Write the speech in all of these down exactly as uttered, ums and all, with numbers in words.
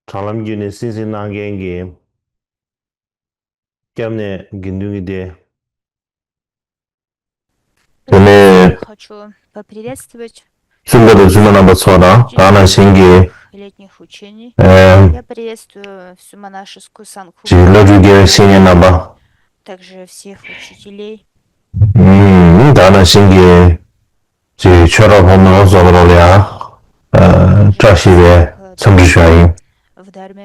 དྲ་ལམ་བརྒྱུད་ནས་གསན་གཟིགས་གནང་མཁན་གྱི་སྐྱབས་གནས་དགེ་འདུན་གྱི་སྡེ། དེ་ནས། Хочу поприветствовать བཙུན་པ་དང་བཙུན་མ་རྣམ་པ་ཚོ་དང་ད་ག་ནང་བཞིན་གྱི་летних учений. ཨེ། Я приветствую всю монашескую санху. ཅིག་བླ་སྤྲུལ་དགེ་བའི་བཤེས་གཉེན་རྣམ་པ། Также всех учителей. ཨུམ། ད་ག་ནང་བཞིན་གྱི་ཅིག་ཆོས་གྲོགས་ཕོ་མོ་ཚོ་ལ་ཡང་ཨ་བཀྲ་ཤིས་པའི་འཚམས་འདྲི་ཞུ་ཡ་ཡིན། В дарме,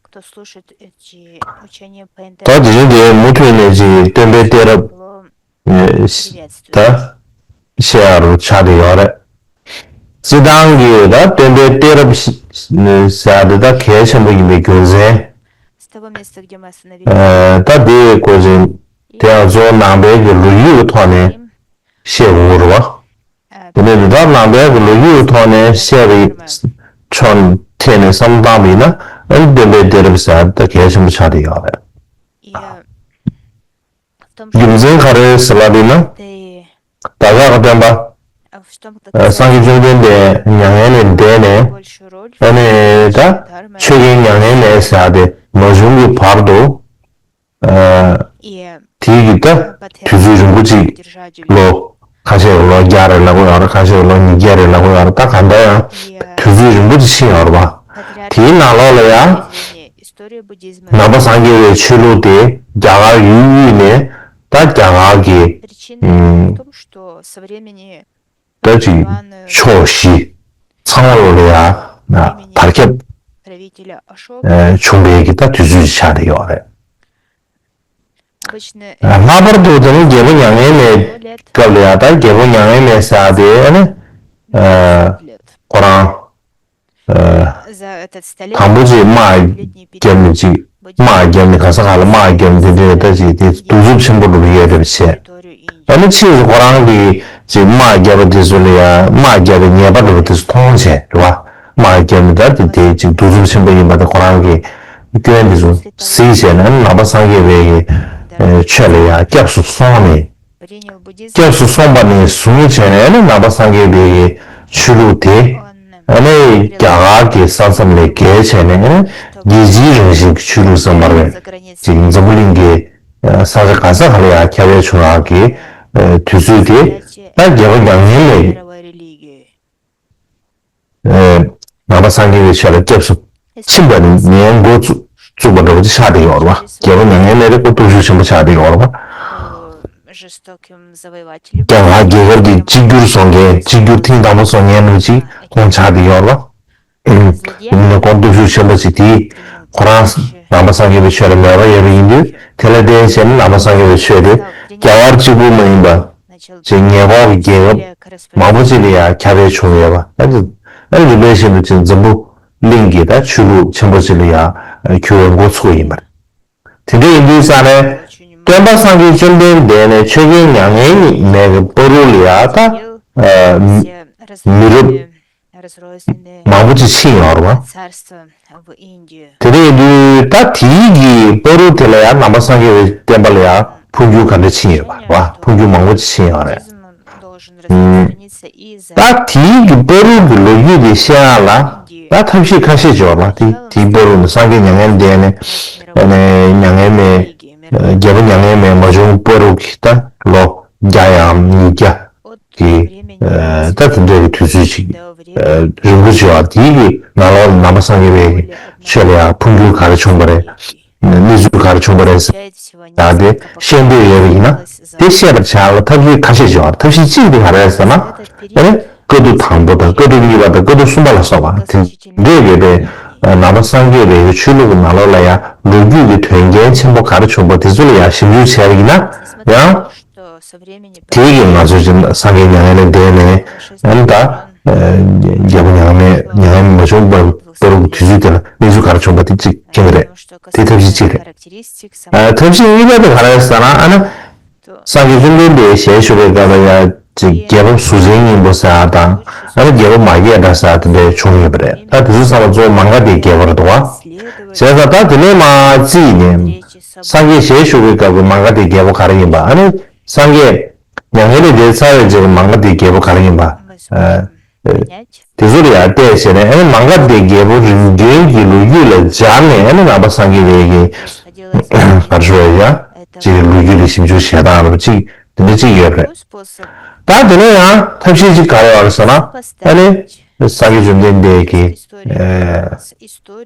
кто слушает эти учения по ད་དེ་རིང་འདིར་མུ་མཐུད་ནས་ཅིག་སྟོན་པའི་གཏད་རབས་ཨེ་ད་བཤད་ཡ་རུ་ཆགས་བསྡད་ཡོད་རེད། སྤྱིར་བཏང་གི་ད་སྟོན་པའི་གཏད་རབས་ཟེར་ཡ་དེ་ད་གལ་ཆེན་པོ་ཡིན་པའི་རྒྱུ་མཚན། С того места, где мы остановились. ཨེ་ད་དེ་སྐོར་ཅིག་དེ་ཡང་གཙོ་བོ་ནང་པའི་གི་ལོ་རྒྱུས་ཀྱི་ཐོག་ནས་བཤད་དགོས་ཀྱི་རེད་བ། དེ་ནས་འདི་ལྟར་ནང་པའི་གི་ལོ་རྒྱུས་ཀྱི་ཐོག་ནས་བཤད་པའི་ཕྱོགས་ཐད་ནས་བསམ་བློ་བཏང་བ་ཡིན་ན་ཨ་ནི་སྟོན་པའི་གཏད་རབས་ཟེར་ཡ་ད་གལ་ཆེན་པོ་ཆགས་བསྡད་ཡོད་རེད། རྒྱུ་མཚན་ག་རེ་ཟེར་ལབ་ཡིན་ན། བདག་ཅག་གི་སྟོན་པ། སངས་རྒྱས་བཅོམ་ལྡན་འདས་མྱ་ངན་ལས་འདས་ནས། ཨ་ནི་ད་ཆོས་རྒྱལ་མྱ་ངན་མེད་ཟེར་ཡ་དེ་མ་བྱུང་གི་བར་དུ། དེའི་གི་ད་དུས་ཚོད་རིང་པོ་ཅིག་ལོ་ཁ་ཤས་ལོ་བརྒྱ་རེ་ལབ་ཀྱི་ཡོད་རེད། ཁ་ཤས་ལོ་ཉིས་བརྒྱ་རེ་ལབ་ཀྱི་ཡོད་རེད། ད་གང་ལྟར་ཡང་དུས་ཚོད་རིང་པོ་ཅིག་ཕྱིན་ཡོད་རེད་པ། དེའི་ནང་ལོགས་ལ་ཡང་ནང་པ་སངས་རྒྱས་པའི་ཆོས་ལུགས་དེ་རྒྱ་གར་ཡུལ་དབུས་ནས་ད་རྒྱ་གར་གྱི་ད་ཅིག་ཕྱོགས་བཞི་ཚང་མ་ལོགས་ལ་ཡང་དར་ཁྱབ་བྱུང་བའི་གི་ད་དུས་ཚོད་ཅིག་ཆགས་བསྡད་ཡོད་རེད། ལྷག་པར་དུ་དེ་ནི་རྒྱལ་པོ་མྱ་ངན་མེད་སྐབས་ལ་ཡང་ད་རྒྱལ་པོ་མྱ་ངན་མེད་ཟེར་ཡ་དེ་ནི་ཁོ་རང་དང་པོ་ཅིག་དམག་བརྒྱབ་ནས་ཅིག་དམག་བརྒྱབ་ནས་ག་ས་ག་ལ་དམག་བརྒྱབ་ནས་དེ་འདྲའི་ད་ཅིག་དེ་གདུག་རྩུབ་ཆེན་པོ་འགྲོ་གི་ཡོད་རེད་བྱས། ཨ་ནི་ཕྱིས་སུ་ཁོ་རང་གིས་ཅིག་དམག་བརྒྱབ་པ་དེ་ཚོ་ལ་ཡང་དམག་བརྒྱབ་པའི་ཉེས་པ་འགྲོ་བ་དེ་ཚོ་མཐོང་བྱས་རེད་བ། དམག་བརྒྱབ་ནས་ད་དེ་དེ་ཅིག་གདུག་རྩུབ་ཆེན་པོ་ཡིན་པ་དེ་ཁོ་རང་གིས་སྐྱོན་དེ་ཚོ་གཟིགས་བྱས་ནས་ནང་པ་སངས་རྒྱས་པའི་གི་ཆོས་ལ་ཡང་སྐྱབས་སུ་སོང་ནས། སྐྱབས་སུ་སོང་བ་ནས་བཟུང་བྱས་ནས་ནི་ནང་པ་སངས་རྒྱས་པའི་གི་ཆོས་ལུགས་དེ་ཨ་ནི་རྒྱ་གར་གྱི་ས་མཚམས་ལས་བརྒལ་བྱས་ནས་ནི་རྒྱལ་སྤྱིའི་རང་བཞིན་གྱི་ཆོས་ལུགས་སུ་མར་བས་ཅིག་འཛམ་བུ་གླིང་གི་ས་ཆ་ག་ས་ག་ལ་ཡང་ཁྱབ་པའི་བྱུང་ཡག་གི་དུས་ཚོད་དེ་ད་རྒྱལ་པོ་མྱ་ངན་མེད། ནང་པ་སངས་རྒྱས་པའི་ཆོས་ལ་སྐྱབས་སུ་ཕྱིན་པ་ནས་འགོ་བཙུགས་བཙུགས་པ་འདྲ་བོ་ཅིག་ཆགས་བསྡད་ཡོད་རེད་བ། རྒྱལ་པོ་མྱ་ངན་མེད་རེད་ཁོ་སྟོབས་ཤུགས་ཆེན་པོ་ཆགས་བསྡད་ཡོད་རེད་བ། རྒྱ་གར་རྒྱལ་ཁབ་ཀྱི་གཅིག་གྱུར་བཟོ་མཁན་གཅིག་གྱུར་ཐེངས་དང་པོ་བཟོ་མཁན་ནང་གཅིག་ཁོང་ཆགས་བསྡད་ཡོད་རེད་བ། ཡིན་ནའི་ཁོང་སྟོབས་ཤུགས་ཆེན་པོ་ཅིག་དེས་ཁོ་རང་ནང་པ་སངས་རྒྱས་པའི་ཆོས་ལ་མོས་པ་ཡོད་པ་ཡིན་དུས་དེ་ལ་བརྟེན་བྱས་ནས་ནང་པ་སངས་རྒྱས་པའི་ཆོས་དེ་རྒྱ་གར་གཅིག་པུ་མ་ཡིན་པ། ཅིག་ཉེ་འཁོར་གྱི་རྒྱལ་ཁབ་མང་པོ་ཅིག་ལ་ཡང་ཁྱབ་སྤེལ་བྱུང་ཡོད་པ། ཨ་ནི་ཨ་ནི་རིམ་པས་བཞིན་དུ་ཅིག་འཛམ་བུ་གླིང་གི་ད་ཆོས་ལུགས་ཆེན་པོ་ཅིག་ལ་ཡང་གྱུར་བའི་འགོ་ཚུགས་པ་ཡིན་པ་རེད། དེ་འདྲ་ཡིན་དུས་ཙང་ནས་སྟོན་པ་སངས་རྒྱས་བཅོམ་ལྡན་འདས་ནས་ཆོས་རྒྱལ་མྱ་ངན་མེད་ཀྱི་བར་དུ་ལ་ཡང་ད་མི་རབས་མང་པོ་ཅིག་ཕྱིན་ཡོད་རེད་བ། དེ་འདྲ་ཡིན་དུས་ད་དེའི་གི་བར་དུ་དེ་ལ་ཡང་ནང་པ་སངས་རྒྱས་པའི་བསྟན་པ་ལ་ཡང་འཕོ་འགྱུར་ག་འདྲ་ཕྱིན་ཡོད་པ་རེད་བ། འཕོ་འགྱུར་མང་པོ་ཅིག་ཕྱིན་ཡོད་རེད། ད་དེའི་གི་བར་དུ་གི་ལོ་རྒྱུས་དེ་བཤད་ཡག་ལ་ད་ཐབས་ཤེས་ཁ་ཤས་ཅིག་ཡོད་རེད་བ། དེ་དེའི་བར་དུ་ནི་སངས་རྒྱས་མྱ་ངན་འདས་ནས་ཨ་ནི་མྱ་ངན་མེད་རྒྱལ་པོ་མྱ་ངན་མེད་མ་བྱུང་བར་དུ་གི་ད་ལོ་བརྒྱ་ཡང་ཉིས་བརྒྱ། གི་ད་དེ་འདྲའི་གི་དུས་ཚོད་ཅིག་རིང་པོ་ཅིག་བ་དེའི་གི་ནང་ལོགས་ནང་པ་སངས་རྒྱས་པའི་གི་ཆོས་ལ་ཡང་འཕོ་འགྱུར་ག་རེ་བྱུང་བ་རེད། གནས་ཚུལ་ག་རེ་བྱུང་བ་རེད་ཟེར་ཡག་དེ་ཤེས་འདོད་ཡོད་པ་ཡིན་ན་དེ་ཤེས་པར་བྱ་ཡག་ལ་ཐབས་ཤེས་ཁ་ཤས་ཅིག་ཡོད་རེད། ཐབས་ཤེས་གཅིག་དེ་ག་རེ་རེད་ཟེར་ན་ཨ་ནི་བཀའ་བསྡུ་དང་པོ་དང་བཀའ་བསྡུ་གཉིས་པ་དང་བཀའ་བསྡུ་གསུམ་པ་ལ་སོགས་པ་དེ་འདྲས་ཡོད་པའི་ནང་པ་སངས་རྒྱས་པའི་གི་ཆོས་ལུགས་ཀྱི་ནང་ལོགས་ལ་ཡང་ལོ་རྒྱུས་ཀྱི་དོན་རྐྱེན་ཆེན་པོ་ག་རེ་བྱུང་བ་དེ་ཚོ་ལ་ཡང་ཞིབ་འཇུག་བྱས་པ་ཡིན་ན་ཡང་། དེའི་གི་ང་ཚོ་ཅིག་སངས་རྒྱས་མྱ་ངན་ལས་འདས་ནས་ཨ་ནི་ད་རྒྱལ་པོ་མྱ་ངན་མེད་མྱ་ངན་མ་བྱུང་བར་དུ་གི་དུས་ཚོད་དེ་ལ་གནས་ཚུལ་ག་རེ་བྱུང་བ་དེ་གཅིག་མཁྱེན་གྱི་རེད། དེ་ཐབས་ཤེས་གཅིག་རེད། ཨ་ཐབས་ཤེས་གཉིས་པ་དེ་ག་རེ་རེད་ཟེར་ན་ཨ་ནི་སངས་རྒྱས་བཅོམ་ལྡན་འདས་ཞལ་བཞུགས་པའི་སྐབས་ལ་ཡང་ཅིག་རྒྱལ་པོ་གཟུགས་ཅན་སྙིང་པོ་ཟེར་བ་དང་ཨ་ནི་རྒྱལ་པོ་མ་སྐྱེས་དགྲ་ཟེར་བ་དེ་འདྲ་བྱུང་ཡོད་པ་རེད། ད་དེ་ཚོ་ཚང་མ་གཙོ་བོ་མ་ག་དྷའི་རྒྱལ་པོ་རེད་འདུག་བ། བྱས་ཙང་ད་དེ་ནས་མར་བརྩིས་ནས། སངས་རྒྱས་ཞལ་བཞུགས་པའི་སྐབས་ཀྱི་མ་ག་དྷའི་རྒྱལ་པོ་ག་རེ་ཡིན་པ། ཨ་ནི་སངས་རྒྱས་མྱ་ངན་ལས་འདས་ཚར་བའི་རྗེས་ཀྱི་མ་ག་དྷའི་རྒྱལ་པོ་ག་རེ་ཡིན་པ། ཨ་ དེ་ཚོ་ལ་ཡང་བལྟས་བྱས་ནས། ཨ་ནི་མ་ག་དྷའི་རྒྱལ་པོ་རིམ་བྱོན་གྱི་ལོ་རྒྱུས་ལ་སྦྱར་ནས། ཨ་ནི་ནང་པ་སངས་རྒྱས་པའི་གི་ག་རེ་ཞུ་དགོས་རེད་ཡ། ཅིག་ལོ་རྒྱུས་ལ་ཞིབ་འཇུག་བྱེད་སྟངས་རེད་པ། ཅིག་དེ་འདྲ་ཅིག་ཡོད་པ་རེད། ད་དེ་ནས་ཡང་ཐབས་ཤེས་ཅིག་ག་རེ་ཡོད་རེད་ཟེར་ན། ཨ་ནི་སངས་རྒྱས་བཅོམ་ལྡན་འདས་ཀྱིས་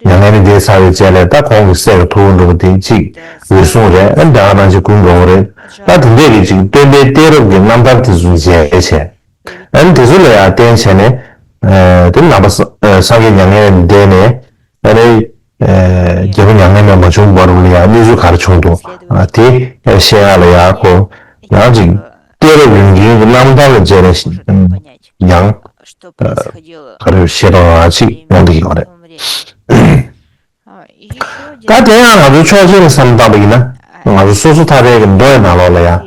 མྱ་ངན་ལས་འདས་ཚར་བའི་རྗེས་ལ། ད་ཁོང་གི་སྲས་ཀྱི་ཐུ་བོ་འདྲ་པོ་དེ་ཅིག་འོད་སྲུང་རེད། ཨ་ནི་དེ་ག་ནང་བཞིན་ཀུན་དགའ་བོ་རེད། ད་དེ་འདྲས་ཀྱི་ཅིག་སྟོན་པའི་གཏད་རབས་ཀྱི་རྣམ་ཐར་དེ་ཚོ་མཇལ་བྱས། ཨ་ནི་དེ་ཚོ་ལ་ཡང་བརྟེན་བྱས་ནས། ཨ་དེ་ནང་པ་ས་ཨ་སངས་རྒྱས་མྱ་ངན་ལས་འདས་ནས། ཨ་ནི་ཨ་རྒྱལ་པོ་མྱ་ངན་མེད་མ་བྱུང་བར་དུ་ལ་ཡང་གནས་ཚུལ་ག་རེ་བྱུང་འདུག་ཨ་དེ་ཤེས་ཡག་ལ་ཡང་ཁོ་ཡང་ཅིག་གཏད་རབས་རིམ་བྱོན་གྱི་རྣམ་ཐར་ལ་མཇལ་ནས་ཡང་ཨ་ག་རེ་ཤེས་རྟོགས་ཡག་ཅིག་ཡོང་གི་ཡོད་རེད། ད་དེ་ཡང་ང་ཚོ་ཕྱོགས་གཅིག་ནས་བསམ་བཏང་པ་ཡིན་ན། ང་ཚོ་སོ་སོ་ཐར་པའི་གི་མདོ་ཡི་ནང་ལོགས་ལ་ཡང་།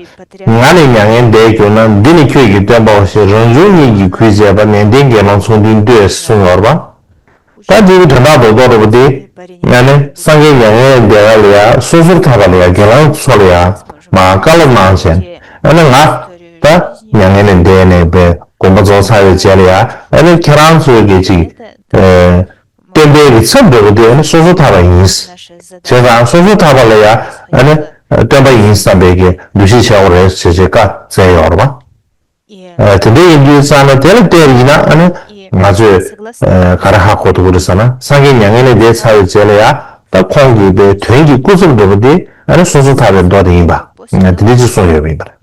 ང་ནི་མྱ་ངན་འདས་གྱུར་ན། འདི་ནི་ཁྱོད་ཀྱི་སྟོན་པའོ་ཞེས། རང་བྱུང་ཉིད་ཀྱིས་གུས་བྱས་པ། ནན་ཏན་དགེ་སློང་ཚོགས་འདུས་བསྟོད། གསུངས་ཡོད་རེད་པ། ད་འདི་གི་དོན་དག་རྡོག་རྡོག་རེད་པ། འདི་ང་ནི་སངས་རྒྱས་མྱ་ངན་འདས་པ་ལ་ཡང་སོ་སོར་ཐར་པ་ལ་ཡང་དགེ་སློང་ཚོ་ལ་ཡང་མར་བཀའ་སློབ་གནང་བྱས། ཨ་ནི་ང་ད་མྱ་ངན་ལས་འདས་ནས་པའི་དགོངས་པ་རྫོགས་ཚར་བའི་རྗེས་ལ་ཡང་། ཨ་ནི་ཁྱེད་རང་ཚོའི་གི་ཅིག་ཨ་སྟོན་པའི་གི་ཚབ་འདྲ་པོ་དེ་ནི་སོ་སོ་ཐར་པ་ཡིན། བྱས་ཙང་སོ་སོ་ཐར་པ་ལ་ཡང་ཨ་ནི་སྟོན་པ་ཡིན་བསམ་པའི་གི་འདུ་ཤེས་བྱེད་དགོས་རེད་ཟེར་བྱས་བཀའ་སྩལ་ཡོད་རེད་པ། ཨ་དེ་འདྲ་ཡིན་དུས་ཙང་ན་དེ་ལ་བལྟས་པ་ཡིན་ན། ཨ་ནི་ང་ཚོས་ཨ་ག་རེ་ཧ་གོ་ཐུབ་ཀྱི་རེད་ཟེར་ན། སངས་རྒྱས་མྱ་ངན་ལས་འདས་ཚར་བའི་རྗེས་ལ་ཡང་ད་ཁོང་གི་པའི་དོན་གྱི་སྐུ་ཚབ་འདྲ་པོ་དེ་ཨ་ནི་སོ་སོ་ཐར་པའི་མདོ་དེ་ཡིན་པ། ཨ་དེ་འདྲ་ཅིག་གསུངས་ཡོད་པ་ཡིན་པ་རེད།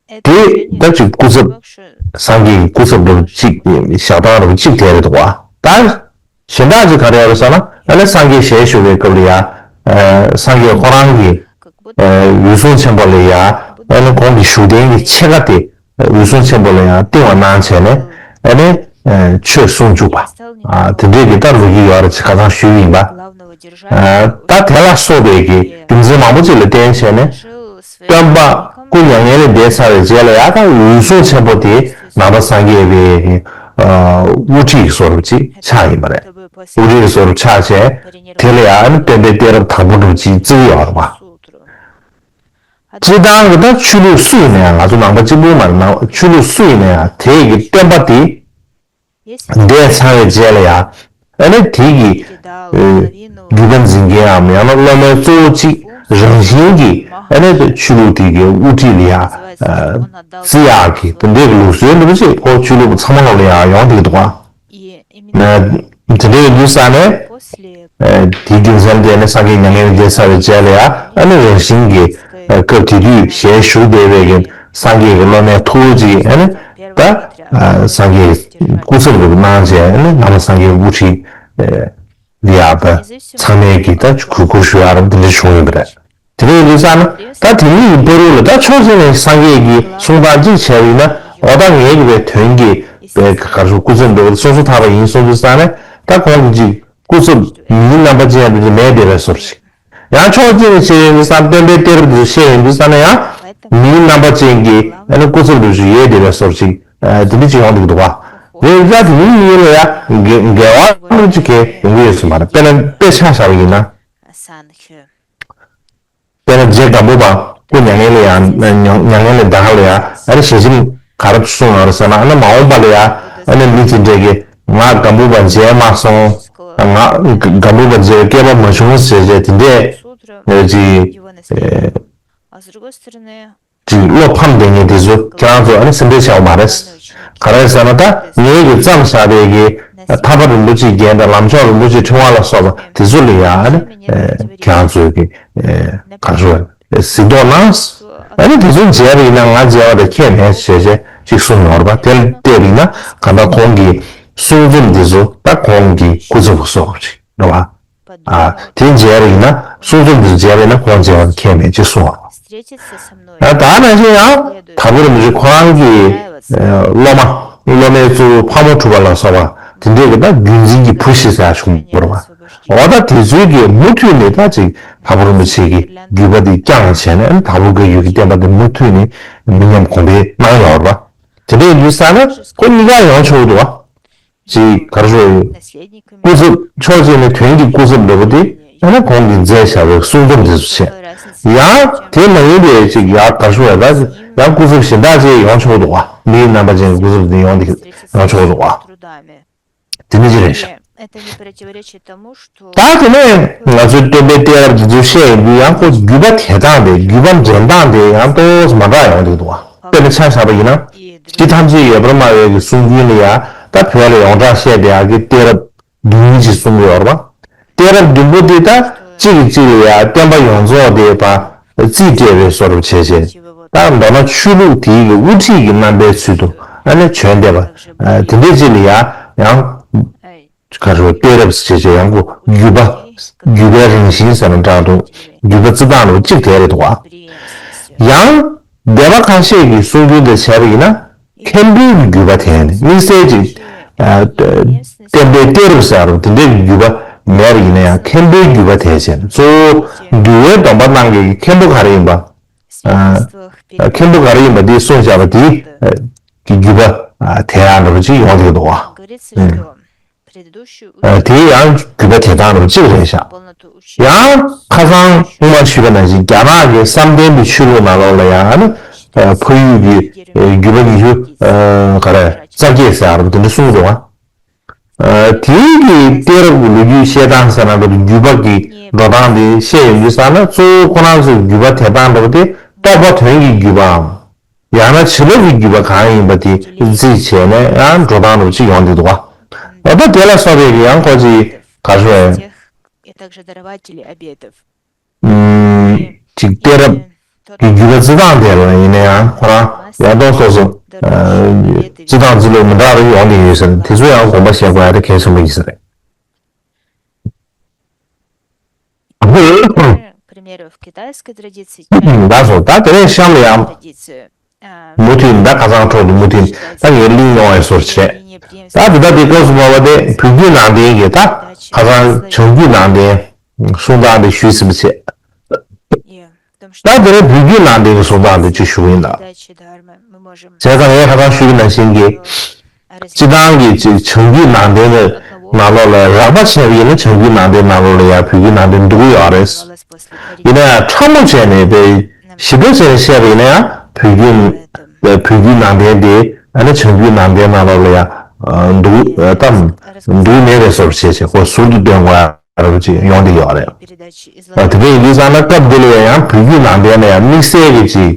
ཨ་དེ་ད་ཅིག་སྐུ་ཚབ། སངས་རྒྱས་ཀྱི་སྐུ་ཚབ་འདྲ་པོ་གཅིག་བཞག་སྟངས་འདྲ་པོ་གཅིག་དེ་རེད་འདུག་བ། ད་གཞན་དག་ཅིག་ག་རེ་ཡོད་རེད་ཟེར་ན། ཨ་ནི་སངས་རྒྱས་ཞལ་བཞུགས་པའི་སྐབས་ལ་ཡང་། ཨ་སངས་རྒྱས་ཁོ་རང་གི་ཨ་འོད་སྲུང་ཆེན་པོ་ལ་ཡང་། ཨ་ནི་ཁོང་གི་བཞུགས་གདན་གྱི་ཕྱེད་ཀ་དེ་འོད་སྲུང་ཆེན་པོ་ལ་ཡང་བཏིང་བ་གནང་བྱས་ནས། ཨ་ནི་ཨ་ཆོས་གསུང་བཅུག་པ། ཨ་དེ་འདྲའི་གི་ད་ལོ་རྒྱུས་ཡོད་རེད། ཅིག་ཁ་སང་ཞུས་ཡིན་པ། ཨ་ད་དེ་ལ་སོགས་པའི་གི་རྒྱུ་མཚན་མང་པོ་ཅིག་ལ་བརྟེན་བྱས་ནས། སྟོན་པ་སྐུ་མྱ་ངན་ལས་འདས་ཚར་བའི་རྗེས་ལ་ཡང་ད་འོད་སྲུང་ཆེན་པོ་དེ་ནང་པ་སངས་རྒྱས་པའི་ཨ་དབུ་ཁྲིད་ཀྱི་བཟོ་འདྲ་ཅིག་ཆགས་ཡིན་པ་རེད། དབུ་ཁྲིད་ཀྱི་བཟོ་འདྲ་ཆགས་བྱས། དེ་ལ་ཡང་ཨ་ནི་སྟོན་པའི་གཏད་རབས་དང་པོ་འདྲ་ཅིག་བརྩི་གི་ཡོད་རེད་པ། སྤྱིར་བཏང་གི་ད་ཆོས་ལུགས་སུ་ཡིན་ན་ཡང་། ང་ཚོ་ནང་པ་གཅིག་པུ་མ་རེད། ནང་ཆོས་ལུགས་སུ་ཡིན་ན་ཡང་དེ་གི་སྟོན་པ་དེ་འདས་ཚར་བའི་རྗེས་ལ་ཡང་། ཨ་ནི་དེ་གི་ཨ་བརྒྱུད་པ་འཛིན་མཁན་ཡང་ཡང་ན་སློབ་མའི་གཙོ་བོ་གཅིག་རང་བཞིན་གྱིས་ཨ་ནི་ཆོས་ལུགས་དེ་གི་དབུ་ཁྲིད་ལ་ཡང་ཨ་བརྩི་ཡག་གི་དེ་འདྲའི་གི་ལུགས་སྲོལ་འདྲ་པོ་ཅིག་ཁོ་ཆོས་ལུགས་ཚང་མ་ལ་ཡང་ཡོང་བསྡད་འདུག་ག། ཨ་དེ་འདྲ་ཡིན་དུས་ཙང་ནས། ཨ་དེའི་རྒྱུ་མཚན་དེ་ནི་སངས་རྒྱས་མྱ་ངན་ལས་འདས་ཚར་བའི་རྗེས་ལ་ཡང་། ཨ་ནི་རང་བཞིན་གྱིས་ཨ་སྐབས་དེ་དུས་ཞལ་བཞུགས་བསྡད་པའི་གི་སངས་རྒྱས་ཀྱི་སློབ་མའི་ཐུ་བོ་ཅིག་ཨ་ནི་ད་ཨ་སངས་རྒྱས་སྐུ་ཚབ་རུ་གནང་བྱས། ཨ་ནི་ནང་པ་སངས་རྒྱས་དབུ་ཁྲིད་ཨ་ལ་ཡང་ད་ཚང་མས་ཀྱི་ད་གུས་བཀུར་ཞུ་ཡག་རབ་དེ་འདྲ་བྱུང་ཡོད་པ་རེད། དེ་འདྲ་ཡིན་དུས་ཙང་ན། ད་དེ་གཉིས་ཀྱི་བར་དུ་ལ་ད་ཕྱོགས་གཅིག་ནས་སངས་རྒྱས་ཀྱིས་གསུང་སྟངས་གཅིག་བྱས་པ་ཡིན་ན། འོ་ད་ངེད་ཀྱི་པའི་དོན་གྱི་པའི་ག་རེ་ཞུ། སྐུ་ཚབ་འདྲ་པོ་སོ་སོ་ཐར་པ་ཡིན་གསུངས་དུས་ཙང་ན། ད་ཁོང་གི་ཅིག་སྐུ་ཚབ་མིའི་རྣམ་པ་ཅན་དེ་ཚོ་མེད་བསྡད་པའི་བཟོ་འདྲ་ཞིག། ཡང་ཕྱོགས་གཅིག་ནས་བཤད་ཡོང་དུས་ཙང་། སྟོན་པའི་གཏད་རབས་དེ་ཚོ་བཤད་ཡོང་དུས་ཙང་ན་ཡང་མིའི་རྣམ་པ་ཅན་གྱི་ཨ་ནི་སྐུ་ཚབ་འདྲ་པོ་ཞིག་ཡོད་བསྡད་པའི་བཟོ་འདྲ་ཞིག། ཨ་དེ་འདྲ་ཅིག་ཡོང་གི་འདུག་ག། རེད། ད་དེ་གཉིས་གཉིས་ལ་ཡང་འགལ་འགལ་བ་འདྲ་པོ་ཅིག་གང་ཡང་ཡོང་གི་ཡོད་ས་མ་རེད། དཔེར་ན་དཔེ་ཆ་བཞག་པ་ཡིན་ན། དཔེར་ན་རྗེ་སྒམ་པོ་པ་སྐུ་མྱ་ངན་ལས་ཡང་མྱ་མྱ་ངན་ལས་འདའ་ག་ལ་ཡང་། ཨ་ནི་ཞལ་ཆེམས་ག་རེ་གསུངས་ཡོད་རེད་ཟེར་ན། ཨ་ནི་མ་འོངས་པ་ལ་ཡང་ཨ་ནི་མི་དེ་འདྲས་ཀྱིས་ང་སྒམ་པོ་པ་མཇལ་མ་སོང་། ང་སྒམ་པོ་པ་མཇལ་བའི་སྐལ་པ་མ་བྱུང་ཟེར་བྱས་དེ་འདྲས་ཅིག་ཅིག་བློ་ཕམ་བསྡད་མཁན་དེ་ཚོ་ཁྱེད་རང་ཚོ་ཨ་ནི་སེམས་ཁྲལ་བྱ་དགོས་མ་རེད། ག་རེ་ཟེར་ན། ད་ངེད་ཀྱིས་བརྩམས་བཞག་པའི་གི་ཐར་པ་རིན་པོ་ཆེའི་རྒྱན་དང་། ལམ་མཆོག་རིན་པོ་ཆེའི་ཕྲེང་བ་ལ་སོགས་པ་དེ་ཚོ་ལ་ཡང་ཨ་ནི་ཁྱེད་རང་ཚོས་གི་ག་རེ་ཞུ། གཟིགས་རྟོག་གནང་། ཨ་ནི་དེ་ཚོ་མཇལ་བ་ཡིན་ན་ང་མཇལ་བ་དང་ཁྱད་མེད་ཟེར་བྱས་ཅིག་གསུངས་ཡོད་རེད་པ། དེ་ལ་བལྟས་པ་ཡིན་ན་གང་ལྟར་ཁོང་གི་གསུང་རྩོམ་འདི་ཚོ་ད་ཁོང་གི་སྐུ་ཚབ་སོགས་ཅིག་རེད་པ། ཨ་དེ་མཇལ་བ་ཡིན་ན། གསུང་རྩོམ་འདི་མཇལ་བ་ཡིན་ན་ཁོང་མཇལ་བ་དང་ཁྱད་མེད་ཅེས་གསུངས་པ། ཨ་ད་ནང་བཞིན་ཡང་དྭགས་པོ་རིན་པོ་ཆེ་ཁོ་རང་གི་ཨ་སློབ་མ། སློབ་མའི་གཙོ་བོ་ཕག་མོ་གྲུ་པ་ལ་སོགས་པ་དེ་འདྲས་ཀྱི་ད་བརྒྱུད་འཛིན་གྱི་བུ་ཞིག་ཟེར་ཡག་བྱུང་བ་རེད་པ། འོ་ད་དེ་ཚོའི་གི་མུ་མཐུད་ནས་ད་ཅིག་དྭགས་པོ་རིན་པོ་ཆེ་གི་བརྒྱུད་པ་དེ་བསྐྱངས་བྱས་ནས། ཨ་ནི་དྭགས་པོ་བཀའ་བརྒྱུད་ཀྱི་བསྟན་པ་དེ་མུ་མཐུད་ནས་མི་ཉམས་གོང་འཕེལ་གནང་ཡོད་རེད་པ། དེ་འདྲས་ཡིན་དུས་ཙང་ན་ཁོ་གཉིས་ཀ་ཡོང་ཆོག་གི་འདུག་པ། ཅིག་ག་རེ་ཞུ། སྐུ་ཚབ་ཕྱོགས་གཅིག་ནས་དོན་གྱི་སྐུ་ཚབ་འདྲ་པོ་དེ་ཡང་ན་ཁོང་གིས་མཛད་བཞག་པའི་གསུང་རྩོམ་དེ་ཚོ་བྱས། ཡང་དེ་མ་ཡིན་པའི་ཅིག་ཡང་ག་རེ་ཞུ་བ། ད་ ཡང་སྐུ་ཚབ་གཞན་དག་ཅིག་ཡོང་ཆོག་འདུག་བ། མིའི་རྣམ་པ་ཅན་གྱི་སྐུ་ཚབ་དེ་ཡོང་དེ་ཡོང་ཆོག་འདུག་བ། དེ་འདྲ་ཅིག་རེད་ཤག་ད་དེ་ནས་ང་ཚོའི་སྟོན་པའི་གཏད་རབས་འདི་ཚོ་བཤད་ཡོང་དུས་ཡང་ཁོ་བརྒྱུད་པ་དེད་སྟངས་དེ་བརྒྱུད་པ་འདྲེན་སྟངས་དེ་ཡང་ཏོག་ཙམ་མ་འདྲ་ཡོང་གི་འདུག་བ། དཔེར་ན་ཆ་བཞག་པ་ཡིན་ན། ཅི་ཐམས་ཅད་ཡོད་པར་སྨྲ་བའི་གི་གསུང་རྒྱུན་ལ་ཡང་ད་བོད་ལ་ཡོངས་གྲགས་བཤད་བསྡད་ཡག་གི་གཏད་རབས་བདུན་ཅིག་གསུང་གི་ཡོད་རེད་པ། གཏད་རབས་བདུན་པོ་འདི་ད་གཅིག་གིས་གཅིག་ལ་ཡང་བསྟན་པ་ཡོངས་རྫོགས་དེ་ཕར་རྩིས་སྤྲད་པའི་བཟོ་འདྲ་བྱས་བྱས། ད་མདོར་ན་ཆོས་ལུགས་དེའི་གི་དབུ་ཁྲིད་ཀྱི་རྣམ་པའི་ཚུལ་དུ་ཨ་ནི་བྱོན་བསྡད་པ། དེ་འདྲའི་ཅིག་ལ་ཡང་ཡང་ག་རེ་གཏད་རབས་བྱས་བྱས་ཡང་ཁོ་བརྒྱུད་པ། བརྒྱུད་པའི་རང་བཞིན་ཟེར་ན་འདྲ་འདུག་བརྒྱུད་པ་རྩི་སྟངས་ལ་གཅིག་དེ་རེད་འདུག་བ། ཡང་སྡེ་པ་ཁ་ཤས་ཀྱི་གསུང་རྒྱུན་དེ་བྱས་པ་ཡིན་ན། མཁན་པོའི་གི་བརྒྱུད་པ་དེ་ནི་དམིགས་བསལ་གྱི་ཨ་བསྟན་པའི་གཏད་རབས་ཟེར་བ་དེ་འདྲའི་གི་བརྒྱུད་པ་མེད་པ་ཡིན་ན་ཡང་མཁན་པོའི་བརྒྱུད་པ་དེ་བྱས་ནས་གཙོ་བོ་འདུལ་བའི་སྡོམ་པ་གནང་མཁན་གྱི་མཁན་པོ་ག་རེ་ཡིན་པ། ཨ་མཁན་པོ་ག་རེ་ཡིན་པ་འདི་གསུངས་བཞག་པ་དེ་གི་བརྒྱུད་པ་དེ་ཡང་འདྲ་པོ་ཅིག་ཡོང་གི་འདུག་བ། ཨ་དེ་ཡང་བརྒྱུད་པ་དེ་དང་རུ་གཅིག་རེད་ཤག་ཡང་ཁ་སང་སྔོན་མ་ཞུས་པ་ནང་བཞིན་རྒྱ་ནག་གི་བསམ་གཏན་གྱི་ཆོས་ལུགས་ནང་ལོགས་ལ་ཡང་ཨ་ནི་ཕ་ཡུལ་གྱི་བརྒྱུད་པ་ཉི་ཤུ་ག་རེ་རྩ་བརྒྱད་ཟེར་བ་དེ་འདྲ་གསུངས་འདུག་ཨ། དེའི་གི་གཏད་རབས་ཀྱི་ལོ་རྒྱུས་བཤད་སྟངས་ཟེར་ན་བརྒྱུད་པ་གི་འགྲོ་སྟངས་དེ་བཤད་ཡོང་དུས་ཙམ་ན་གཙོ་བོ་ཁོ་རང་ཚོའི་བརྒྱུད་པ་དེ་དང་འདྲ་བ་དེ་རྟོགས་པ་དོན་གྱི་བརྒྱུད་པའམ། ཡང་ན་བྱིན་རླབས་ཀྱི་བརྒྱུད་པ་གང་ཡིན་པ་དེ་རྩིས་བྱས་ནས་ཡང་འགྲོ་སྟངས་རུ་ཅིག་ཡོང་གི་འདུག་བ། ད་ལྟ་དེ་ལ་སོགས་པའི་གི་ཡང་ཁོ་ཅིག་ག་རེ་ཞུ་དགོས་ཡིན། ཅིག་གཏད་རབས་ཀྱི་བརྒྱུད་པ་རྩི་སྟངས་དེ་ལ་ཡིན་ན་ཡང་ཁོ་རང་ཡང་ཏོག་སོ་སོ་རྩི་སྟངས་རྩི་ལུགས་མི་འདྲ་རུ་ཡོང་གི་ཡོད་ཟེར་ནས་དེ་ཚོ་ཡང་དགོངས་པ་བཞེས་དགོས་ཡ་དེ་གལ་ཆེན་པོ་ཡིན་ས་རེད། К примеру, в китайской традиции ད་སོ་ད་དེ་རིང་གཤམ་ལ་ཡང་མུ་མཐུད་ད་ཁ་སང་འཕྲོ་དུ་མུ་མཐུད་ད་ངས་གླེང་ཡོང་བའི་བཟོ་བྱས། ད་དེ་ད་དེ་སྐབས་སུ་བབ་པ་དེ་བོད་བརྒྱུད་ནང་བསྟན་གྱི་ད་ཁ་སང་བྱང་རྒྱུད་ནང་བསྟན་གསུང་སྟངས་དེ་ཞུས་ཟིན་པ་བྱས། ད་དེ་རིང་བོད་བརྒྱུད་ནང་བསྟན་གྱི་གསུང་སྟངས་དེ་ཅིག་ཞུ་གི་ཡིན་ད། བྱས་ཙང་ངས་ཁ་སང་ཞུས་པ་ནང་བཞིན་གྱི། སྤྱི་བཏང་གི་ཅིག་བྱང་རྒྱུད་ནང་བསྟན་གྱི་ནང་ལོགས་ལ་རགས་པ་བྱས་པ་ཡིན་ན་བྱང་རྒྱུད་ནང་བསྟན་ནང་ལོགས་ལ་ཡང་བོད་བརྒྱུད་ནང་བསྟན་འདུ་གི་ཡོད་རེད། ཡིན་ན་ཡང་ཕྲ་མོ་བྱས་ནས་དཔེ་ཞིབ་ཕྲ་བྱས་ནས་བཤད་པ་ཡིན་ན་ཡང་བོད་བརྒྱུད་བོད་བརྒྱུད་ནང་བསྟན་དེ་ཨ་ནི་བྱང་རྒྱུད་ནང་བསྟན་ནང་ལོགས་ལ་ཡང་འདུ་ཨ་ཙམ་འདུ་མེད་པའི་བཟོ་འདྲ་བྱས་བྱས་ཁོ་ཟུར་དུ་སྟོན་དགོས་ཡ་རབ་ཅིག་ཡོང་གི་ཡོད་རེད། དེ་འདྲ་ཡིན་དུས་ཙང་ན་སྐབས་འདི་ལ་ཡང་བོད་བརྒྱུད་ནང་བསྟན་ལ་ཡང་དམིགས་བསལ་གྱི་ཅིག་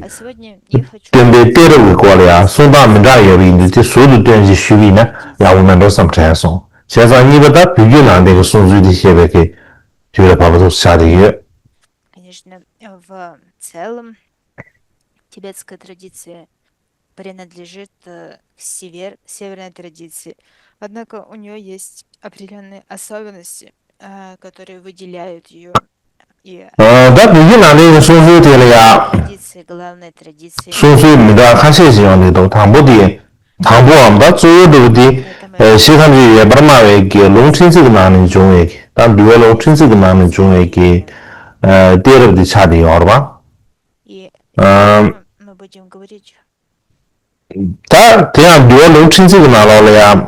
སྟོན་པའི་གཏད་རབས་ཀྱི་སྐོར་ལ་ཡང་གསུང་སྟངས་མི་འདྲ་ཡོད་པ་ཡིན་དུས་དེ་ཟུར་དུ་སྟོན་ཅིག་ཞུས་པ་ཡིན་ན་ཡག་པོ་མེད་འགྲོ་བསམ་དྲན་སོང་། བྱས་ཙང་གཉིས་པ་ད་བོད་བརྒྱུད་ནང་བསྟན་གྱི་གསུང་ཚུལ་འདི་བཤད་པའི་གི་དུས་ལ་བབ་པ་ཚོ་ཆགས་བསྡད་ཡོད། Конечно, в целом тибетская традиция принадлежит э, к север, северной традиции. Однако у нее есть определенные особенности, э, которые выделяют ее. И ད་བོད་བརྒྱུད་ནང་བསྟན་གྱི་གསུང་ཚུལ་དེ་ལ་ཡང་གསུང་ཚུལ་མི་འདྲ་ཁ་ཤས་ཤིག་ཡོང་གི་འདུག་དང་པོ་དེ་དང་པོའམ་ད་གཙོ་བོ་འདུག་དེ་ཤེས་ཐམས་ཅད་ཡོད་པར་སྨྲ་བའི་གི་ལུང་ཕྲན་ཚེགས་ཀྱི་ནང་ནས་འབྱུང་བའི་གི་ད་འདུལ་བའི་ལུང་ཕྲན་ཚེགས་ཀྱི་ནང་ནས་འབྱུང་བའི་གི་གཏད་རབས་དེ་ཆགས་བསྡད་ཡོད་རེད་པ། ད་དེ་ཡང་འདུལ་བ་ལུང་ཕྲན་ཚེགས་ཀྱི་ནང་ལོགས་ལ་ཡང་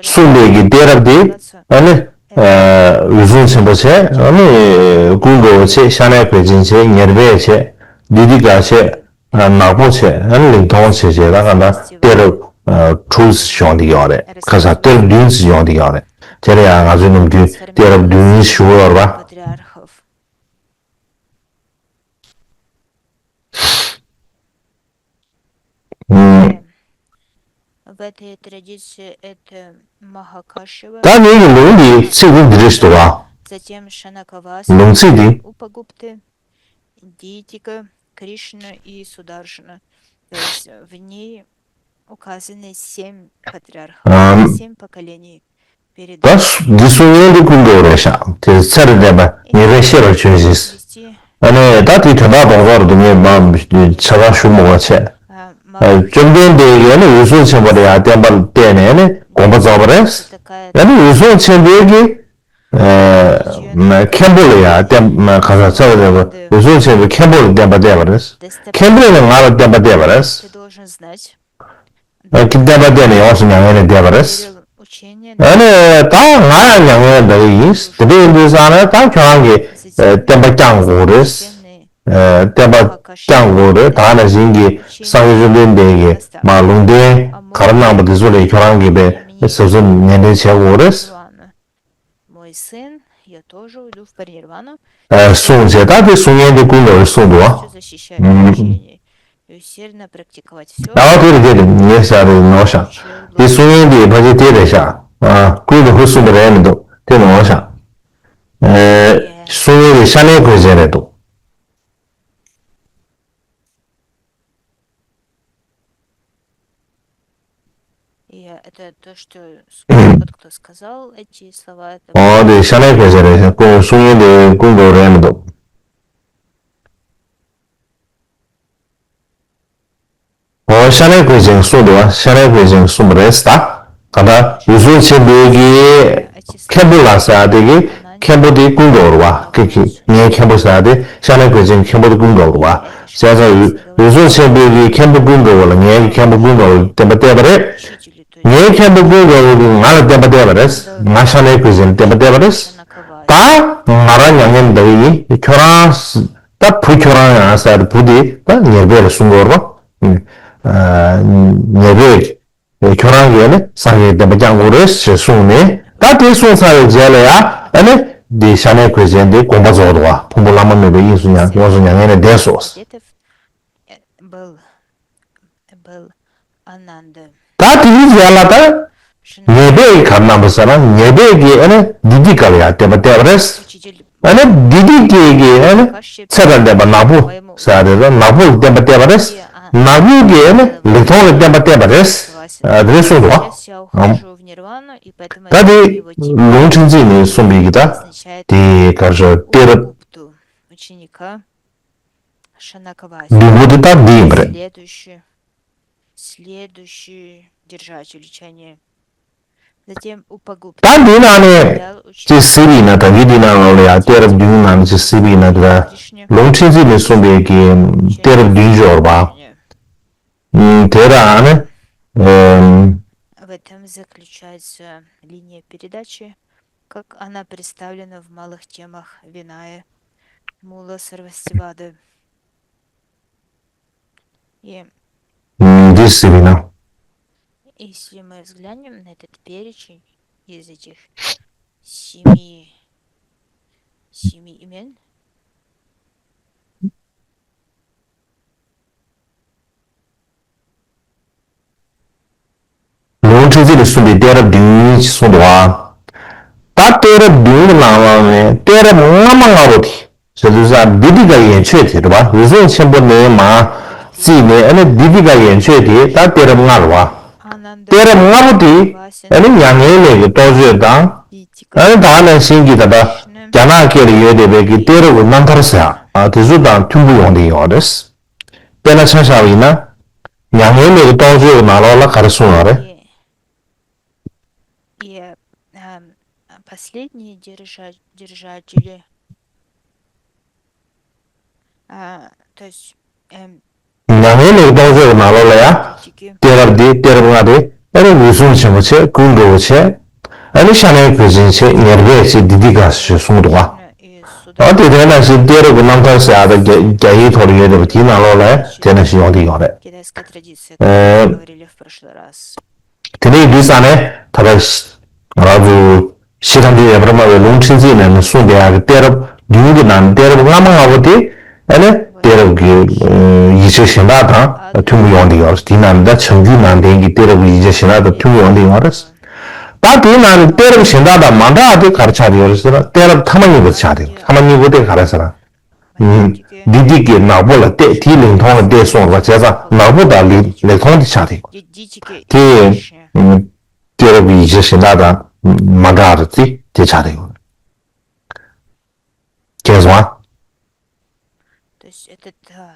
གསུངས་པའི་གི་གཏད་རབས་དེ་ཨ་ནི་འོད་སྲུང་ཆེན་པོ་བྱས། ཨ་ནི་ཀུན་དགའ་བོ་བྱས། ཤ་ནའི་བུ་ཆེན་བྱས། ཉེར་སྦས་བྱས། དི་དི་ཀ་བྱས། ནག་པོ་བྱས། ཨ་ནི་ལིང་ཐོང་བྱས་བྱས་ད་ག་ད་གཏད་རབས་དྲུག་ཙམ་བྱུང་བསྡད་ཡོད་རེད། ཁ་སང་གཏད་རབས་བདུན་ཙམ་བྱུང་བསྡད་ཡོད་རེད། དེ་ལ་ཡང་ང་ཚོའི་ནམ་རྒྱུན་གཏད་རབས་བདུན་ཞུ་གི་ཡོད་རེད་པ། В этой традиции это Махакашева, ད་ངེད་ཀྱི་ལུང་གི་ཚིག་འདི་འདི་རེད་འདུག་ག затем Шанакавасу, ལུང་ཚིག་འདི། Упагупты, Дитика, Кришна и Сударшина. То есть в ней указаны семь патриархов, семь поколений. ད་འདི་གསུང་མཁན་འདི་ཀུན་དགའ་བོ་རེད་ཤག་དེ་ཚེ་རིང་ལྡན་པ་ངེས་པར་ཤེས་པར་བྱོས་ཤིག་ཨ་ནི་ད་དེའི་དོན་དག་རྡོག་རྡོག་རེད་འདུག་ངས་མ་ཆ་ཚང་ཞུ་མི་དགོས་བྱས། བཅོམ་ལྡན་འདས་ཀྱིས་ནི་འོད་སྲུང་ཆེན་པོ་ལ་ཡང་བསྟན་པ་གཏད་ནས་ནི་དགོངས་པ་རྫོགས་པ་རེད། ཡང་ནི་འོད་སྲུང་ཆེན་པོའི་གི་མཁན་པོ་ལ་ཡང་བསྟན་ག་ས་ཚ་བ་རེད། འོད་སྲུང་ཆེན་པོའི་མཁན་པོ་ལ་བསྟན་པ་གཏད་པ་རེད། མཁན་པོས་ནི་ང་ལ་བསྟན་པ་གཏད་པ་རེད། ཨ་ཀི་བསྟན་པ་གཏད་ནས་ཡོངས་སུ་མྱ་ངན་ལས་འདས་པ་རེད། ཨ་ནི་ད་ང་ཡང་མྱ་ངན་འདའ་གི་ཡིན། དེ་འདྲ་ཡིན་དུས་ཙང་ནས་ད་ཁྱོད་རང་གིས་ བསྟན་པ་བསྐྱངས་དགོས་རེད། བསྟན་པ་བསྐྱངས་དགོས་རེད། ད་ནང་བཞིན་གྱི་སངས་རྒྱས་བཅོམ་ལྡན་འདས་ཀྱིས་མ་ལུང་བསྟན་ག་རེ་གནང་པ་དེ་ཚོ་ལས་ཁྱོད་རང་གིས་པའི་ཟབ་ཟོབ་ནན་ཏན་བྱེད་དགོས་རེད། Мой сын, я тоже уйду в паринирвану. གསུངས་བྱས། ད་དེ་གསུང་མཁན་དེ་ཀུན་དགའ་བོས་གསུངས་འདུག་ཨ། Защищаю учение. И усердно практиковать все. ད་དེ་རེད། དེ་རེད། ངས་བཞག་རེད་ནོར་ཤག་དེ་གསུང་མཁན་དེ་ཕལ་ཆེར་དེ་རེད་ཤག་ཨ། ཀུན་དགའ་བོས་གསུངས་པ་རེད་མི་འདུག་དེ་ནོར་ཤག་གསུང་མཁན་དེ་ཤ་ནའི་གོས་ཅན་རེད་འདུག И это то, что с- вот кто сказал эти слова, это ཨོ་དེ་ཤ་ནའི་གོས་ཅན་རེད། ཀུན་གསུང་མཁན་དེ་ཀུན་དགའ་བོ་རེད་མི་འདུག་ཨོ་ཤ་ནའི་གོས་ཅན་གསུངས་འདུག་ཨ། ཤ་ནའི་གོས་ཅན་གསུངས་པ་རེད་ད། ག་ད་འོད་སྲུང་ཆེན་པོའི་གི་མཁན་པོ་ལ་ཟེར་དེ་གི་མཁན་པོ་དེ་ཀུན་དགའ་བོ་རེད་པ། ཀི་ཀི་ངའི་མཁན་པོ་ཟེར་དེ་ཤ་ནའི་གོས་ཅན་མཁན་པོ་དེ་ཀུན་དགའ་བོ་རེད་པ། བྱས་ཙང་འོད་སྲུང་ཆེན་པོའི་གི་མཁན་པོ་ཀུན་དགའ་བོ་ལ་ངའི་གི་མཁན་པོ་ཀུན་དགའ་བོ་བསྟན་པ་གཏད་པ་རེད། ངའི་མཁན་པོ་ཀུན་དགའ་བོ་གིས་ང་ལ་བསྟན་པ་གཏད་པ་རེད། ང་ཤ་ནའི་གོས་ཅན་ལ་བསྟན་པ་གཏད་པ་རེད། ད་ང་རང་མྱ་ངན་འདའ་གི་ཡིན། ཁྱོད་རང་ད་བུ་ཁྱོད་རང་ཡང་ཟེར་བུ་དེ་ད་ཉེར་སྦས་ལ་གསུང་གི་ཡོད་རེད་པ། ཉེར་སྦས་ཁྱོད་རང་གིས་ནི་སངས་རྒྱས་བསྟན་པ་བསྐྱང་དགོས་རེད་ཞེས་གསུངས་ནས། ད་དེ་གསུངས་ཚར་བའི་རྗེས་ལ་ཡང་ཨ་ནི་དེ་ཤ་ནའི་གོས་ཅན་དེ་དགོངས་པ་རྫོགས་འདུག་པ། ཕུང་པོ་བླ་ན་མེད་པ་དབྱིངས་སུ་མྱ- ཡོངས་སུ་མྱ་ངན་ལས་འདས་སོ། Был, был Ананда. ད་དེའི་རྗེས་ལ་ད་ཉེར་སྦས་ཀྱིས་ག་རེ་གནང་པ་ཟེར་ན། ཉེར་སྦས་ཀྱིས་ཨ་ནི་དི་ཏི་ཀ་ལ་ཡང་བསྟན་པ་གཏད་པ་རེད། Учитель ཨ་ནི་དི་ཏི་ཀ་གིས་ཨ་ནི་ཚེ་དང་ལྡན་པ་ནག་པོ་ཟེར་རེད་ལ། ནག་པོ་ལ་བསྟན་པ་གཏད་པ་རེད། ནག་པོ་གིས་ཨ་ནི་ལེགས་མཐོང་ལ་བསྟན་པ་གཏད་པ་རེད། ཨ་དེ་རེད་གསུངས་འདུག་པ། ད་དེ་ལུང་ཁྲིད་མཛོད་ནས་གསུངས་པའི་གི་ད་དེ་ག་རེ་ཟེར། གཏད་རབས་Ученика Шанакаваси. ལུང་པོ་དེ་ད་འདི་ཡིན་པ་རེད། Следующий, следующий держатель учения. Затем Упагупта. ད་འདི་ནང་ནས་ཅིག་གཟིགས་པ་ཡིན་ན། ད་གིན་འདི་ནང་ལོགས་ལ་ཡང་གཏད་རབས་བདུན་ནང་ནས་ཅིག་གཟིགས་པ་ཡིན་ན། དེ་ལ་ལུང་ཁྲིད་མཛོད་ནས་གསུངས་པའི་གི་གཏད་རབས་བདུན་ཅིག་ཡོད་རེད་པ། དེ་ལ་ཨ་ནི་ཨམ། В этом заключается линия передачи, как она представлена в малых темах Виная, Мула Сарвастивады. И འདི་ཟེར་བས་ན། Если мы взглянем на этот перечень из этих семи, семи имен, ལུང་ཁྲིད་མཛོད་ནས་གསུངས་པའི་གཏད་རབས་བདུན་ཞེས་གསུངས་འདུག་པ། ད་གཏད་རབས་བདུན་གྱི་ནང་ལོགས་ནས་གཏད་རབས་སྔ་མ་སྔ་པོ་དེ། ཞེས་དུས་ཙང་དི་ཏི་ཀ་ཡན་ཆོད་དེ་རེད་པ། འོད་སྲུང་ཆེན་པོ་ནས་མར་བརྩིས་ནས་ཨ་ནི་དི་ཏི་ཀ་ཡན་ཆོད་དེ་ད་གཏད་རབས་ལྔ་རེད་པ། གཏད་རབས་ལྔ་པོ་དེ་ཨ་ནི་མྱ་ངན་ལས་ཀྱི་རྟོགས་བརྗོད་དང་། ཨ་ནི་ད་ནང་བཞིན་གྱི་ད་ལྟ་རྒྱ་ནག་སྐད་ལ་ཡོད་བསྡད་པའི་གི་གཏད་རབས་ཀྱི་རྣམ་ཐར་ཟེར་ཡག་དེ་ཚོ་དང་མཐུན་པོ་ཡོང་བསྡད་ཡོད་རེད། དཔེར་ན་ཆ་བཞག་པ་ཡིན་ན། མྱ་ངན་ལས་ཀྱི་རྟོགས་བརྗོད་ཀྱི་ནང་ལོགས་ལ་ག་རེ་གསུངས་ཡོད་རེད། И, эм, последние держа- держатели, а, то есть, эм, མྱ་ངན་ལས་ཀྱི་རྟོགས་བརྗོད་ཀྱི་ནང་ལོགས་ལ་ཡང་དེ་གི་གཏད་རབས་འདི་གཏད་རབས་ལྔ་དེ་ཨ་ནི་འོད་སྲུང་ཆེན་པོ་བྱས། ཀུན་དགའ་བོ་བྱས། ཨ་ནི་ཤ་ནའི་གོས་ཅན་བྱས། ཉེར་སྦས་བྱས། དི་ཏི་ཀ་ཞེས་གསུངས་འདུག་པ། ཨ་དེ་དེ་ནང་བཞིན་གཏད་རབས་ཀྱི་རྣམ་ཐར་ཟེར་ཡག་ད་རྒྱ- རྒྱ་ཡིག་ཐོག་ལ་ཡོད་བསྡད་པ་དེའི་ནང་ལོགས་ལ་དེ་ནང་བཞིན་ཡོང་བསྡད་ཡོད་རེད། Китайская традиция, как мы говорили в прошлый раз. དེ་ནས་ཡིན་དུས་ཙང་ནས་ད་ལྟ་ང་རང་ཚོ་ཤེས་ཐམས་ཅད་ཡོད་པར་སྨྲ་བའི་ལུང་ཁྲིད་མཛོད་ནས་ནི་གསུངས་བསྡད་ཡག་གི་གཏད་རབས་བདུན་གྱི་ནང་ནས་གཏད་རབས་སྔ་མ་སྔ་པོ་དེ་ཨ་ནི་གཏད་རབས་ཀྱི་ཡིག་ཆ་གཞན་དག་དང་མཐུན་པོ་ཡོང་བསྡད་ཡོད་རེད། དེའི་ནང་ནས་ད་བྱང་རྒྱུད་ནང་བསྟན་གྱི་གཏད་རབས་ཀྱི་ཡིག་ཆ་གཞན་དག་དང་མཐུན་པོ་ཡོང་བསྡད་ཡོད་རེད། ད་དེའི་ནང་ནས་གཏད་རབས་གཞན་དག་དང་མ་འདྲ་བ་དེ་ག་རེ་ཆགས་བསྡད་ཡོད་རེད་ཟེར་ན། གཏད་རབས་ཐ་མ་གཉིས་པ་དེ་ཆགས་བསྡད་ཡོད། ཐ་མ་གཉིས་པ་དེ་ག་རེ་ཟེར་ན། དི་ཏི་ཀས་ནག་པོ་ལ་གཏད། དེས་ལེགས་མཐོང་ལ་གཏད་གསུངས་པ་བྱས་ཙང་ནག་པོ་དང་ལེགས- ལེགས་མཐོང་དེ་ཆགས་ཏེ། དེ་གཏད་རབས་ཀྱི་ཡིག་ཆ་གཞན་དག་དང་མ་འདྲ་བ་རེད་དེ་དེ་ཆགས་ཏེ་ཡོད། མཁྱེན་སོང་ཨ། То есть этот, а,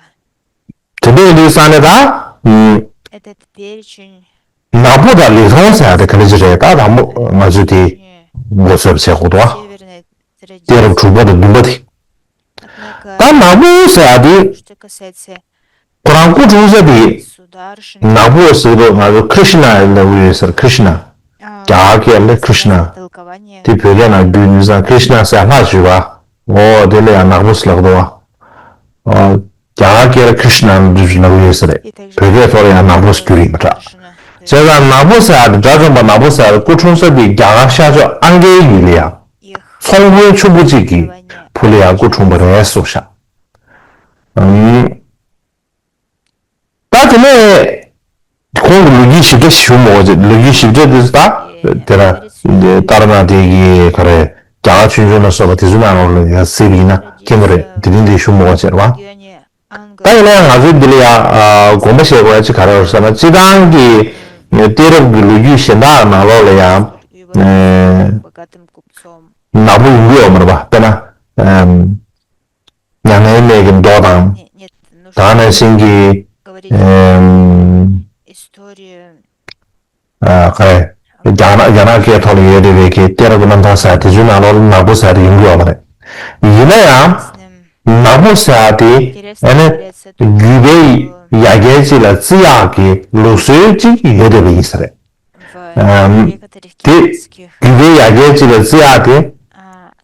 དེ་འདྲ་ཡིན་དུས་ཙང་ནས་ད། этот перечень ནག་པོ་དང་ལེགས་མཐོང་ཟེར་ཡག་དེ་ག་འདྲ་ཅིག་རེད། ད་དང་པོ་ང་ཚོས་དེ་མགོ་ཚོས་པ་བྱེད་དགོས་འདུག་ཨ། Северной традиции. གཏད་རབས་དྲུག་པ་དང་བདུན་པ་དེ། Однако, ད་ནག་པོ་ཟེར་ཡག་དེ། Что касается ཁོ་རང་སྐུ་འཁྲུངས་ས་དེ་государственной ནག་པོ་ཟེར་དུས་ང་ཚོ་ཀྲི་ཤི་ན་ལབ་ཀྱི་ཡོད་ཟེར། ཀྲི་ཤི་ན། རྒྱ་གར་སྐད་ལ་ཀྲི་ཤི་ན། Толкование དེ་བོད་སྐད་ནང་བསྒྱུར་དུས་ཙང་ཀྲི་ཤི་ན་ཟེར་ལྷ་བརྗོད་པ། འོ་དེ་ལ་ཡང་ནག་པོ་ཟེར་ལབ་འདུག་བ། ཨ། རྒྱ་གར་སྐད་ལ་ཀྲིཤ་ན་འདྲ་ཞིག་ལབ་ཡོད་ས་རེད། བོད་སྐད་ཐོག་ལ་ཡང་ནག་པོ་ཟེར་གྱི་ཡོད་རེད་པ་འདྲ། བྱས་ཙང་ནག་པོ་ཟེར་ཡ་དེ་དགྲ་བཅོམ་པ་ནག་པོ་ཟེར་ཡ་དེ་སྐུ་འཁྲུངས་ས་དེ་རྒྱ་གར་ཤར་ཕྱོགས་ཨང་ཀའི་ཡུལ་ལ་ཡ། ཚོང་དཔོན་ཕྱུག་པོ་གཅིག་གི་བུ་ལ་ཡ་སྐུ་འཁྲུངས་པ་རེད་གསུངས་ཤག་ཨམ། ད་དེ་ནས་ཁོང་གི་ལོ་རྒྱུས་ཞིབ་ཕྲ་ཞུ་མོ་ཅེ་ལོ་རྒྱུས་ཞིབ་ཕྲ་དེ་ད་དེ་ལ་ཏཱ་ར་ནཱ་ཐའི་གི་ག་རེ་རྒྱ་གར་ཆོས་འབྱུང་ལ་སོགས་པ་དེ་ཚོ་ནང་ལོགས་ལ་ཡང་གཟིགས་པ་ཡིན་ན་མཁྱེན་པ་རེད། དེ་རིང་དེ་ཞུ་མོ་ཅེ་རེད་བ། ད་ཡིན་ན་ཡང་ང་ཚོའི་འདི་ལ་ཡང་དགོངས་པ་བཞེས་དགོས་ཡ་ཅིག་ག་རེ་རེད་ཟེར་ན་སྤྱིར་བཏང་གི་གཏད་རབས་ཀྱི་ལོ་རྒྱུས་གཞན་དག་ནང་ལོགས་ལ་ཡང་ནག་པོ་ཡོང་གི་ཡོད་མ་རེད་བ། དཔེར་ན། མྱ་ངན་ལས་ཀྱི་མདོ་དང་། ད་ནང་བཞིན་གྱི་ཨེམ། ཨ། ག་རེ། རྒྱ་ནག་རྒྱ་ནག་སྐད་ཐོག་ལ་ཡོད་བསྡད་པའི་གི་གཏད་རབས་ཀྱི་རྣམ་ཐར་ཟེར་དེ་ཚོའི་ནང་ལོགས་ལ་ནག་པོ་ཟེར་དེ་ཡོང་གི་ཡོད་མ་རེད། ཡིན་ན་ཡང་ནག་པོ་ཟེར་དེ་ཨ་ནི་རྒྱུད་པའི་ཡ་གྱལ་ཅིག་ལ་བརྩི་ཡག་གི་ལུགས་སྲོལ་ཅིག་ཡོད་བསྡད་པ་ཡིན་ས་རེད། ཨམ། དེ་རྒྱུད་པའི་ཡ་གྱལ་ཅིག་ལ་བརྩི་ཡག་དེ།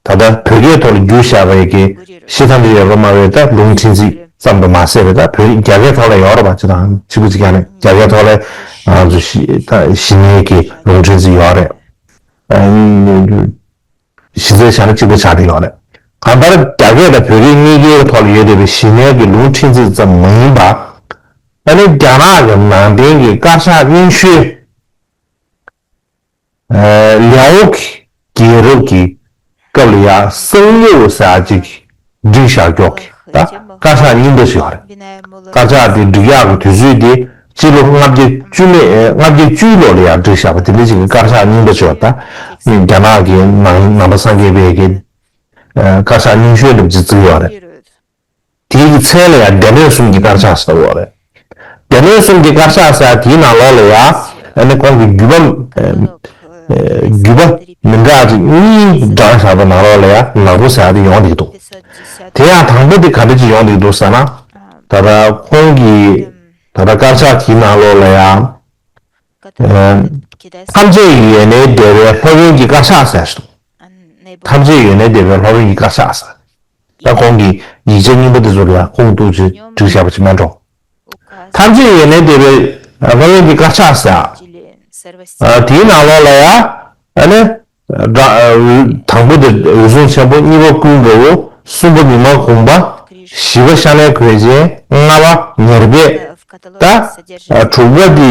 ད་ལྟ་བོད་སྐད་ཐོག་ལ་བསྒྱུར་བཞག་པའི་གི་ཤེས་ཐམས་ཅད་ཡོད་པར་སྨྲ་བའི་ད་ལུང་ཕྲན་ཚེགས་ཙམ་དུ་མ་ཟད་པའི་ད་བོད་རྒྱ་སྐད་ཐོག་ལ་ཡོད་རེད་པ། ཅི་དང་གཅིག་པུ་ཅིག་ཀྱང་ནི་རྒྱ་སྐད་ཐོག་ལ་ང་ཚོ་ཞི་ད་ཞི་གནས་ཀྱི་ལུང་ཕྲན་ཚེགས་ཡོད་རེད། ཨ། གཞི་རྩའི་ཆ་ནས་གཅིག་པ་ཆགས་བསྡད་ཡོད་རེད། གང་ལྟར་རྒྱ་སྐད་དང་བོད་སྐད་གཉིས་ཀའི་ཐོག་ལ་ཡོད་བསྡད་པའི་ཞི་གནས་ཀྱི་ལུང་ཕྲན་ཚེགས་ཙམ་མ་ཡིན་པ། ཨ་ནི་རྒྱ་ནག་གི་ནང་བསྟན་གྱི་དཀར་ཆག་རྙིང་ཤོས། ཨ། ལའོ་གི་རྒྱལ་རབས་ཀྱི་སྐབས་ལ་ཡ་གསང་ཡུམ་ཟེར་ཅིག་བསྒྲིགས་བཞག་ཀྱོག་གི་ད་དཀར་ཆག་རྙིང་པ་ཞིག་ཡོད་རེད། དཀར་ཆག་དེ་བསྒྲིགས་ཡག་གི་དུས་ཚོད་དེ་སྤྱི་ལོ་ལྔ་བརྒྱ་བཅུ་མེད་ལྔ་བརྒྱ་བཅུའི་ལོ་ལ་ཡ་བསྒྲིགས་བཞག་པ་དེ་འདྲ་ཞིག་གི་དཀར་ཆག་རྙིང་པ་ཞིག་ཡོད་རེད། ད་རྒྱ་ནག་གི་ནང་ནང་པ་སངས་རྒྱས་པའི་གི་ཨ། དཀར་ཆག་རྙིང་ཤོས་འདྲ་པོ་ཅིག་བརྩི་གི་ཡོད་རེད། དེའི་མཚན་ལ་ཡང་སྡེ་སྣོད་གསུམ་གྱི་དཀར་ཆག་ཟེར་བ་རེད། སྡེ་སྣོད་གསུམ་གྱི་དཀར་ཆག་ཟེར་དེའི་ནང་ལོགས་ལ་ཡང་ཨ་ནི་ཁོང་གི་བརྒྱུད་པ། ཨ། བརྒྱུད་པ་མི་འདྲ་ཅིག་གཉིས་བགྲངས་བཞག་པའི་ནང་ལོགས་ལ་ཡང་ནག་པོ་ཟེར་དེ་ཡོང་བསྡད་འདུག་དེ་ཡང་དང་པོ་དེ་ག་འདྲ་ཅིག་ཡོང་བསྡད་འདུག་ཟེར་ན། ད་ལྟ་ཁོང་གི་ད་ལྟ་དཀར་ཆག་དེའི་ནང་ལོགས་ལ་ཡང་། ཨ། ཐམས་ཅད་ཡོད་ནས་འདས་པའི་སློབ་དཔོན་གྱི་དཀར་ཆག་ཟེར་ཞིག་འདུག་ཐམས་ཅད་ཡོད་ནས་འདས་པའི་སློབ་དཔོན་གྱི་དཀར་ཆག་ཟེར། ད་ཁོང་གི་ཡིག་ཆ་རྙིང་པ་དེ་ཚོ་ལ་ཡང་ཁུངས་གཏུགས་བྱས་བསྒྲིགས་བཞག་པ་ཅིག་མིན་འགྲོ། ཐམས་ཅད་ཡོད་ནས་འདས་པའི་སློབ་དཔོན་གྱི་དཀར་ཆག་ཟེར། ཨ། དེའི་ནང་ལོགས་ལ་ཡང་ཨ་ནི། དང་པོ་དེ་འོད་སྲུང་ཆེན་པོ། གཉིས་པ་ཀུན་དགའ་བོ། གསུམ་པ་མི་མ་གུང་པ། བཞི་པ་ཤ་ནའི་གོས་ཅན། ལྔ་པ་ཉེར་སྦས། ད་དྲུག་པ་འདི་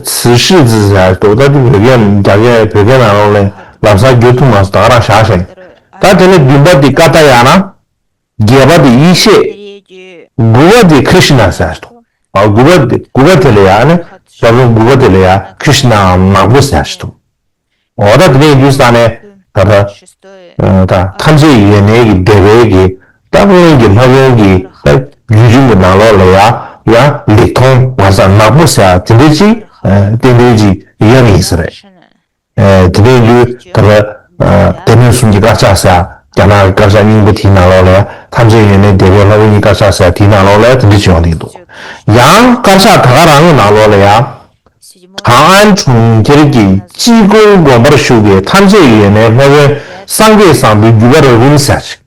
ཚིག་ཧྲིལ་ཙི་ཟེར་འདུག་ད་འདི་བོད་སྐད་རྒྱ་སྐད་བོད་སྐད་ནང་ལོགས་ལ་ལམ་སང་བསྒྱུར་ཐུབ་མ་སོང་། ད་ག་རང་བཞག་ཤག་ད་དེ་ནས་བདུན་པ་འདི་ཀ་ཏ་ཡ་ན། བརྒྱད་པ་འདི་ཡེ་ཤེས། དགུ་པ་འདི་ཀྲིཤ་ན་ཟེར་འདུག་ཨ། དགུ་པ་འདི་དགུ་པ་དེ་ལ་ཡང་ནི་སློབ་དཔོན་དགུ་པ་དེ་ལ་ཡང་ཀྲིཤ་ནའམ་ནག་པོ་ཟེར་འདུག་འོ་ད་དེ་འདྲ་ཡིན་དུས་ཙང་ནས་ད་ལྟ་ཨ། ད་ཐམས་ཅད་ཡོད་ནས་ཀྱི་འདས་པའི་གི་ད་སྔོན་གྱི་སློབ་དཔོན་གྱི་ད་བརྒྱུད་རིམ་གྱི་ནང་ལོགས་ལ་ཡང་ཡང་ལེགས་མཐོང་བར་ས་ནག་པོ་ཟེར་དེ་འདྲ་ཅིག་ཨ། ཏན་ཏན་ཅིག་ཡོད་ནི་ཡིན་ས་རེད། ཨ། དེ་འདྲ་ཡིན་དུས་ད་ལྟ་ཨ། སྡེ་སྣོད་གསུམ་གྱི་དཀར་ཆག་ཟེར་རྒྱ་ནག་གི་དཀར་ཆག་རྙིང་པ་དེའི་ནང་ལོགས་ལ་ཡང་ཐམས་ཅད་ཡོད་ནས་འདས་པའི་སློབ་དཔོན་གྱི་དཀར་ཆག་ཟེར་དེའི་ནང་ལོགས་ལ་ཡང་དེ་འདྲ་ཅིག་ཡོང་གི་འདུག་ཡང་དཀར་ཆག་ད་ག་རང་གི་ནང་ལོགས་ལ་ཡང་། 长安城 ཁྱེར་གྱི་ཅི་ཀོང་དགོན་པར་བཞུགས་པའི་ཐམས་ཅད་ཡོད་ནས་སློབ་དཔོན་སངས་རྒྱས་བཟང་པོའི་བརྒྱུད་པ་རབ་རིམ་ཟེར་ཅིག་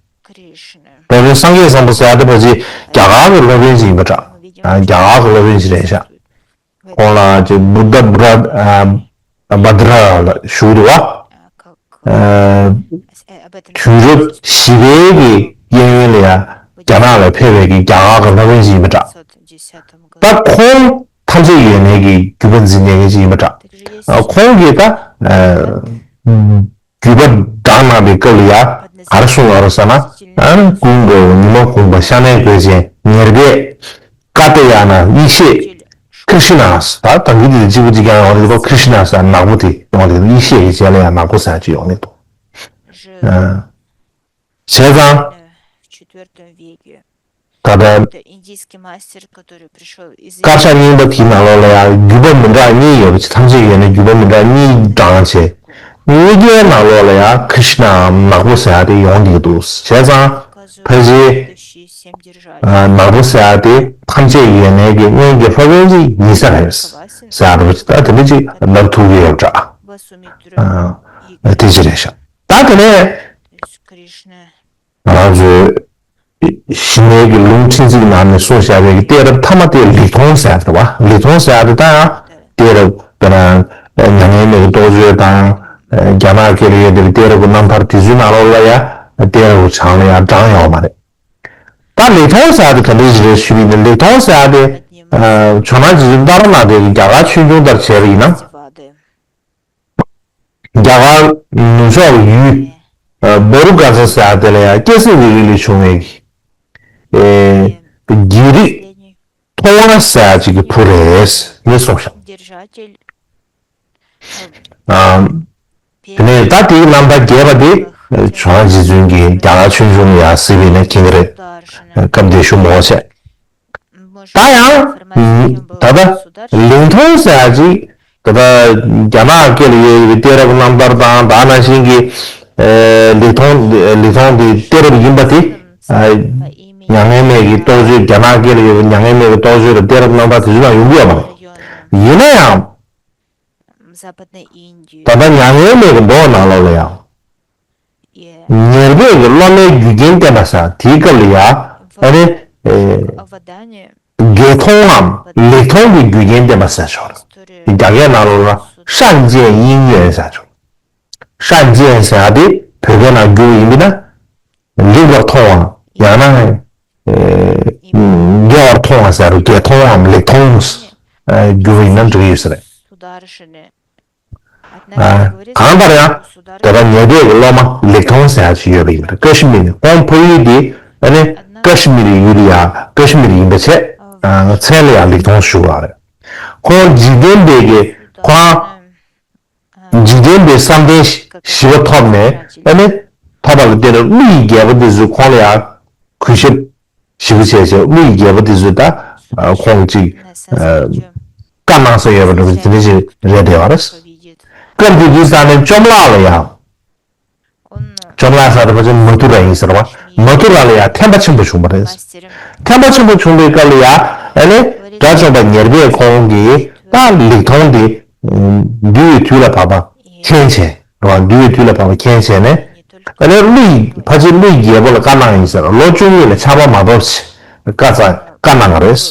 སློབ་དཔོན་སངས་རྒྱས་བཟང་པོ་ཟེར་ཡ་དེ་ཕལ་ཆེར་རྒྱ་གར་གྱི་སློབ་དཔོན་ཅིག་ཡིན་པ་འདྲ། རྒྱ་གར་གྱི་སློབ་དཔོན་ཅིག་རེད་ཤག་ཁོང་ལ་ཅིག་བུདྡྷ་བྷ་དྲ་ཨ། བྷ་དྲ་ལ་ཞུ་འདུག་བ། ཨ། དུས་རབས་བཞི་པའི་གི་གཡས་གཡོན་ལ་ཡ་རྒྱ་ནག་ལ་ཕེབས་པའི་གི་རྒྱ་གར་གྱི་སློབ་དཔོན་ཅིག་ཡིན་པ་འདྲ། ད་ཁོང་ཐམས་ཅད་ཡོད་ནས་ཀྱི་བརྒྱུད་པ་འཛིན་མཁན་ཅིག་ཡིན་པ་འདྲ། ཨ། ཁོང་གིས་ད་ཨ། བརྒྱུད་པ་བགྲངས་གནང་པའི་སྐབས་ལ་ཡ་ག་རེ་གསུངས་ཡོད་རེད་ཟེར་ན། ཨ་ནི་ཀུན་དགའ་བོ། ཉི་མ་གུང་པ། ཤ་ནའི་གོས་ཅན། ཉེར་སྦས། ཀ་ཏ་ཡ་ན། ཡེ་ཤེས། ཀྲིཤ་ན། ད་ད་གིན་དེ་གཅིག་པུ་གཅིག་རྐྱང་ཡོང་གི་འདུག་ཀྲིཤ་ན་ཟེར་ནག་པོ་དེ་ཡོང་གི་འདུག་ཡེ་ཤེས་ཀྱི་རྗེས་ལ་ཡང་ནག་པོ་ཟེར་གཅིག་ཡོང་གི་འདུག་ཨ། བྱས་ཙང་། ད་ལྟ་དཀར་ཆག་རྙིང་པ་དེའི་ནང་ལོགས་ལ་ཡང་བརྒྱུད་པ་མི་འདྲ་གཉིས་ཡོད་པ་ཅིག་ཐམས་ཅད་ཡོད་ནས་བརྒྱུད་པ་མི་འདྲ་གཉིས་བགྲངས་བྱས། གཉིས་ཀའི་ནང་ལོགས་ལ་ཡང་ཀྲིཤ་ནའམ་ནག་པོ་ཟེར་ཡ་དེ་ཡོང་གི་འདུག་བྱས་ཙང་ཕལ་ཆེར་ནག་པོ་ཟེར་ཡ་དེ་ཐམས་ཅད་ཡོད་ནས་ཀྱི་སྔོན་གྱི་སློབ་དཔོན་ཅིག་ཡིན་ས་རེད་ཟེར་ཡ་རེད་པ་ཅིག་ད་དེ་འདྲ་ཅིག་ལབ་ཐུབ་ཀྱི་ཡོད་པ་འདྲ། དེ་ཅིག་རེད་ཤག་ད་དེ་ནས། ང་རང་ཚོའི་ཞི་གནས་ཀྱི་ལུང་ཕྲན་ཚེགས་ནང་ནས་གསུངས་བཞག་པའི་གི་གཏད་རབས་མཐའ་མ་དེ་ལེགས་མཐོང་ཟེར་ཡ་རེད་བ། ལེགས་མཐོང་ཟེར་ཡ་དེ་ད་ཡང་གཏད་རབས་དཔེར་ན་མྱ་ངན་མེད་ཀྱི་རྟོགས་བརྗོད་དང་། རྒྱ་ནག་སྐད་ལ་ཡོད་པའི་གཏད་རབས་ཀྱི་རྣམ་ཐར་དེ་ཚོའི་ནང་ལོགས་ལ་ཡང་གཏད་རབས་ཀྱི་བྱ་བ་ལ་ཡང་བགྲངས་ཡོད་མ་རེད། ད་ལེགས་མཐོང་ཟེར་ཡ་དེ་ག་འདྲ་ཞིག་རེད་ཞུས་པ་ཡིན་ན། ལེགས་མཐོང་ཟེར་ཡ་དེ་ཇོ་ནང་རྗེ་བཙུན་ཏཱ་ར་ནཱ་ཐའི་རྒྱ་གར་ཆོས་འབྱུང་ལྟར་བྱས་པ་ཡིན་ན། རྒྱ་གར་ནུབ་ཕྱོགས་ཡུལ་བྷ་རུ་ཀ་ཛ་ཟེར་ཡ་དེ་ལ་ཡང་སྐྱ་སེར་གྱི་རིགས་ལས་བྱུང་བའི་གི་ཨེ་བགེགས་རིགས་མཐོ་བ་ཟེར་ཡ་ཅིག་གི་བུ་རེད་ངས་གསུངས་ཤག་ཨ། དེ་ནས་ད་དེའི་རྣམ་ཐར་རྒྱས་པ་དེ་ཇོ་ནང་རྗེ་བཙུན་གྱིས་རྒྱ་གར་ཆོས་འབྱུང་ལ་ཡང་གཟིགས་པ་ཡིན་ན་མཁྱེན་གྱི་རེད། སྐབས་འདིར་ཞུ་མི་དགོས་བྱས། ད་ཡང་ད་ལྟ་ལེགས་མཐོང་ཟེར་ཡ་ཅིག་ད་ལྟ་རྒྱ་ནག་སྐད་ལ་ཡོད་པའི་གཏད་རབས་རྣམ་ཐར་དང་ད་ནང་བཞིན་གྱི་ཨེ་ལེགས་མཐོང་ལེགས་མཐོང་དེ་གཏད་རབས་ཡིན་པ་དེ། ཨ། མྱ་ངན་མེད་ཀྱི་རྟོགས་བརྗོད། རྒྱ་ནག་སྐད་ལ་ཡོད་པའི་མྱ་ངན་མེད་ཀྱི་རྟོགས་བརྗོད་ལ་གཏད་རབས་རྣམ་ཐར་དེ་ཚོ་ཡང་ཡོང་གི་ཡོད་མ་རེད། ཡིན་ན་ཡང་། ད་ལྟ་མྱ་ངན་མེད་ཀྱི་མདོ་ནང་ལོགས་ལ་ཡང་། ཉེར་སྦས་ཀྱི་སློབ་མའི་རྒྱུ་རྐྱེན་བསྟན་པ་ཟེར་དེའི་སྐབས་ལ་ཡང་ཨ་ནི། ཨེ། དགེ་མཐོང་ངམ་ལེགས་མཐོང་གི་རྒྱུ་རྐྱེན་བསྟན་པ་ཟེར་ཆོག་རེད། རྒྱ་སྐད་ནང་ལོགས་ལ་ཧྲན་ཅན་དབྱིན་ཡོན་ཟེར་ཆོག་ཧྲན་ཅན་ཟེར་ཡ་དེ་བོད་སྐད་ནང་བསྒྱུར་བ་ཡིན་པ་ན། ལེགས་པར་མཐོང་བ་ཡང་ན། ཨེ། དགེ་བར་མཐོང་བ་ཟེར་རུ་དགེ་མཐོང་བའམ་ལེགས་མཐོང་། ཨེ། བསྒྱུར་བ་ཡིན་ན་འགྲིག་གི་ཡོད་ས་རེད། ཨ། གང་ལྟར་ཡང་ད་ལྟ་ཉེར་སྦས་ཀྱི་སློབ་མ་ལེགས་མཐོང་ཟེར་ཡ་ཞིག་ཡོད་པ་ཡིན་པ་རེད། ཀ་ཤི་མིར་ནས་ཁོང་ཕ་ཡུལ་དེ་ཨ་ནི་ཀ་ཤི་མིར་ཡུལ་ལ་ཡ་ཀ་ཤི་མིར་ཡིན་པ་བྱས། ཨ། མཚན་ལ་ཡང་ལེགས་མཐོང་ཞུ་བ་རེད། ཁོང་འཇིག་རྟེན་པའི་གི་ཁོང་། འཇིག་རྟེན་པའི་བསམ་གཏན་ཞི་བ་ཐོབ་ནས་ཨ་ནི་ཐོབ་པ་ལ་བརྟེན་ནས་ཀླུ་ཡི་རྒྱལ་པོ་དེ་ཚོས་ཁོང་ལ་ཡང་གུས་ཞབས་ཞེ་པོ་བྱས་བྱས། ཀླུ་ཡི་རྒྱལ་པོ་དེ་ཚོས་ད་ཁོང་ཅིག་བཀའ་གནང་ས་ཡོད་པ་འདྲ་བོ་དེ་འདྲ་ཞིག་རེད་བསྡད་པ་རེད། སྐབས་དེ་དུས་ཙ་ནས་བཅོམ་བརླག་ལ་ཡང་། བཅོམ་བརླག་ཟེར་བ་ཅིག་མ་ཐུ་ར་ཡིན་ཟེར་བ། མ་ཐུ་ར་ལ་ཡང་ཐན་པ་ཆེན་པོ་བྱུང་བ་རེད། ཐན་པ་ཆེན་པོ་བྱུང་བའི་སྐབས་ལ་ཡང་ཨ་ནི་དགྲ་བཅོམ་པ་ཉེར་སྦས་ཁོང་གིས་ད་ལེགས་མཐོང་དེ་འདུལ་བའི་དུས་ལ་བབ་པ་མཁྱེན་བྱས་རེད་བ། འདུལ་བའི་དུས་ལ་བབ་པ་མཁྱེན་བྱས་ནས་ཨ་ནི་ཀླུ་ཡི་ཕལ་ཆེར་ཀླུ་ཡི་རྒྱལ་པོ་ལ་བཀའ་གནང་ཡིན་ཟེར། ལོ་བཅུ་གཉིས་ལ་ཆར་པ་མ་བབས་ཞེས་བཀའ་བཀའ་གནང་བ་རེད།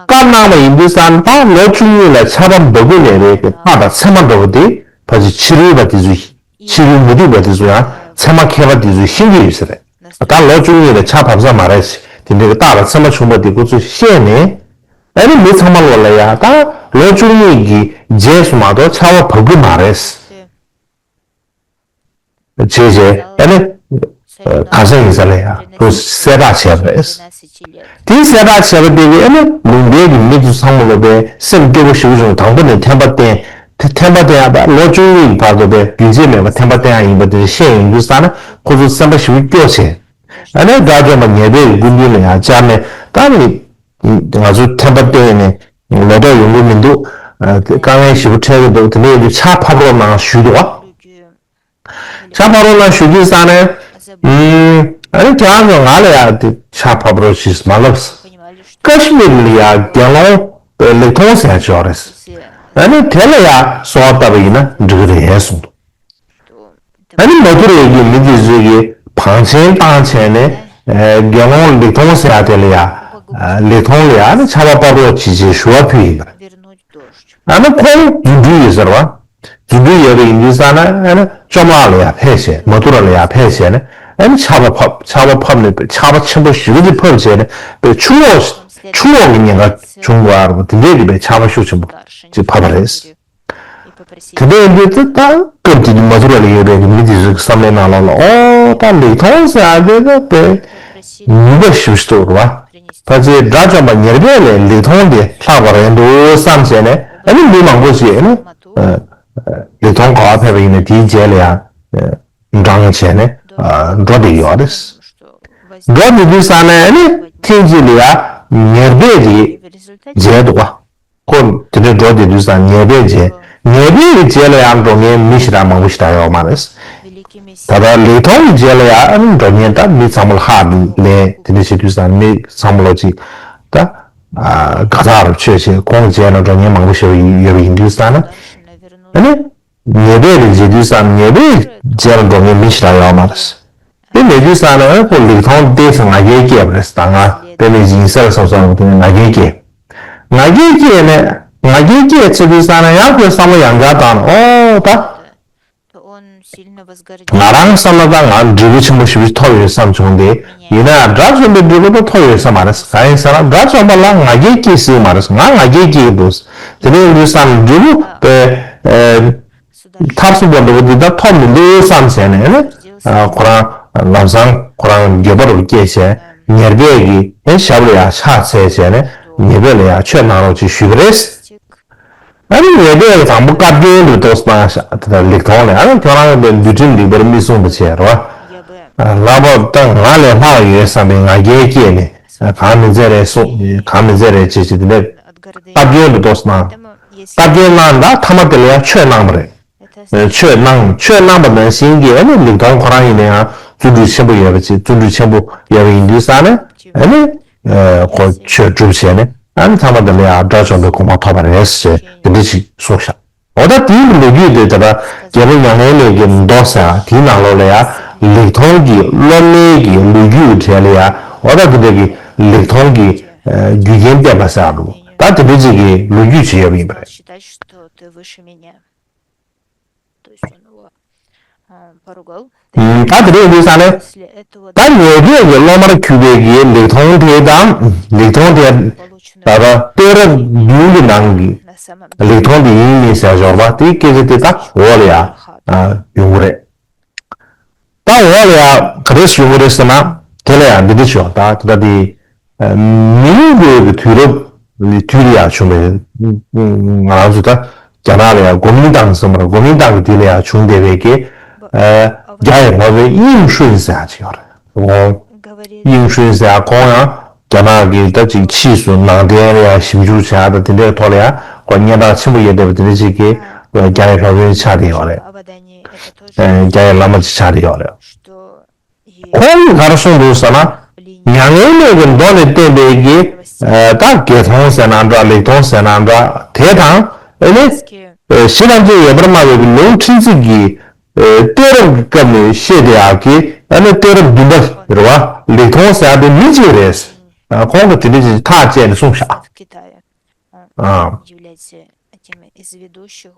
བཀའ་གནང་བ་ཡིན་དུས་ཙང་ད་ལོ་བཅུ་གཉིས་ལ་ཆར་པ་འབབ་ཀྱི་མེད་པའི་གི་རྟགས་དང་མཚན་མ་འདྲ་བོ་དེ་ཕལ་ཆེར་ཕྱི་རོལ་པ་དེ་ཚོས། ཕྱི་རོལ་མུ་སྟེགས་པ་དེ་ཚོ་ཡང་ཚད་མ་མཁས་པ་དེ་ཚོས་ཤེས་ཀྱི་ཡོད་ས་རེད། ད་ལོ་བཅུ་གཉིས་ལ་ཆར་བབས་ས་མ་རེད། དེ་འདྲའི་གི་རྟགས་དང་མཚན་མ་བྱུང་བ་དེ་ཁོ་ཚོས་ཤེས་ནས། ཨ་ནི་མི་ཚང་མ་ལོ་ལ་ཡ་ད་ལོ་བཅུ་གཉིས་ཀྱི་རྗེས་སུ་མ་གཏོགས་ཆར་པ་བབས་ཀྱི་མ་རེད། བྱས་བྱས་ཨ་ནི་ག་ས་ཡིན་ས་ལ་ཡ་ཁོས་གསལ་བསྒྲགས་བྱས་པ་རེད། དེའི་གསལ་བསྒྲགས་བྱས་པ་དེ་གིས་ཨ་ནི་ལུང་པའི་གི་མི་དེ་ཚང་མ་ལོ་པའི་སེམས་སྐྱོ་པོ་ཞེ་པོ་བྱུང་། དང་པོ་ནས་ཐན་པ་བསྟེན། དེ་ཐན་པ་བསྟེན་ཡ་ད་ལོ་བཅུ་གཉིས་ཀྱི་བར་དུ་པའི་རྒྱུན་ཆད་མེད་པར་ཐན་པ་བསྟེན་ཡ་ཡིན་པ་དེ་ཤེས་ཡོང་དུས་ཙ་ན་ཁོ་ཚོ་སེམས་པ་ཞེ་པོ་སྐྱོ་བྱས། ཨ་ནི་དགྲ་བཅོམ་པ་ཉེར་སྦས་ཀྱི་སྐུ་མདུན་ལ་ཡང་བཅར་ནས་ད་ནི་ང་ཚོ་ཐན་པ་བསྟེན་ནས་ལོ་ཏོག་ཡོང་གི་མི་འདུག་ཨ། དཀའ་ངལ་ཞེ་པོ་འཕྲད་ཀྱི་འདུག་དེ་འདྲ་ཡིན་དུས་ཆར་ཕབ་རོགས་གནང་ཞུས་འདུག་བ། ཆར་ཕབ་རོགས་གནང་ཞུ་དུས་ཙ་ནས། ཨ་ནི་ཁྱེད་རང་ཚོ་ང་ལ་ཡ་དེ་ཆར་ཕབ་རོགས་ཞེས་མ་ལབ། ཀ་ཤི་མིར་ལ་ཡ་དགེ་སློང་ལེགས་མཐོང་ཟེར་ཡ་ཅིག་ཡོད་རེད། ཨ་ནི་དེ་ལ་ཡ་གསོལ་བ་བཏབ་པ་ཡིན་ན་འགྲིག་གི་རེད་གསུངས་འདུག་ཨ་ནི་མ་ཐུ་རའི་གི་མི་དེ་ཚོས་ཀྱི་བང་ཆེན་བཏང་བྱས་ནས། ཨ། དགེ་སློང་ལེགས་མཐོང་ཟེར་ཡ་དེ་ལ་ཡ། ཨ། ལེགས་མཐོང་ལ་ཡ་ནི་ཆར་པ་ཕབ་རོགས་བྱེད་ཅེས་ཞུ་བ་ཕུལ་ཡིན་པ་རེད། ཨ་ནི་ཁོང་རྫུ་འཕྲུལ་ཡོད་ཟེར་བ། རྫུ་འཕྲུལ་ཡོད་པ་ཡིན་དུས་ཙ་ན་ཨ་ནི་བཅོམ་བརླག་ལ་ཡ་ཕེབས་བྱས། མ་ཐུ་ར་ལ་ཡ་ཕེབས་བྱས་ནས་ཨ་ནི་ཆར་པ་ཕབ། ཆར་པ་ཕབ་ནས་ཆར་པ་ཆེན་པོ་ཞེ་པོ་ཅིག་ཕབ་བྱས་ནས་པའི་ཆུ་ལོག་ཆུ་ལོག་གི་ཉེན་ཁ་བྱུང་བ་རེད་པ། དེ་འདྲས་ཀྱི་པའི་ཆར་པ་ཤུགས་ཆེན་པོ་ཅིག་ཕབ་པ་རེད། དེ་འདྲ་ཡིན་དུས་ད་སྐབས་དེ་དུས་མ་ཐུ་ར་ལ་ཡོད་པའི་མི་དེ་ཚོའི་བསམ་བློའི་ནང་ལོགས་ལ། ཨོ་ད་ལེགས་མཐོང་ཟེར་ཡ་དེ་ད་དཔེ་ནུས་པ་ཞེ་པོ་ཅིག་འདུག་རེད་བ། ཕལ་ཆེར་དགྲ་བཅོམ་པ་ཉེར་སྦས་ལས་ལེགས་མཐོང་དེ་ལྷག་པ་རེད་འདུག་བསམ་བྱས་ནས། ཨ་ནི་མི་མང་པོ་ཞིག་ཨ་ནི་ལེགས་མཐོང་ག་པར་ཕེབས་པ་ཡིན་ན་དེའི་རྗེས་ལ་ཡང་འབྲང་བྱས་ནས་འགྲོ་བསྡད་ཡོད་རེད། འགྲོ་བསྡད་དུས་ཙ་ན་ཨ་ནི་ཐེངས་གཅིག་ལ་ཡང་ཉེར་སྦས་ཀྱིས་མཇལ་འདུག་བ། ཁོ་དེ་འདྲའི་འགྲོ་བསྡད་དུས་ཙང་ཉེར་སྦས་མཇལ། ཉེར་སྦས་ཀྱི་རྗེས་ལ་ཡང་འགྲོ་མཁན་མི་ཞེ་དྲག་མང་པོ་ཞེ་དྲག་ཡོད་མ་རེད། ད་ལྟ་ལེགས་མཐོང་གི་རྗེས་ལ་ཡང་འགྲོ་མཁན་ད་མི་ཚང་མ་ལ་ཧ་ལས། དེ་འདྲ་བྱེད་དུས་ཙང་མི་ཚང་མ་ལོ་གཅིག་ད་ག་ཚ་རུ་ཆོས་བྱེད། ཁོང་རྗེས་ལ་འགྲོ་མཁན་མང་པོ་ཞེ་པོ་ཡོད་པ་ཡིན་དུས་ཙང་ན། ཨ་ནི་ཉེར་སྦས་ལ་མཇལ་དུས་ཙང་ཉེར་སྦས་རྗེས་ལ་འགྲོ་མཁན་མི་ཞེ་དྲག་ཡོད་མ་རེད། དེ་མེད་དུས་ཙང་ནས་ཁོ་ལེགས་མཐོང་དེ་ཚོ་ང་རྒྱལ་སྐྱེས་པ་རེད། ད་ང་དཔེ་མེད་ཅིག་ཡིན་ས་རེད་བསམ་བསམ་དེ་ནས་ང་རྒྱལ་སྐྱེས། ང་རྒྱལ་སྐྱེས་ནས་ང་རྒྱལ་སྐྱེས་ཚེ་དུས་ཙང་ནས་ཡང་ཁོའི་བསམ་བློ་ཡང་བསྐྱར་བཏང་ནས་ཨོ་ད། ང་རང་བསམ་ན་ད་ང་འབྲས་བུ་ཆེན་པོ་ཞེ་པོ་ཅིག་ཐོབ་ཡོད་བསམ་བྱུང་སྟེ། ཡིན་ན་ཡང་དགྲ་བཅོམ་པའི་འབྲས་བུ་ད་ཐོབ་ཡོད་ས་མ་རེད། གང་ཡིན་ཟེར་ན་དགྲ་བཅོམ་པ་ལ་ང་རྒྱལ་སྐྱེ་སྲིད་མ་རེད། ང་ང་རྒྱལ་སྐྱེ་གི་འདུག་དེ་ནས་ཡིན་དུས་ཙང་འབྲས་བུ་དེ་མཐར་སོན་པ་འདྲ་པོ་འདི་ད་ཐོབ་མི་འདུག་བསམ་བྱས་ནས་ནི། ཁོ་རང་ལམ་སང་ཁོ་རང་འགྱོད་པ་རུ་སྐྱེས་བྱས། ཉེར་སྦས་ཀྱི་ཞབས་ལ་ཡང་ཕྱག་འཚལ་བྱས་ནས་ཉེར་སྦས་ལ་ཡང་ཆོས་གནང་རོགས་ཅེས་ཞུས་པ་རེད། ཨ་ནི་ཉེར་སྦས་ཀྱིས་དང་པོ་བཀའ་བཀྱོན་དུ་ཏོག་ཙམ་བཏང་ཤག་དེ་ལྟར་ལེགས་མཐོང་ལ་ཨ་ནི་ཁྱོད་རང་གི་འདུལ་ཁྲིམས་ལེགས་པར་མི་སྲུང་པ་བྱས་རོ། ལྷག་པར་ད་ང་ལས་ལྷག་ཡོད་བསམ་པའི་ང་རྒྱལ་སྐྱེས་ནས་གང་མི་མཛད་རེད་གསུངས། གང་མི་མཛད་རེད་ཅེས་བྱས་དེ་འདྲས་བཀའ་བཀྱོན་དུ་ཏོག་ཙམ་གནང་། བཀའ་བཀྱོན་གནང་ད་མཐའ་མ་དེ་ལ་ཡང་ཆོས་གནང་བ་རེད། ཆོས་གནང་ཆོས་གནང་པ་ནང་བཞིན་གྱི་ཨ་ནི་ལེགས་མཐོང་ཁོ་རང་ཡིན་ན་ཡང་བརྩོན་འགྲུས་ཆེན་པོ་ཡོད་པ་ཅིག་བརྩོན་འགྲུས་ཆེན་པོ་ཡོད་པ་ཡིན་དུས་ཙང་ནས་ཨ་ནི། ཁོ་ཆོས་སྒྲུབ་བྱས་ནས་ཨ་ནི་ཚང་མ་འདི་ལ་ཡང་དགྲ་བཅོམ་པའི་གོ་འཕང་ཐོབ་པ་རེད་ཟེར་དེ་འདྲ་ཞིག་གསུངས་ཤག་འོ་ད་དེའི་ལོ་རྒྱུས་དེ་ད་ལྟ་རྒྱལ་པོ་མྱ་ངན་མེད་ཀྱི་མདོ་ཟེར་དེའི་ནང་ལོགས་ལ་ཡང་ལེགས་མཐོང་གི་སློབ་མའི་གི་ལོ་རྒྱུས་ཀྱི་གྲས་ལ་ཡང་འོ་ད་དེ་འདྲ་གི་ལེགས་མཐོང་གི་རྒྱུ་རྐྱེན་བསྟན་པ་ཟེར་འདུག་ད་དེ་འདྲ་ཅིག་གི་ལོ་རྒྱུས་ཅིག་ཡོད་པ་ཡིན་པ་རེད། ད་དེ་རིང་འདི་ས་ནས་ད་ཉེ་དུས་ཀྱི་སློབ་མར་གྱུར་པའི་གི་ལེགས་མཐོང་དེ་དང་ལེགས་མཐོང་དེ་ད་ལྟ་གཏད་རབས་བདུན་གྱི་ནང་གི་ལེགས་མཐོང་དེ་ཡིན་མིན་ཟེར་འབྱོར་པ་དེའི་སྐད་ཆ་དེ་ད་འོག་ལ་ཡང་ཡོང་གི་རེད། ད་འོག་ལ་ཡང་ག་རེ་ཡོང་གི་རེད་ཟེར་ན་དེ་ལ་ཡང་འདི་འདྲ་ཞུ་ད་ད་དེ། མིང་འབོད་ཀྱི་དུས་རབས་ལས་དུས་ལ་ཡང་བྱུང་བའི་ང་རང་ཚོ་ད་རྒྱ་ནག་ལ་ཡང་གོ་མིན་ཏང་ཟེར་མ་རེད། གོ་མིན་ཏང་གི་དུས་ལ་ཡང་བྱུང་བསྡད་པའི་གི་རྒྱ་ཡི་སློབ་དཔོན་དབྱིངས་ཧྲུན་ཟེར་ཡག་ཅིག་ཡོད་རེད། ཁོང་དབྱིངས་ཧྲུན་ཟེར་ཡག་ཁོང་ཡང་རྒྱ་ནག་གི་ད་ཅིག་ཕྱིས་སུ་ནང་བསྟན་ལ་ཡང་ཞིབ་འཇུག་བྱ་ཡག་དང་དེ་འདྲའི་ཐོག་ལ་ཡང་ཁོ་སྙན་གྲགས་ཆེན་པོ་ཡོད་བསྡད་པ་དེ་འདྲ་ཅིག་གི་རྒྱ་ཡི་སློབ་དཔོན་ཆགས་བསྡད་ཡོད་རེད། རྒྱ་ཡི་བླ་མ་ཅིག་ཆགས་བསྡད་ཡོད་རེད། ཁོང་གིས་ག་རེ་གསུངས་འདུག་ཟེར་ན། མྱ་ངན་མེད་ཀྱི་མདོ་ནས་བསྟན་པའི་གི་ད་དགེ་མཐོང་ཟེར་ན་འདྲ་ལེགས་མཐོང་ཟེར་ན་འདྲ་དེ་དང་ཨ་ནི་གཞི་ཐམས་ཅད་ཡོད་པར་སྨྲ་བའི་གི་ལུང་ཕྲན་ཚེགས་ཀྱི་གཏད་རབས་ཀྱི་སྐབས་ནས་བཤད་བསྡད་ཡག་གི་ཨ་ནི་གཏད་རབས་བདུན་པ་རེད་བ། ལེགས་མཐོང་ཟེར་ཡག་དེ་མི་གཅིག་རེད། ཁོང་གིས་དེ་འདྲ་ཞིག་ཐག་བཅད་ནས་གསུངས་ཤག་ཨ།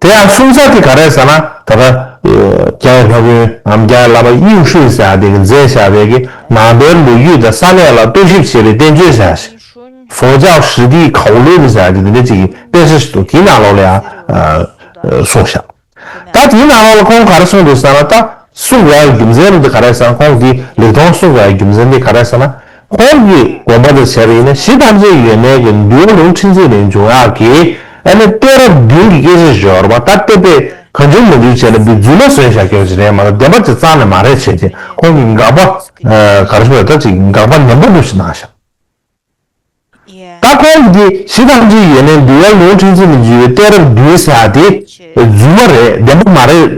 དེ་ཡང་གསུང་ས་དེ་ག་རེ་ཟེར་ན་ད་ལྟ་རྒྱ་ཡི་སློབ་དཔོན་ནམ་རྒྱ་ཡི་བླ་མ་དབྱིངས་ཧྲུན་ཟེར་ཡ་དེ་གིས་མཛད་བཞག་པའི་གི་ནང་པའི་ལོ་རྒྱུས་དང་ས་གནས་ལ་རྟོག་ཞིབ་བྱེད་པའི་བསྟན་བཅོས་ཟེར་ཡ་ཞིག佛教史地考论ཟེར་ཡ་དེ་འདི་འདྲ་ཅིག་གི་དཔེ་ཆ་ཞིག་འདུག་དེའི་ནང་ལོགས་ལ་ཡང་གསུངས་བཞག་ད་དེའི་ནང་ལོགས་ལ་ཁོང་ག་རེ་གསུངས་འདུག་ཟེར་ན་ད་གསུང་དགོས་ཡ་རྒྱུ་མཚན་རེད་འདི་ག་རེ་ཟེར་ན་ཁོང་གིས་ལེགས་མཐོང་གསུང་དགོས་ཡ་རྒྱུ་མཚན་འདི་ག་རེ་ཟེར་ན། ཁོང་གི་དགོངས་པ་དང་བྱས་པ་ཡིན་ན་གཞི་ཐམས་ཅད་ཡོད་མེད་ཀྱི་འདུལ་བ་ལུང་ཕྲན་ཚེགས་ནས་འབྱུང་ཡག་གི་ཨ་ནི་གཏད་རབས་བདུན་གྱི་སྐད་ཆ་ཞིག་ཡོད་རེད་པ། ད་གཏད་པས་གང་བྱུང་མང་བྱུང་བྱས་ན་འདི་རྫུན་མ་བཟོས་བཞག་སྐད་ཆ་རེད་མ་གཏོགས་བདེན་པ་ཅིག་རྩ་ནས་མ་རེད་བྱས་ཏེ་ཁོང་གིས་དགག་པ་ག་རེ་ཞུ་དགོས་ད་ཅིག་དགག་པ་ནན་པོ་འདུག་ཞིག་གནང་ཤག་ད་ཁོང་གིས་འདི་གཞི་ཐམས་ཅད་ཡོད་མེད་འདུལ་བ་ལུང་ཕྲན་ཚེགས་ནས་འབྱུང་བའི་གཏད་རབས་བདུན་ཟེར་ཡག་དེ་རྫུན་མ་རེད་བདེན་པ་མ་རེད།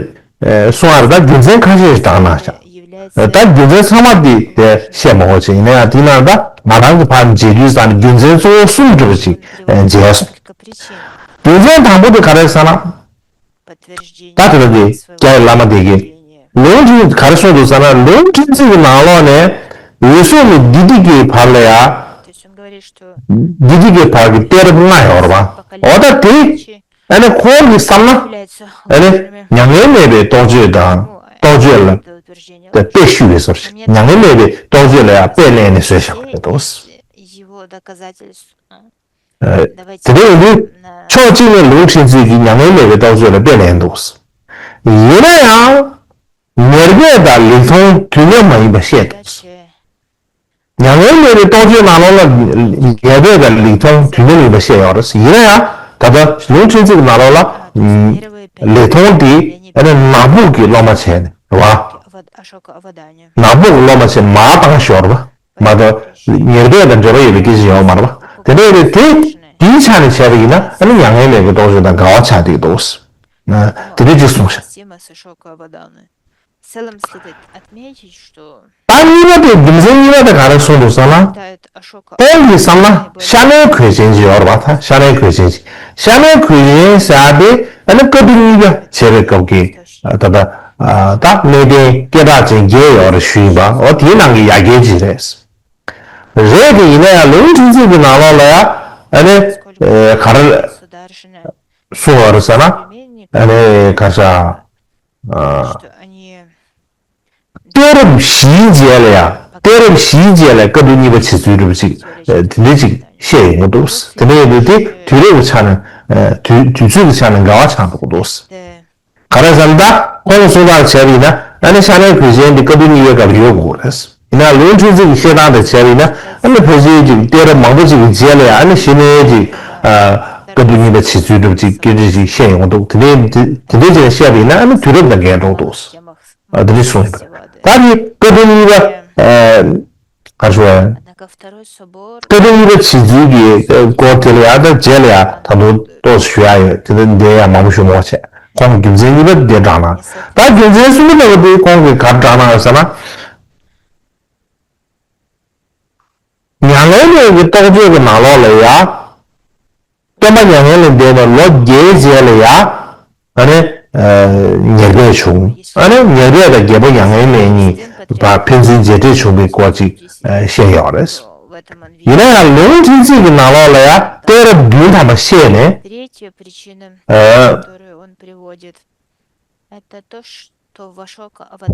གསུང་བར་ད་རྒྱུ་མཚན་ཁ་ཤས་ཤིག་བཏང་གནང་ཤག་ད་རྒྱུ་མཚན་ཚང་མ་འདི་དེ་བཤད་མ་དགོས་ཅིག་ཡིན་ན་ཡང་དེ་ནང་ད་ང་རང་གི་ཕར་མཇལ་དུས་ཙང་རྒྱུ་མཚན་གཙོ་བོ་གསུམ་འདྲ་པོ་ཅིག་མཇལ་སོང་། རྒྱུ་མཚན་དང་པོ་དེ་ག་རེ་ཟེར་ན། ད་དེ་ལ་དེ་རྒྱ་ཡི་བླ་མ་དེ་གིས་ལུང་ཕྲན་ག་རེ་གསུངས་འདུག་ཟེར་ན་ལུང་ཕྲན་ཚེགས་ཀྱི་ནང་ལོགས་ནས་འོད་སྲུང་ནས་བདུད་སྡིག་གི་བར་ལ་ཡ། བདུད་སྡིག་གི་བར་གྱི་གཏད་རབས་ལྔ་ཡོད་རེད་པ། འོ་ད་དེ། ཨ་ནི་ཁོང་གིས་བསམ་ན། ཨ་ནི་མྱ་ངན་མེད་པའི་རྟོགས་བརྗོད་དང་རྟོགས་བརྗོད་ལ་དཔེ་བཤུས་པའི་བཟོ་ཞིག་མྱ་ངན་མེད་པའི་རྟོགས་བརྗོད་ལ་ཡང་དཔེ་ལེན་ནས་བཟོས་བཞག་པ་རེད་འདུག་དེ་འདྲ་ཡིན་དུས་ཕྱོགས་གཅིག་ནས་ལུང་ཕྲན་ཚེགས་ཀྱིས་མྱ་ངན་མེད་པའི་རྟོགས་བརྗོད་ལ་དཔེ་ལེན་འདུག་ཡིན་ན་ཡང་། ཉེར་སྦས་དང་ལེགས་མཐོང་དུས་མཉམ་མ་ཡིན་པ་བཤད་འདུག་མྱ་ངན་མེད་པའི་རྟོགས་བརྗོད་ནང་ལོགས་ལ་ཉེར་སྦས་དང་ལེགས་མཐོང་དུས་མཉམ་ཡིན་པ་བཤད་ཡོད་རེད། ཡིན་ན་ཡང་ད་ལྟ་ལུང་ཕྲན་ཚེགས་ཀྱི་ནང་ལོགས་ལ་ལེགས་མཐོང་དེ་ཨ་ནི་ནག་པོ་གི་སློབ་མ་བྱས་ནས་རེད་བ། ནག་པོ་གི་སློབ་མ་བྱས་མར་བཏང་ཤོར་བ་མ་གཏོགས་ཉེར་སྦས་དང་འབྲེལ་བ་ཡོད་པའི་སྐད་ཆ་ཡོད་མ་རེད་བ། དེ་འདྲ་ཡོད་པས་དེ་དེའི་ཆ་ནས་བྱས་པ་ཡིན་ན་ཨ་ནི་མྱ་ངན་མེད་པའི་རྟོགས་བརྗོད་དང་འགལ་བ་ཆགས་བསྡད་འདུག་དེ་འདྲ་ཅིག་གསུངས་ཤག་ད་གཉིས་པ་དེ་རྒྱུ་མཚན་གཉིས་པ་དེ་ག་རེ་གསུངས་འདུག་ཟེར་ན། ཁོང་གིས་བསམ་ན་ཤ་ལན་གོས་ཅན་ཅིག་ཡོད་རེད་པ། ད་ཤ་ལན་གོས་ཅན་ཅིག་ཤ་ལན་གོས་ཅན་ཟེར་ཡ་དེ་ཨ་ནི་བཀའ་བསྡུ་གཉིས་ཀ་བྱས་པའི་སྐབས་ཀྱི་ད་ལྟ་ ད་གནས་བརྟན་སྐད་གྲགས་ཅན་བརྒྱད་ཡོད་རེད་ཞུས་ཡིན་པ། འོ་དེའི་ནང་གི་ཡ་གྱལ་ཅིག་རེད། རེད་དེ་ཡིན་ན་ཡང་ལུང་ཁྲིན་ཚིག་གི་ནང་ལོགས་ལ་ཡང་ཨ་ནི་ག་རེ་གསུང་བ་རེད་ཟེར་ན། ཨ་ནི་ག་ཤ་གཏད་རབས་བཞིའི་རྗེས་ལ་ཡང་གཏད་རབས་བཞིའི་རྗེས་ལ་བཀའ་བསྡུ་གཉིས་པ་བྱེད་ཚུལ་འདྲ་པོ་ཅིག་དེ་འདྲ་ཅིག་བཤད་ཡོང་གི་འདུག་དེ་འདྲ་ཡིན་དུས་དེ་དུས་རབས་ཀྱི་ཆ་ནས་དུས་དུས་ཚོད་ཀྱི་ཆ་ནས་འགལ་བ་ཆགས་འགྲོ་གི་འདུག་ག་རེ་ཟེར་ན་ད་ཁོང་གིས་གསུང་སྟངས་བྱས་པ་ཡིན་ན་ཨ་ནི་ཤ་ནའི་གོས་ཆེན་འདི་བཀའ་བསྡུ་གཉིས་པའི་སྐབས་ཡོད་དགོས་རེད། ཡིན་ན་ལུང་ཁྲིན་ཚིག་གི་བཤད་སྟངས་དང་བྱས་པ་ཡིན་ན་ཨ་ནི་ཕལ་ཆེར་ཅིག་གཏད་རབས་མང་པོ་ཅིག་གི་རྗེས་ལ་ཡང་ཨ་ནི་གཞི་ནས་ཅིག་བཀའ་བསྡུ་གཉིས་པ་བྱེད་ཚུལ་འདྲ་པོ་ཅིག་སྐད་ཆ་ཅིག་བཤད་ཡོང་གི་འདུག་དེ་འདྲའི་དེ་འདྲའི་ཅིག་བཤད་པ་ཡིན་ན་ཨ་ནི་དུས་རབས་དང་འགལ་འགྲོ་གི་འདུག་འདི་འདྲ་གསུངས་ཡོད་པ་རེད། ད་ནི་བཀའ་བསྡུ་གཉིས་པ་ག་རེ་ཞུ་བ་ཡིན། ད་ལྟ་གཉིས་པ་བྱེད་ཚུལ་གྱི་སྐོར་དེ་ལ་ཡང་ད་རྗེས་ལ་ཡང་ད་དུང་ཏོག་ཙམ་ཞུ་ཡ་ཡོད་དེ། ད་འདི་ཡང་མང་པོ་ཞུ་མ་བྱས། ཁོང་གི་རྒྱུ་མཚན་གཉིས་པ་འདི་དྲངས་ན། ད་རྒྱུ་མཚན་གསུམ་པ་འདི་ཁོང་གིས་ག་རེ་དྲངས་ན་ཟེར་ན། མྱ་ངན་མེད་ཀྱི་རྟོགས་བརྗོད་ཀྱི་ནང་ལོགས་ལ་ཡང་། སྟོན་པ་མྱ་ངན་ལས་འདས་ནས་ལོ་བརྒྱད་རྗེས་ལ་ཡང་ཨ་ནི་ཉེར་སྦས་བྱུང་། ཨ་ནི་ཉེར་སྦས་དང་རྒྱལ་པོ་མྱ་ངན་མེད་གཉིས་ཕན་ཚུན་མཇལ་འཕྲད་བྱུང་བའི་སྐོར་ཅིག་བཤད་ཡོད་རེད། ཡིན་ན་ཡང་ལུང་ཁྲིན་ཚིག་གི་ནང་ལོགས་ལ་ཡང་གཏད་རབས་བདུན་ཐམ་པ་བཤད་ནས།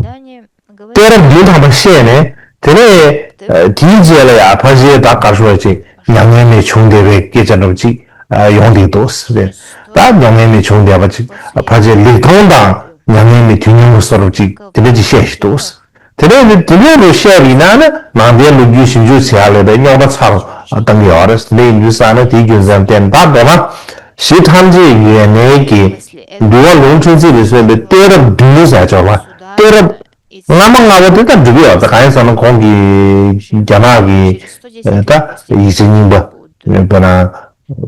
གཏད་རབས་བདུན་ཐམ་པ་བཤད་ནས་དེ་ནས་དེའི་རྗེས་ལ་ཡང་ཕལ་ཆེར་ད་ག་རེ་ཞུ་བ་ཅིག་མྱ་ངན་མེད་བྱུང་བསྡད་པའི་སྐད་ཆ་འདྲ་པོ་ཅིག་ཡོང་བསྡད་འདུག་ཟེར། ད་མྱ་ངན་མེད་བྱུང་བསྡད་པ་ཅིག་ཕལ་ཆེར་ལེགས་མཐོང་དང་མྱ་ངན་མེད་དུས་མཉམ་གྱི་བཟོ་འདྲ་པོ་ཅིག་དེ་འདྲ་ཅིག་བཤད་བཞིན་འདུག་དེ་ནས་ནི་དེ་ནས་རུ་བཤད་པ་ཡིན་ན་ནི་ནང་བསྟན་ལོ་རྒྱུས་ཞིབ་འཇུག་བྱེད་ཡག་ལས་པའི་རྙོག་དྲ་ཚ་རུ་བཏང་གི་ཡོད་རེད། དེ་ཡིན་དུས་ཙང་ནི་དེའི་རྒྱུ་མཚན་བརྟེན་ད་འདོད་ན་ཞི་ཐམས་ཅད་ཡོན་གནས་ཀྱི་འདུལ་བ་ལུང་ཁྲིན་ཚིག་ལས་གསུངས་པའི་གཏད་རབས་བདུན་ཟེར་ཆོག་ལ། གཏད་རབས་སྔ་མ་ལྔ་པོ་དེ་ད་འགྲིག་གི་ཡོད། ད་གང་ཡིན་ཟེར་ན་ཁོང་གིས་རྒྱ་ནག་གི་ད་ཡིག་ཆ་རྙིང་པ་དཔེར་ན་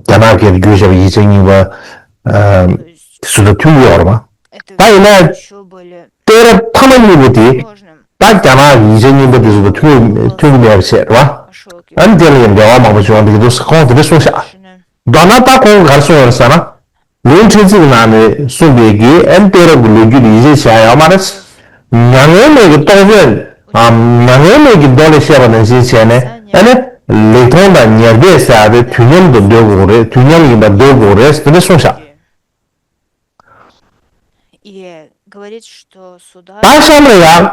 རྒྱ་ནག་སྐད་དུ་བསྒྱུར་བཞག་པའི་ཡིག་ཆ་རྙིང་པ་སུ་དང་མཐུན་གྱི་ཡོད་རེད་པ། ད་ཡིན་ན། གཏད་རབས་ཐ་མ་གཉིས་པོ་དེ་ད་རྒྱ་ནག་གི་ཡིག་ཆ་རྙིང་པ་དེ་ཚོ་དང་མཐུན་མཐུན་གྱི་མེད་པ་བྱས་རེད་པ། ཨ་ནི་དེ་ལ་ཡང་འགལ་བ་མང་པོ་བྱུང་བ་འདུག་གི་འདུག་ཟེར་ཁོང་དེ་འདྲ་གསུངས་ཤག་མདོར་ན་ད་ཁོང་གིས་ག་རེ་གསུངས་ཡོད་རེད་ཟེར་ན། ལུང་ཁྲིན་ཚིག་གི་ནང་ནས་གསུངས་པའི་གི་ཨ་ནི་གཏད་རབས་ཀྱི་ལོ་རྒྱུས་ལ་ཡིད་ཆེས་བྱ་ཡ་ཡོད་མ་རེད། མྱ་ངན་མེད་ཀྱི་རྟོགས་བརྗོད་ཨ་མྱ་ངན་མེད་ཀྱི་མདོ་ལས་བཤད་པ་ནང་བཞིན་བྱས་ནས་ཨ་ནི་ལེགས་མཐོང་དང་ཉེར་སྦས་ཟེར་ཡ་དེ་དུས་མཉམ་དུ་འདོད་དགོས་རེད། དུས་མཉམ་ཡིན་པ་འདོད་དགོས་རེད་དེ་འདྲ་གསུངས་ཤག་ད་གཤམ་ལ་ཡང་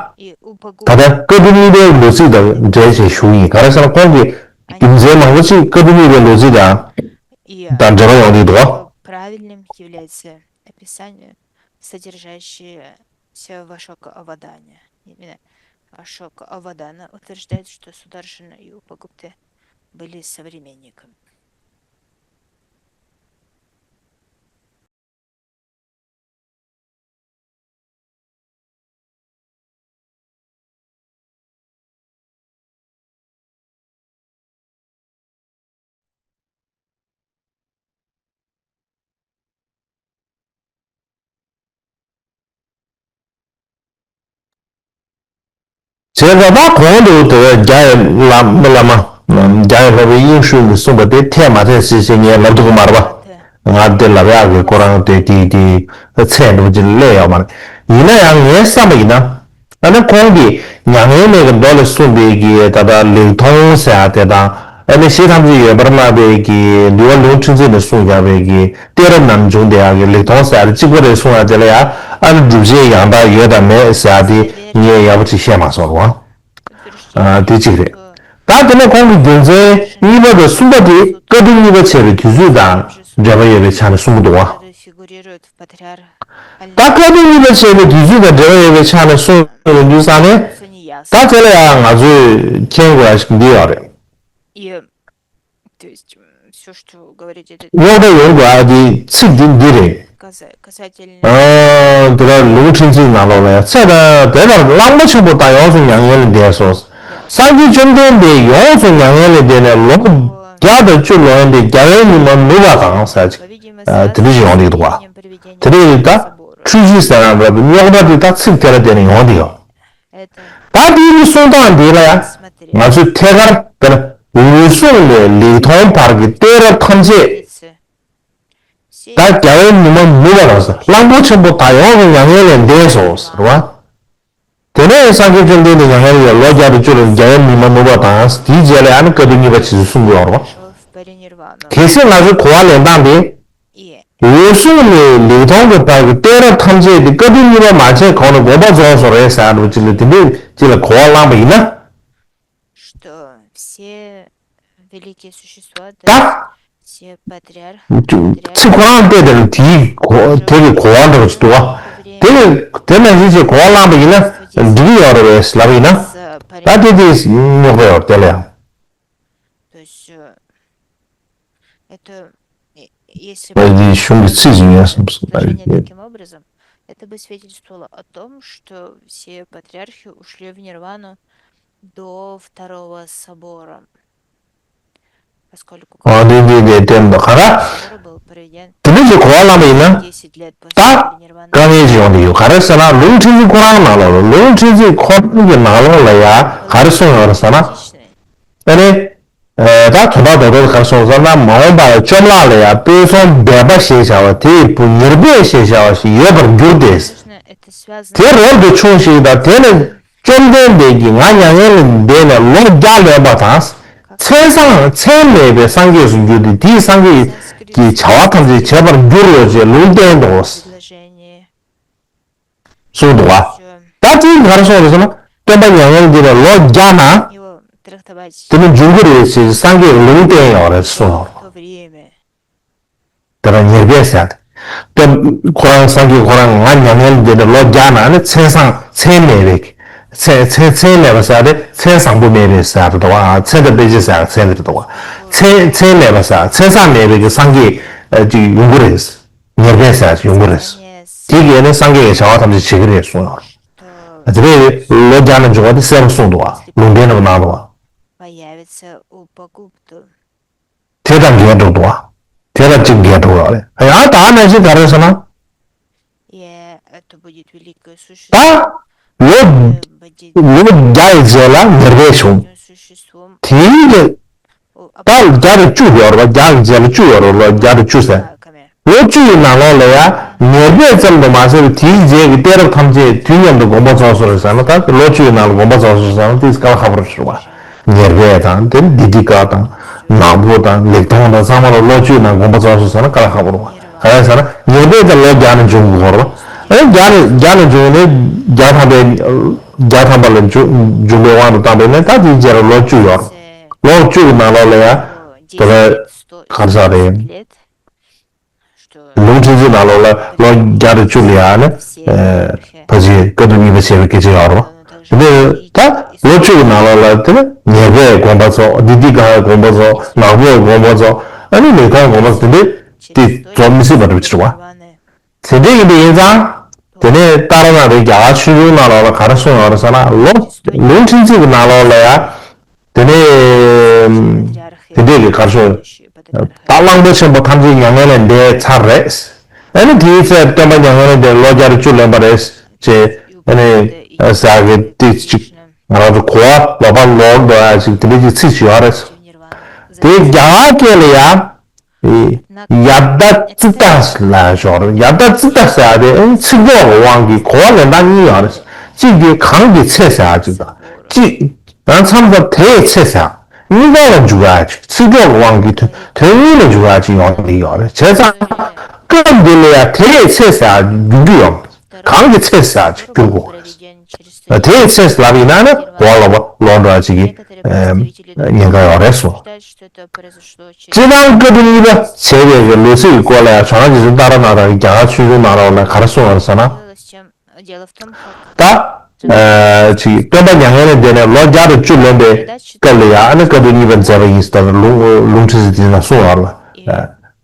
ད་ལྟ་བཀའ་བསྡུ་གཉིས་པའི་ལོ་ཚིགས་དང་འབྲེལ་བྱས་ཞུ་ཡིན། ག་རེ་ཟེར་ན་ཁོང་གིས་རྒྱུ་མཚན་མང་པོ་ཅིག་བཀའ་བསྡུ་གཉིས་པའི་ལོ་ཚིགས་དང་དང་འབྲེལ་བ་ཡོང་གི་འདུག་བྱས་ཙང་ད་གོང་དུ་དེ་བས་རྒྱ་ཡི་བླ་མ་བླ་མ་རྒྱ་ཡི་བླ་མའི་དབྱིངས་ཧྲུལ་གྱིས་གསུངས་པ་དེ་འཐད་མ་འཐད་ཅེས་བཤད་ངས་ལབ་ཐུབ་ཀྱི་མ་རེད་པ། ང་དེ་ལབ་ཡག་གི་ཁོ་རང་དེ་དེ་དེ་ཚད་འགྲོ་གི་སླེབས་ཡོད་མ་རེད། ཡིན་ན་ཡང་ངའི་བསམ་པ་ཡིན་ན། ཨ་ནི་ཁོང་གིས་མྱ་ངན་མེད་ཀྱི་མདོ་ལས་གསུངས་པའི་གི་ད་ལྟ་ལེགས་མཐོང་ཟེར་ཡ་དེ་དང་ཨ་ནི་ཞི་ཐམས་ཅད་ཡོད་པར་སྨྲ་བའི་གི་འདུལ་བ་ལུང་ཁྲིད་མཛོད་ནས་གསུངས་ཡོད་པའི་གི་གཏད་རབས་ནང་བྱུང་བསྡད་ཡག་གི་ལེགས་མཐོང་ཟེར་ཡ་དེ་གཅིག་པ་རེད་གསུངས་ཡ་དེ་ལ་ཡང་ཨ་ནི་སྒྲུབ་བྱེད་ཡང་དག་ཡོད་དང་མེད་ཟེར་ཡ་དེ་ངས་ཡག་པོ་ཅིག་བཤད་མ་སོང་རུང་། ཨ་དེ་གཅིག་རེད། ད་དེ་ནས་ཁོང་གི་རྒྱུ་མཚན་གཉིས་པ་དང་གསུམ་པ་དེ་བཀའ་བསྡུ་གཉིས་པ་བྱས་པའི་དུས་ཚོད་དང་འབྲེལ་བ་ཡོད་པའི་ཆ་ནས་གསུངས་ཀྱི་འདུག་བ། ད་བཀའ་བསྡུ་གཉིས་པ་བྱས་པའི་དུས་ཚོད་དང་འབྲེལ་བ་ཡོད་པའི་ཆ་ནས་གསུངས་ཡོང་དུས་ཙང་ནས། ད་དེ་ལ་ཡང་ང་ཚོས་མཁྱེན་དགོས་ཡ་ཞིག་འདི་ཡོད་རེད། То есть, все, что говорить, это རྙོག་དྲ་ཡོང་དགོས་ཨ་དེ་ཚིག་འདི་འདི་རེད། каса- касательно ཨ་དེ་ལ་ལུང་ཁྲིད་མཛོད་ནང་ལོགས་ལ་ཡང་ཚེ་དང་དེ་ལྟར་གླང་པོ་ཆེན་པོ་དག་ཡོངས་སུ་མྱ་ངན་ལས་འདས་སོ། སངས་རྒྱས་བཅོམ་ལྡན་འདས་ཡོངས་སུ་མྱ་ངན་ལས་འདས་ནས་ལོ་བརྒྱ་དང་བཅུ་ལོན་ཏེ་རྒྱལ་བའི་ཉི་མ་ནུབ་པ་དང་ཟེར་ཅིག་ཨ་དེ་འདྲ་ཞིག་ཡོང་གི་འདུག་བ། དེ་འདྲ་ཡིན་ད་འཁྲུལ་གཞི་ཟེར་ན་འདྲ་པོ་རྙོག་དྲ་དེ་ད་ཚིག་དེ་ལ་བརྟེན་ནས་ཡོང་གི་ཡོད། ད་དེའི་གི་གསུང་སྟངས་འདི་ལ་ཡང་ང་ཚོས་ཐད་ཀར་དེ་ལ་འོད་སྲུང་ནས་ལེགས་མཐོང་བར་གྱི་གཏད་རབས་ཐམས་ཅད་ ད་རྒྱལ་བའི་ཉི་མ་ནུབ་པ་དང་། གླང་པོ་ཆེན་པོ་ད་ཡོངས་སུ་མྱ་ངན་ལས་འདས་སོ་ཟེར་བ། དེ་ནས་སངས་རྒྱས་བཅོམ་ལྡན་འདས་མྱ་ངན་ལས་ལོ་བརྒྱ་དང་བཅུ་ལ་རྒྱལ་བའི་ཉི་མ་ནུབ་པ་དང་། དེའི་རྗེས་ལ་ཡང་ན་བཀའ་བསྡུ་གཉིས་པ་ཇི་སྲིད་གསུང་དགོས་པ་རེད་བ། གལ་སྲིད་ང་ཚོའི་གོ་བ་ལེན་སྟངས་དེ། འོད་སྲུང་ནས་ལེགས་མཐོང་གི་བར་གྱི་གཏད་རབས་ཐམས་ཅད་དེ་བཀའ་བསྡུ་གཉིས་པ་མ་བྱས་གོང་ནས་དགོངས་པ་རྫོགས་སོང་རེད་ཟེར་བ་ཅིག་ལ་དེ་འདྲའི་ཅིག་ལ་གོ་བ་བླངས་པ་ཡིན་ན། Что все великие существа, ད། даже все патриархи, ཚིག་ཁོ་རང་བལྟས་དེ་ལ་དེའི་གོ་དེ་གི་གོ་བ་འདྲ་བ་ཅིག་འདུག་བ། དེ་ནི་དེ་ནང་བཞིན་ཅིག་གོ་བ་བླངས་པ་ཡིན་ན་འགྲིག་གི་ཡོད་རེད་པས་ལབ་ཡིན་ན། ད་དེ་དེ་རྙོག་པ་ཡོད་རེད་དེ་ལ་ཡང་། То есть, э, это, э, если бы ཨ་ནི་གཞུང་གི་ཚིག་ཅིག་ཡིན་སོང་སོང་ད་выражение རེད། Таким образом, это бы свидетельствовало о том, что все патриархи ушли в нирвану до Второго собора, поскольку ཨ་འདི་འདི་འདི་བསྟན་པ་ག་ར། Собор был проведен དེ་འདྲ་ཅིག་གོ་བ་བླངས་པ་ཡིན་ན། Десять лет ད་после Нирваны. དཀའ་ངལ་ཅིག་ཡོང་གི་ཡོད། ག་རེ་ཟེར་ན་ལུང་ཁྲིད་ཚིག་ཁོ་རང་ནང་ལོགས་ལ་ལུང་ཁྲིད་ཚིག་ཁོ་རང་གི་ནང་ལོགས་ལ་ཡ་ག་རེ་གསུངས་ཡོད་རེད་ཟེར་ན། ཨ་ནི། ད་དོན་དག་རྡོག་རྡོག་ག་རེ་གསུངས་ཟེར་ན། མ་འོངས་པར་བཅོམ་བརླག་ལ་ཡང་དཔག་བསམ་དད་པ་ཞེས་བྱ་བ་དེའི་བུ་ཉེར་སྦས་ཞེས་བྱ་བ་ཞིག་ཡོད་པར་འགྱུར་ཏེ། དེ་རབ་ཏུ་ཕྱུང་ཞིག་དང་། དེ་ནི་བཅོམ་ལྡན་འདས་ཀྱིས་ང་མྱ་ངན་ལས་འདས་ནས་ལོ་བརྒྱ་ལོན་པ་དང་། མཚན་བཟང་མཚན་མེད་པའི་སངས་རྒྱས་སུ་འགྱུར་ཏེ། དེའི་སངས་རྒྱས་ཀྱི་བྱ་བ་ཐམས་ཅད་བྱེད་པར་འགྱུར་རོ་ཞེས་ལུང་བསྟན་ཏོ། གསུངས་འདུག་བ། ད་དེ་ག་རེ་གསུངས་རེད་ཟེར་ན། སྟོན་པ་མྱ་ངན་ལས་འདས་ནས་ལོ་བརྒྱ་ན། དེ་ནི་འབྱུང་གི་རེད་ཅེས་སངས་རྒྱས་ལུང་བསྟན་ཡོད་རེད་གསུངས་ཡོད་རེད། དེ་ལ་ཉེར་སྦས་ཟེར་ཏེ། སྟོན་ཁོ་རང་སངས་རྒྱས་ཁོ་རང་ང་མྱ་ངན་ལས་འདས་ནས་ལོ་བརྒྱ་ན་ནི་མཚན་བཟང་མཚན་མེད་པའི། མཚན་མཚན་མཚན་མེད་པ་ཟེར་ཏེ་མཚན་བཟང་པོ་མེད་པའི་ཟེར་རེད་དོ། མཚན་དང་དཔེ་ཅན་ཟེར་མཚན་དེ་རེད་དོ། མཚན་མཚན་མེད་པ་ཟེར་མཚན་བཟང་མེད་པའི་གི་སངས་རྒྱས་ཅིག་ཡོང་གི་རེད། ཉེར་སྦས་ཟེར་ཅིག་ཡོང་གི་རེད། དེ་གས་ནི་སངས་རྒྱས་ཀྱི་བྱ་བ་ཐམས་ཅད་བྱེད་ཀྱི་རེད་གསུངས་ཡོད་རེད། དེ་རེད། ལོ་བརྒྱ་ན་འབྱུང་བ་དེ་གསལ་པོ་གསུངས་འདུག་བ། ལུང་བསྟན་རབ་གནང་འདུག་བ། Появится у Погубту. དེ་དང་འགལ་འགྲོ་འདུག་བ། དེ་དང་གཅིག་འགལ་འགྲོ་བ་རེད། ཡང་ད་ནང་བཞིན་ག་རེ་ཟེར་ན། ད་ལོ་ལོ་བརྒྱ་ཡི་རྗེས་ལ་ཉེར་སྦས་བྱུང་། དེའི་ལས། ད་བརྒྱ་དང་བཅུ་ཡོད་རེད་བ། བརྒྱ་གི་རྗེས་ལ་བཅུ་ཡོད་རེད། ལོ་བརྒྱ་དང་བཅུ་ཟེར། ལོ་བཅུ་ཡི་ནང་ལོགས་ལ་ཡང་ཉེར་སྦས་ཙམ་དུ་མ་ཟད་པའི་དེའི་རྗེས་ཀྱི་གཏད་རབས་ཐམས་ཅད་དུས་མཉམ་དུ་དགོངས་པ་རྫོགས་སོ་རེད་ཟེར་ན། ད་ལོ་བཅུ་ཡི་ནང་ལ་དགོངས་པ་རྫོགས་སོ་ཟེར་ན་དེ་དཀའ་ལས་ཁག་པོ་རེད་ཟེར་བ། ཉེར་སྦས་དང་དེ་དི་ཏི་ཀ་དང་ནག་པོ་དང་ལེགས་མཐོང་དང་ཚང་མ་ལ་ལོ་བཅུ་ཡི་ནང་དགོངས་པ་རྫོགས་སོ་ཟེར་ན་དཀའ་ལས་ཁག་པོ་རེད་བ། ག་རེ་ཟེར་ན་ཉེར་སྦས་དང་ལོ་བརྒྱ་ནས་འབྱུང་དགོས་རེད་བ། ཨེ་བརྒྱ་ནས་བརྒྱ་ནས་འབྱུང་ནས་བརྒྱ་ཐམ་པའི་བརྒྱ་ཐམ་པ་ལ་འབྱུང་འབྱུང་བའི་དབང་དུ་བཏང་པས་ན་ད་དེའི་རྗེས་ལ་ལོ་བཅུ་ཡོད་རེད། ལོ་བཅུ་གི་ནང་ལོགས་ལ་ཡང་དེ་ལ་ག་རེ་ཟེར་རེད། ལུང་ཁྲིད་ཚིག་ནང་ལོགས་ལ་ལོ་བརྒྱ་དང་བཅུ་ལ་ཡང་ནི་ཕལ་ཆེར་བཀའ་བསྡུ་གཉིས་པ་བྱས་པའི་སྐད་ཆ་ཡོད་རེད། དེ་ནས་ད་ལོ་བཅུ་གི་ནང་ལོགས་ལ་དེ་ནི་ཉེར་སྦས་དགོངས་པ་རྫོགས། དི་ཏི་ཀའི་དགོངས་པ་རྫོགས། ནག་པོའི་དགོངས་པ་རྫོགས། ཨ་ནི་ལེགས་མཐོང་དགོངས་པ་རྫོགས། དེ་འདྲས་དེ་རྫོགས་མི་སྲིད་པ་འདྲ་པོ་ཅིག་རེད་བ། དེ་འདྲས་ཡིན་པ་ཡིན་ཙང་། དེ་ནས་ཏཱ་ར་ནཱ་ཐའི་རྒྱ་གར་ཆོས་འབྱུང་ནང་ལོགས་ལ་ག་རེ་གསུངས་ཡོད་རེད་ཟེར་ན། ལོ་ལུང་ཁྲིད་ཚིག་གི་ནང་ལོགས་ལ་ཡང་། དེ་ནས་དེ་འདྲས་ཀྱི་ག་རེ་ཟེར། ད་གླང་པོ་ཆེན་པོ་ཐམས་ཅད་མྱ་ངན་ལས་འདས་ཚར་རེད། ཨ་ནི་དེའི་ཚེ་སྟོན་པ་མྱ་ངན་ལས་འདས་ལོ་བརྒྱ་དང་བཅུ་ལོན་པ་རེད་ཅེས། ཨ་ནི་ཟེར་གི་དེ་ཅིག་ང་རང་ཚོ་གོ་བ་ལོག་པ་ལོག་འགྲོ་ཡ་ཅིག་དེ་འདྲས་ཀྱི་ཚིག་ཅིག་ཡོད་རེད། དེ་རྒྱ་གར་སྐད་ལ་ཡང་། ཡ་ད་ཙི་ཏ་ལ་ཞོར་ཡ་ད་ཙི་ཏ་ཟེར་ཏེ་ཚིག་སྦྱོར་གྱི་དབང་གིས་གོ་བ་ལེན་སྟངས་གཉིས་ཡོད་རེད། གཅིག་དེ་གང་གི་ཚེ་ཟེར་ཅིག་དང་། གཅིག་ཡང་མཚམས་མཚམས་དེའི་ཚེ་ཟེར། གཉིས་ཀ་ལ་འཇུག་ཡ་ཅིག་ཚིག་སྦྱོར་གྱི་དབང་གིས་དོན་དོན་གཉིས་ལ་འཇུག་ཡ་ཅིག་ཡོང་གི་ཡོད་རེད། བྱས་ཙང་སྐབས་འདི་ལ་ཡང་དེའི་ཚེ་ཟེར་འགྱུར་རྒྱུ་ཡོད་མ་རེད། གང་གི་ཚེ་ཟེར་ཅིག་འགྱུར་དགོས་རེད། དེའི་ཚེ་ལབ་ཡིན་ན་ནི་གོ་བ་ལོག་པ་ལོག་འགྲོ་བ་ཅིག་གི་ཉེན་ཁ་ཡོད་རེད་གསུངས། སྤྱིར་བཏང་བཀའ་བསྡུ་གཉིས་པ་བྱས་པའི་གི་ལོ་ཚིགས་ཀྱི་སྐོར་ལ་ཡང་བྱང་ཆུབ་སེམས་ཏཱ་ར་ནཱ་ཐ་གི་རྒྱ་གར་ཆོས་འབྱུང་ནང་ལོགས་ལ་ག་རེ་གསུངས་ཡོད་ཟེར་ན། ད་ཅིག་སྟོན་པ་མྱ་ངན་ལས་འདས་ནས་ལོ་བརྒྱ་དང་བཅུ་ལོན་པའི་སྐབས་ལ་ཡང་ཨ་ནི་བཀའ་བསྡུ་གཉིས་པ་མཛད་པ་ཡིན་ཟེར་ལུང་ལུང་ཁྲིད་ཟེར་དེ་ན་གསུངས་ཡོད་རེད།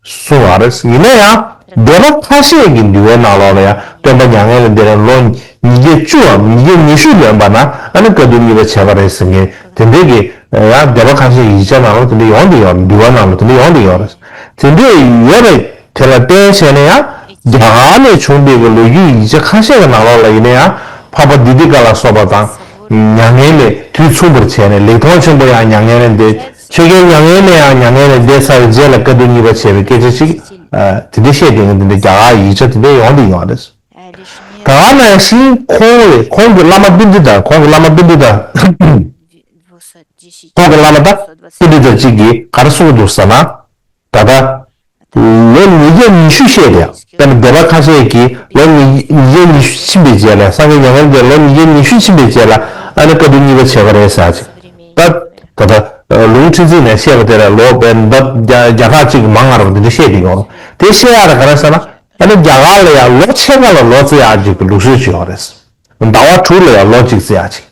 གསུངས་པ་རེད། ཡིན་ན་ཡང་སྡེ་པ་ཁ་ཤས་ཀྱི་འདུལ་བའི་ནང་ལོགས་ལ་ཡང་སྟོན་པ་མྱ་ངན་ལས་འདས་ནས་ལོ་ཉིས་བརྒྱ་བཅུ་བ་ཉིས་བརྒྱ་ཉི་ཤུ་ལོན་པ་ན་ཨ་ནི་བཀའ་བསྡུ་གཉིས་པ་བྱས་པ་རེད་ཟེར་མཁན་དེ་འདྲའི་གི་ཡང་སྡེ་པ་ཁ་ཤས་ཡིག་ཆ་ནང་ལ་དེ་འདྲ་ཡོང་གི་ཡོད་རེད། འདུལ་བ་ནང་ལ་དེ་འདྲ་ཡོང་གི་ཡོད་རེད། དེ་འདྲ་ཡོད་རེད། དེ་ལ་བརྟེན་བྱས་ནས་ཡང་རྒྱ་གར་ནས་བྱུང་བའི་གི་ལོ་རྒྱུས་ཡིག་ཆ་ཁ་ཤས་ཀྱི་ནང་ལོགས་ལ་ཡིན་ན་ཡང་འཕགས་པ་དི་ཏི་ཀ་ལ་སོགས་པ་དང་མྱ་ངན་ལས་དུས་མཚུངས་པར་བྱས་ནས་ལེགས་མཐོང་ཆེན་པོ་ཡང་མྱ་ངན་ལས་འདས། ཆོས་རྒྱལ་མྱ་ངན་ནས་ཡང་མྱ་ངན་ལས་འདས་ཚར་བའི་རྗེས་ལ་བཀའ་བསྡུ་གཉིས་པ་བྱས་པའི་སྐད་ཆ་ཞིག་དེ་འདྲ་བཤད་དེ་ང་འདི་འདྲ་རྒྱ་གར་ཡིག་ཆ་དེ་འདྲ་ཡོང་དེ་ཡོང་རེད། ད་ག་ནང་བཞིན་ཁོང་ལས་ཁོང་གི་བླ་མ་པཎྜི་ཏ་ཁོང་གི་བླ་མ་པཎྜི་ཏ་ཁོང་གི་བླ་མ་ད་པཎྜི་ཏ་གཅིག་གིས་ག་རེ་གསུངས་འདུག་ཟེར་ན། ད་ལྟ་ལོ་ཉིས་བརྒྱ་ཉི་ཤུ་བཤད་དེ་དཔེར་ན་སྡེ་པ་ཁ་ཤས་ཀྱིས་ལོ་ཉིས་ཉིས་བརྒྱ་ཉི་ཤུ་ཕྱིན་པའི་རྗེས་ལ་སངས་རྒྱས་མྱ་ངན་ལས་ལོ་ཉིས་བརྒྱ་ཉི་ཤུ་ཕྱིན་པའི་རྗེས་ལ་ཨ་ནི་བཀའ་བསྡུ་གཉིས་པ་བྱས་པ་རེད་ཟེར་ཅིག་ད་ད་ལྟ་ལུང་ཁྲིད་འཛིན་ནས་བཤད་པ་དེ་ལ་ལོ་དཔེར་ན་ད་བརྒྱ་བརྒྱ་ཕྲག་གཅིག་མང་ང་རུ་འདི་འདྲ་བཤད་དེ་ཡོང་རུང་དེ་བཤད་ཡག་ལ་ག་རེ་ཟེར་ན་ཨ་ནི་རྒྱ་གར་ལ་ཡང་ལོ་ཕྱེད་ཀ་ལ་ལོ་བརྩི་ཡག་ཅིག་གི་ལུགས་སྲོལ་ཅིག་ཡོད་རེད། ཟླ་བ་དྲུག་ལ་ཡང་ལོ་གཅིག་བརྩི་ཡག་ཅིག་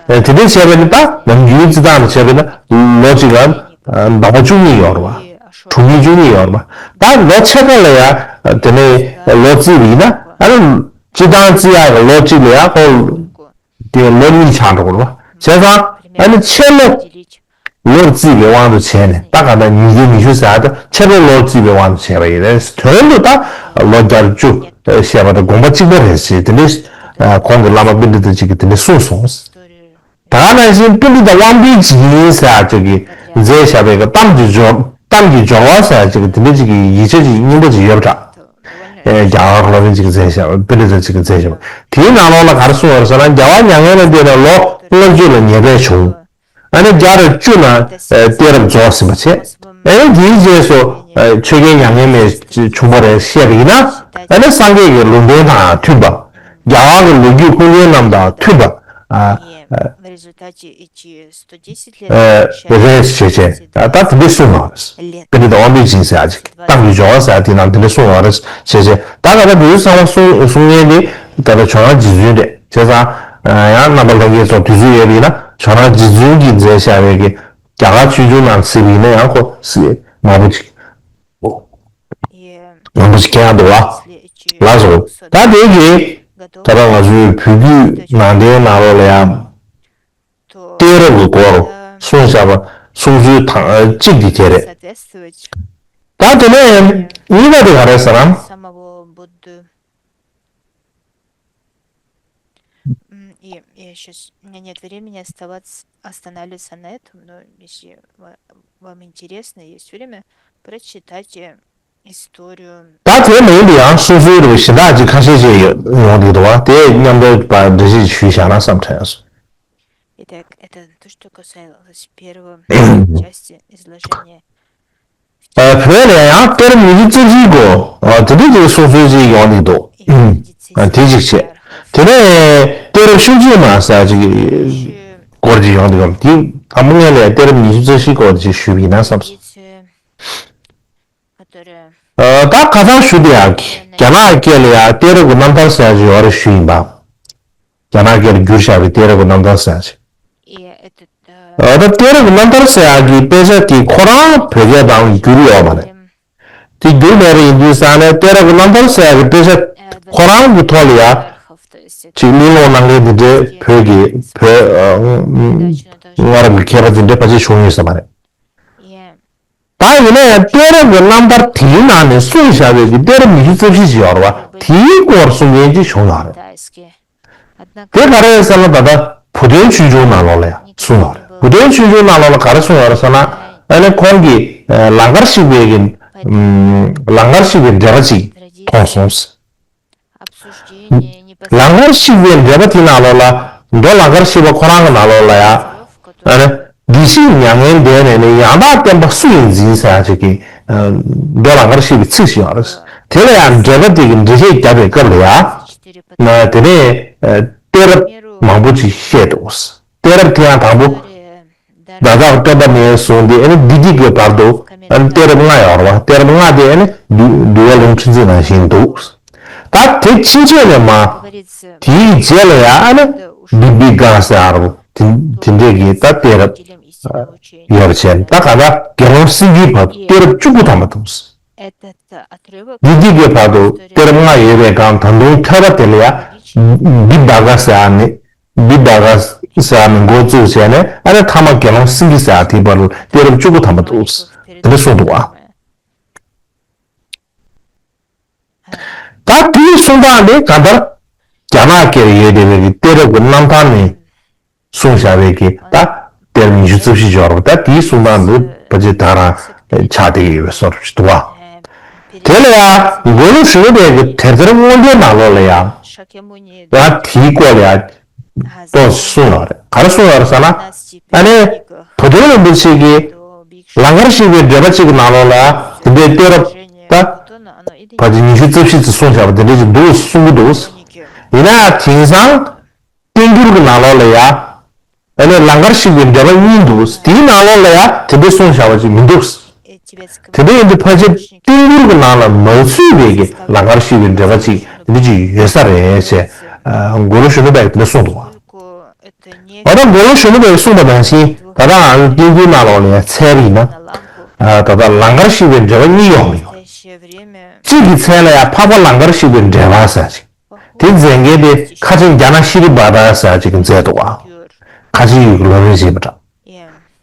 དེ་འདྲ་བྱས་པ་ཡིན་ན་ད་ནམ་རྒྱུན་བརྩི་སྟངས་ལ་བྱས་པ་ཡིན་ན་ལོ་གཅིག་ལ་ཟླ་བ་བཅུ་གཉིས་ཡོད་རེད་བ། དྲུག་ཉིས་བཅུ་གཉིས་ཡོད་རེད་བ། ད་ལོ་ཕྱེད་ཀ་ལ་ཡང་དེ་ནས་ལོ་བརྩིས་པ་ཡིན་ན་ཨ་ནི་སྤྱི་བཏང་བརྩི་ཡག་གི་ལོ་གཅིག་ལ་ཡང་ཁོ་དེ་ལོ་གཉིས་ཆགས་འགྲོ་གི་རེད་བ། བྱས་ཙང་ཨ་ནི་ཕྱེད་ལོ། ལོར་བརྩིས་པའི་དབང་དུ་བྱས་ནས་ད་ག་ད་ཉིས་བརྒྱ་ཉི་ཤུ་ཟེར་ཡ་ད་ཕྱེད་ལོ་ལོར་བརྩིས་པའི་དབང་དུ་བྱས་པ་ཡིན་རེད། དོན་དུ་ད་ལོ་བརྒྱད་ཅུ་བཤད་པ་དང་དགོངས་པ་གཅིག་པ་རེད་ཟེར་དེ་འདྲའི་ཁོང་གི་བླ་མ་པཎྜི་ཏ་ཅིག་གིས་དེ་འདྲ་གསུངས་སོང་། ད་ག་ནང་བཞིན་པཎྜི་ཏ་དབང་པོའི་སྦྱིན་ཟེར་ཡ་ཅིག་གིས་མཛད་བཞག་པའི་གཏམ་གྱི་སྦྱོར་གཏམ་གྱི་སྦྱོར་བ་ཟེར་ཡ་ཅིག་གིས་དེ་འདྲ་ཅིག་གི་ཡིག་ཆ་ཅིག་རྙིང་པ་ཅིག་ཡོད་པ་འདྲ། རྒྱ་གར་སློབ་དཔོན་ཅིག་གིས་མཛད་བཞག་པ་པཎྜི་ཏ་ཅིག་གིས་མཛད་བཞག་པ་དེའི་ནང་ལོགས་ལ་ག་རེ་གསུངས་པ་རེད་ཟེར་ན་རྒྱལ་བ་མྱ་ངན་ལས་འདས་ནས་ལོ་ལྔ་བཅུ་ལ་ཉེ་བར་བྱུང་། ཨ་ནི་བརྒྱ་དང་བཅུ་ན་ཨ་གཏད་རབས་རྫོགས་ཟིན་པ་བྱས། ཨ་ནི་དེའི་རྗེས་སུ་ཨ་ཆོས་རྒྱལ་མྱ་ངན་མེད་བྱུང་བ་རེད་བཤད་པ་ཡིན་ན། ཨ་ནི་སངས་རྒྱས་ཀྱི་ལུང་བསྟན་དང་མཐུན་པ། རྒྱ་གར་གྱི་ལོ་རྒྱུས་ཀུན་མཁྱེན་རྣམས་དང་མཐུན་པ། ཨ་ཨ་རེད་བྱས་བྱས་ཨ་ད་དེ་འདྲས་གསུངས་པ་རེད། པཎྜི་ཏ་དབང་པོའི་སྦྱིན་ཟེར་ཡ་ཅིག་གཏམ་གྱི་སྦྱོར་བ་ཟེར་ཡ་དེ་ནང་དེ་འདྲས་གསུངས་པ་རེད་བྱས་བྱས་ད་ག་ད་བོད་ཡུལ་ཚང་མ་གསུང་གསུང་མཁན་དེ་ད་ལྟ་ཇོ་ནང་རྗེ་བཙུན་རེད། བྱས་ཙང་ཡང་རྣམ་པ་ལྷན་རྒྱས་ཚོ་དུས་ཚོད་ཡོད་པ་ཡིན་ན་ཇོ་ནང་རྗེ་བཙུན་གྱིས་མཛད་བཞག་པའི་གི་རྒྱ་གར་ཆོས་འབྱུང་ནང་གཟིགས་པ་ཡིན་ན་ཡང་ཁོ་མང་པོ་ཅིག་མང་པོ་ཅིག་མཁྱེན་ཡག་འདུག་བ། ལགས་སོ། ད་དེ་གི་ད་ལྟ་ང་ཚོའི་བོད་བརྒྱུད་ནང་བསྟན་ནང་ལོགས་ལ་ཡང་གཏད་རབས་ཀྱི་སྐོར་གསུངས་བཞག་པ་གསུང་ཚུལ་དང་གཅིག་དེ་དེ་རེད། ད་དེ་ནས་གཉིས་པ་དེ་ག་རེད་ཟེར་ན། М, и, и щас, у меня нет времени оставаться, останавливаться на этом, но если ва- вам интересно, есть время, прочитайте историю. ད་དེ་མིན་དུ་ཡང་སོ་སོའི་རུ་གཞན་དག་ཅིག་ཁ་ཤས་ཤིག་ཡོང་གི་འདུག་བ་དེ་མཉམ་དུ་འགྲེལ་བཤད་ཞུས་བཞག་ན་བསམ་དྲན་སོང་། Итак, это то, что касалось первой части изложения. བོད་ལ་ཡང་གཏད་རབས་ཉི་ཤུ་རྩ་བཞིའི་སྐོར་དེ་འདྲའི་ཅིག་གསུང་ཚུལ་ཅིག་ཡོང་གི་འདུག་དེ་ཅིག་བྱས། དེ་ནས་གཏད་རབས་ཤུལ་རྗེས་མ་ཟེར་ཅིག་སྐོར་ཅིག་ཡོང་གི་འདུག་དེ་དང་པོ་ངས་ལས་གཏད་རབས་ཉི་ཤུ་རྩ་བཞིའི་སྐོར་ཅིག་ཞུས་པ་ཡིན་ན་བསམ་སོང་། ད་ཁ་སང་ཞུ་དེ་ཡག་གི་རྒྱ་ནག་སྐད་ལ་ཡང་གཏད་རབས་ཀྱི་རྣམ་ཐར་ཟེར་ཅིག་ཡོད་རེད་ཞུས་ཡིན་པ། རྒྱ་ནག་སྐད་ལ་བསྒྱུར་བཞག་པའི་གཏད་རབས་ཀྱི་རྣམ་ཐར་ཟེར་ཅིག་ད་ལྟ་གཏད་རབས་ཀྱི་རྣམ་ཐར་ཟེར་ཡག་གི་དཔེ་ཆ་དེ་ཁོ་རང་བོད་སྐད་དང་བསྒྱུར་ཡོད་མ་རེད། དེ་བསྒྱུར་མེད་པ་ཡིན་དུས་ཙང་ནས་གཏད་རབས་ཀྱི་རྣམ་ཐར་ཟེར་ཡག་གི་དཔེ་ཆ་ཁོ་རང་གི་ཐོག་ལ་ཡ་ཅིག་གླེང་སློང་གནང་མཁན་དེ་འདྲའི་བོད་ཀྱི་བོད་སྔ་རབས་ཀྱི་མཁས་པ་དེ་འདྲའི་ཕལ་ཆེར་བྱུང་ཡོད་ས་མ་རེད། ད་ཡིན་ན་ཡང་གཏད་རབས་ཀྱི་རྣམ་ཐར་དེའི་ནང་ནས་གསུངས་བཞག་པའི་གི་གཏད་རབས་ཉི་ཤུ་རྩ་བཞི་ཞིག་ཡོད་རེད་བ། དེའི་སྐོར་གསུང་མཁན་ཅིག་བྱུང་ཡོད་རེད། དེ་ག་རེ་རེད་ཟེར་ན་ད་ལྟ་བུ་སྟོན་ཆོས་འབྱུང་ནང་ལོགས་ལ་ཡང་གསུངས་ཡོད་རེད། བུ་སྟོན་ཆོས་འབྱུང་ནང་ལོགས་ལ་ག་རེ་གསུངས་ཡོད་རེད་ཟེར་ན་ཨ་ནི་ཁོང་གིས་ལང་ཀར་གཤེགས་པའི་གི་ལང་ཀར་གཤེགས་པའི་འགྲེལ་པ་ཅིག་མཐོང་སོང་། ལང་ཀར་གཤེགས་པའི་འགྲེལ་པ་དེ་ནང་ལོགས་ལ་མདོ་ལང་ཀར་གཤེགས་པ་ཁོ་རང་གི་ནང་ལོགས་ལ་ཡང་ཨ་ནི་བདེ་གཤེགས་མྱ་ངན་འདས་ནས་ནི་ཡང་དག་བསྟན་པ་སུ་ཡིས་འཛིན་ཟེར་ཡག་ཅིག་གི་མདོ་ལང་ཀར་གཤེགས་པའི་ཚིག་ཅིག་ཡོད་རེད། དེ་ལ་ཡང་འགྲེལ་པ་དེ་གི་འགྲེལ་བཤད་བརྒྱབ་པའི་སྐབས་ལ་ཡང་དེ་ནས་གཏད་རབས་མང་པོ་ཅིག་བཤད་འདུག་གཏད་རབས་དེ་ཡང་དང་པོ། ཟླ་གྲགས་སྟོན་པ་ནས་བཟུང་སྟེ་ཨ་ནི་བདུད་སྡེ་གི་བར་དུ་ཨ་ནི་གཏད་རབས་ལྔ་ཡོད་རེད་བ། གཏད་རབས་ལྔ་དེ་ཨ་ནི་འདུལ་འདུལ་བ་ལུང་ཁྲིད་འཛིན་ནང་བཞིན་འདུག་ད་དེ་ཕྱིན་ཆད་ནས་མ་དེའི་རྗེས་ལ་ཡང་ཨ་ནི་བི་བི་ག་ཟེར་ཡག་རེད་བ། དེ་དེ་འདྲས་ཀྱི་ད་གཏད་རབས་ཡོད་པ་བྱས་ནས་ད་ག་ད་དགེ་སློང་སེང་གེའི་བར་དུ་གཏད་རབས་བཅུ་དགུ་ཐམ་པ་འདུག་བདུད་སྡེ་གི་བར་དུ་གཏད་རབས་ལྔ་ཡོད་པའི་སྒང་ད་དུང་ཐོས་པ་དེ་ལ་ཡང་བི་བི་ག་ཟེར་ཡག་ནི། བི་བི་ག་ཟེར་ནས་འགོ་བཙུགས་བྱས་ནས་ཨ་ནི་ཐ་མ་དགེ་སློང་སེང་གེ་ཟེར་ཡག་དེའི་བར་ལ་གཏད་རབས་བཅུ་དགུ་ཐམ་པ་འདུག་དེ་འདྲ་གསུངས་འདུག་བ། ད་དེའི་གསུང་སྟངས་དེ་གང་ལྟར་རྒྱ་ནག་སྐད་ལ་ཡོད་བསྡད་པའི་གི་གཏད་རབས་ཀྱི་རྣམ་ཐར་ནས་གསུངས་བཞག་པའི་གི་ད་ གཏེར་ཉི་ཤུ་རྩ་བཞི་ཅིག་ཡོད་རེད་པ། ད་དེའི་གསུང་སྟངས་འདི་ཕལ་ཆེར་ད་རང་ཆགས་བསྡད་ཀྱི་ཡོད་པའི་བཟོ་འདྲ་ཅིག་འདུག་བ། དེ་ལ་ཡང་མགོན་པོ་གཞོན་ནུ་ལྡན་གྱི་དེབ་ཐེར་དངོས་བསྟན་ནང་ལོགས་ལ་ཡང་ཡང་དེའི་སྐོར་ལ་ཡང་ཏོག་ཙམ་གསུངས་ཡོད་རེད། ག་རེ་གསུངས་ཡོད་རེད་ཟེར་ན། ཨ་ནི་བུ་སྟོན་རིན་པོ་ཆེ་གིས་ལང་ཀར་གཤེགས་པའི་འགྲེལ་པ་གཅིག་གི་ནང་ལོགས་ལ་དེ་འདྲའི་གཏད་རབས་ད་ཕལ་ཆེར་ཉི་ཤུ་རྩ་བཞི་ཙམ་གསུངས་བཞག་པ་དེ་འདྲ་ཅིག་འདུག་གསུང་གི་འདུག། ཡིན་ན་ཡང་དེང་སང་བསྟན་འགྱུར་གྱི་ནང་ལོགས་ལ་ཡང་ཨ་ནི་ལང་ཀར་གཤེགས་པའི་འགྲེལ་པ་གཉིས་འདུག། དེའི་ནང་ལོགས་ལ་ཡང་དེ་འདྲ་གསུངས་བཞག་པ་ཅིག་མི་འདུག། དེ་འདྲ་ཡིན་དུས་ཕལ་ཆེར་བསྟན་འགྱུར་གྱི་ནང་ལ་མ་ཚུད་པའི་གི་ལང་ཀར་གཤེགས་པའི་འགྲེལ་པ་ཅིག་དེ་འདྲ་ཅིག་ཡོད་ས་རེད་ཅེས་ཨ་མགོན་པོ་གཞོན་ནུ་ལྡན་གྱིས་དེ་འདྲ་གསུངས་འདུག་བ། འོ་ད་མགོན་པོ་གཞོན་ནུ་ལྡན་གྱིས་གསུངས་པ་ནང་བཞིན་ད་ལྟའང་བསྟན་འགྱུར་ནང་ལོགས་ལ་ཡང་འཚོལ་བ་ཡིན་ན་ཨ་ད་ལྟ་ལང་ཀར་གཤེགས་པའི་འགྲེལ་པ་གཉིས་ཡོད་ཡོད། གཅིག་གི་མཚན་ལ་ཡང་འཕགས་པ་ལང་ཀར་གཤེགས་པའི་འགྲེལ་པ་ཟེར་ཅིག། དེ་མཛད་མཁན་དེ་ཁ་ཆེ་རྒྱ་ནག་ཤྲཱི་པ་ཏྲ་ཟེར་ཅིག་གིས་མཛད་འདུག་བ། ཁ་ཆེ་ཡུལ་གྱི་སློབ་དཔོན་ཞིག་ཡིན་པ་འདྲ།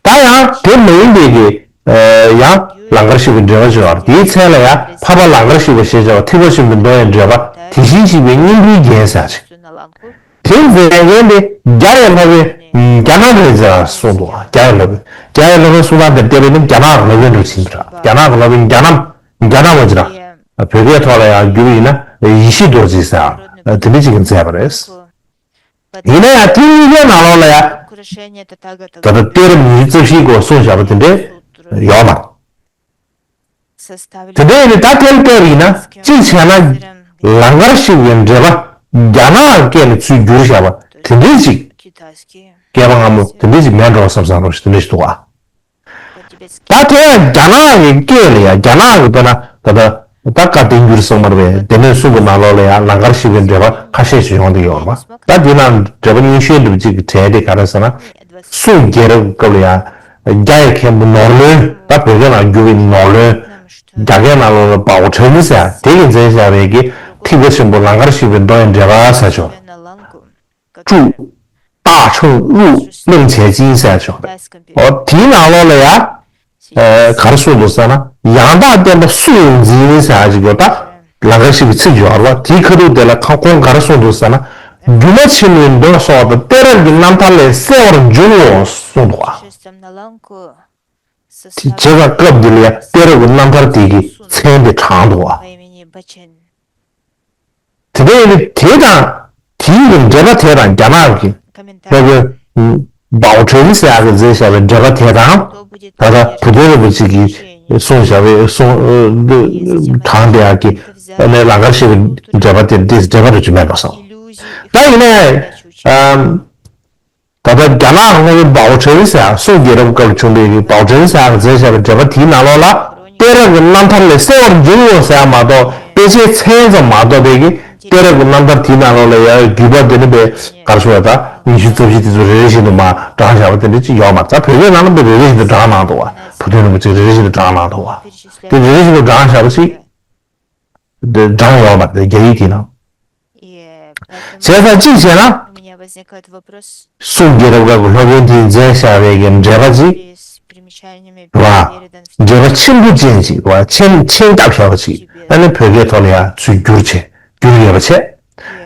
ད་ཡང་དེ་མ་ཡིན་པའི་གི་ཡང་ལང་ཀར་གཤེགས་པའི་འགྲེལ་པ་ཅིག་ཡོད་རེད། དེའི་མཚན་ལ་ཡང་འཕགས་པ་ལང་ཀར་གཤེགས་པ་ཞེས་བྱ་བ་ཐེག་པ་ཆེན་པོའི་མདོ་ཡི་འགྲེལ་པ་དེ་བཞིན་གཤེགས་པའི་སྙིང་པོའི་རྒྱན་ཟེར་ཅིག། དེ་མཛད་མཁན་དེ་རྒྱ་ཡི་སློབ་དཔོན་རྒྱ་ནག་རེད་ཟེར་གསུངས་འདུག་བ། རྒྱ་ཡི་སློབ་དཔོན་རྒྱ་ཡི་སློབ་དཔོན་གསུང་སྟངས་དེར་བལྟས་པས་ན་རྒྱ་ནག་གི་སློབ་དཔོན་འདྲ་ཞིག་ཡིན་པ་འདྲ། རྒྱ་ནག་གི་སློབ་དཔོན་རྒྱ་ནག་རྒྱ་ནག་པ་ཅིག་ར། བོད་སྐད་ཐོག་ལ་ཡང་བསྒྱུར་བ་ཡིན་ན་ཡེ་ཤེས་རྡོ་རྗེ་ཟེར་ཡང་དེ་འདྲ་ཅིག་གིས་མཛད་པ་རེད། ཡིན་ན་ཡང་དེ་གཉིས་ཀའི་ནང་ལོགས་ལ་ཡང་ད་ལྟ་གཏད་རབས་ཉི་ཤུ་རྩ་བཞིའི་སྐོར་གསུངས་བཞག་པ་དེ་འདྲ་ཡོད་མ་རེད། དེ་འདྲ་ཡིན་ན་ད་དེར་བལྟས་པ་ཡིན་ན་གཅིག་བྱས་ན་ལང་ཀར་གཤེགས་པའི་འགྲེལ་པ་རྒྱ་ནག་གི་སྐད་ནས་ཚུར་བསྒྱུར་བཞག་པ་དེ་འདྲ་ཅིག་བསྐལ་པ་སྔ་མོ་དེ་འདྲ་ཅིག་མེད་འགྲོ་བསམ་བསམ་འདྲ་ཞིག་དེ་འདྲ་ཞིག་འདུག་ཨ། ད་དེ་ཡང་རྒྱ་ནག་གི་སྐད་ལ་ཡང་རྒྱ་ནག་གི་དཔེར་ན་ད་ལྟ་ད་བཀའ་བསྟན་འགྱུར་གསུངས་པ་རེད་པས། སྡེ་སྣོད་གསུམ་གྱི་ནང་ལོགས་ལ་ཡང་ལང་ཀར་གཤེགས་པའི་འགྲེལ་པ་ཁ་ཤས་ཤིག་ཡོང་བསྡད་ཡོད་རེད་པ། ད་དེ་ནང་འགྲེལ་པ་རྙིང་ཤོས་འདྲ་པོ་གཅིག་གི་གྲས་དེ་ག་རེ་ཟེར་ན། སུང་རྒྱལ་རབས་སྐབས་ལ་ཡང་རྒྱ་ཡི་མཁན་པོ་ནོར་ལོན། ད་བོད་སྐད་ནང་བསྒྱུར་བའི་ནོར་ལོན། རྒྱ་སྐད་ནང་ལོགས་ལ་བའོ་ཁྲན་ཟེར་དེ་གིས་མཛད་བཞག་པའི་གི་ཐེག་པ་ཆེན་པོ་ལང་ཀར་གཤེགས་པའི་མདོ་ཡི་འགྲེལ་པ་ཟེར་ཆོག། ཀྲུའུ་ཏའ་ཁྲུང་ཝུའུ་ལུང་ཆའེ་ཅིན་ཟེར་ཆོག་རེད། འོ་དེའི་ནང་ལོགས་ལ་ཡང་ཨ་ག་རེ་གསུངས་འདུག་ཟེར་ན། ཡང་དག་བསྟན་པ་སུ་ཡིས་འཛིན་ཟེར་ཅིག་ཡོད། ད་ལང་ཀར་གཤེགས་པའི་ཚིག་ཅིག་ཡོད་རེད་པ། དེའི་ཁ་ཐུག་དེ་ལ་ཁ་ཁོང་ག་རེ་གསུངས་འདུག་ཟེར་ན། སྒྱུ་མ་ཆེན་མོའི་མདོ་སོགས་དང་གཏད་རབས་ཀྱི་རྣམ་ཐར་ལས་གསལ་བར་འབྱུང་ངོ་གསུངས་འདུག་བ། དེ་བྱས་ཙང་སྐབས་འདི་ལ་ཡང་གཏད་རབས་ཀྱི་རྣམ་ཐར་དེ་གི་མཚན་དེ་དྲངས་འདུག་བ། དེ་འདྲ་ཡིན་དུས་དེ་དང་དེའི་གི་འགྲེལ་པ་དེ་དང་རྒྱ་ནག་གི་ཧེ་གོ་བའོ་ཁྲེན་ཟེར་ཡག་གི་མཛད་བཞག་པའི་འགྲེལ་པ་དེ་དང་ད་ལྟ་བུ་སྟོན་རིན་པོ་ཆེ་གིས་གསུངས་བཞག་པའི་གསུང་དྲངས་བསྡད་ཡག་གི་ཨ་ནི་ལང་ཀར་གཤེགས་པའི་འགྲེལ་པ་དེ་འདི་འགྲེལ་པ་རེད་ཅེས་མེད་པ་སོང་། ད་ཡིན་ནའི་ཨམ། ད་ལྟ་རྒྱ་ནག་གི་སློབ་དཔོན་བའོ་ཁྲེན་ཟེར་ཡག་སུང་རྒྱལ་རབས་སྐབས་ལ་བྱུང་བའི་གི་བའོ་ཁྲེན་ཟེར་ཡག་གིས་མཛད་བཞག་པའི་འགྲེལ་པ་དེའི་ནང་ལོགས་ལ་གཏད་རབས་ཀྱི་རྣམ་ཐར་ལས་གསལ་བར་འབྱུང་ངོ་ཟེར་ཡག་མ་གཏོགས་དཔེ་ཆའི་མཚན་ཙམ་མ་གཏོགས་པའི་གི་གཏད་རབས་ཀྱི་རྣམ་ཐར་དེའི་ནང་ལོགས་ལ་ཡང་བརྒྱུད་པ་དེ་ནི་པའི་ག་རེ་ཞུ་བ་ད་ཉི་ཤུ་རྩ་བཞི་དེ་ཚོ་རེ་རེ་བཞིན་དུ་མར་དྲངས་བཞག་པ་དེ་འདྲ་ཅིག་ཡོད་མ་རེད། ད་བོད་སྐད་ནང་ལ་པའི་རེ་རེ་བཞིན་དུ་དྲངས་གནང་འདུག་བ། བུ་སྟོན་རིན་པོ་ཆེས་རེ་རེ་བཞིན་དུ་དྲངས་གནང་འདུག་བ། དེ་རེ་རེ་བཞིན་དུ་དྲངས་བཞག་པ་ཅིག་དྲངས་ཡོད་མ་རེད། རྒྱ་ཡིག་དེའི་ནང་། བྱས་ཙང་གཅིག་བྱས་ན། སུང་རྒྱལ་རབས་སྐབས་ཀྱི་སློབ་དཔོན་དེས་མཛད་བཞག་པའི་གི་འགྲེལ་པ་ཅིག་རེད་བ། འགྲེལ་པ་ཆེན་པོ་ཅན་ཅིག་རེད་བ། མཆན་མཆན་བརྒྱབ་བཞག་པ་ཅིག་ཨ་ནི་བོད་སྐད་ཐོག་ལ་ཡང་ཚུར་བསྒྱུར་བྱས་བསྒྱུར་ཡོད་པ་བྱས།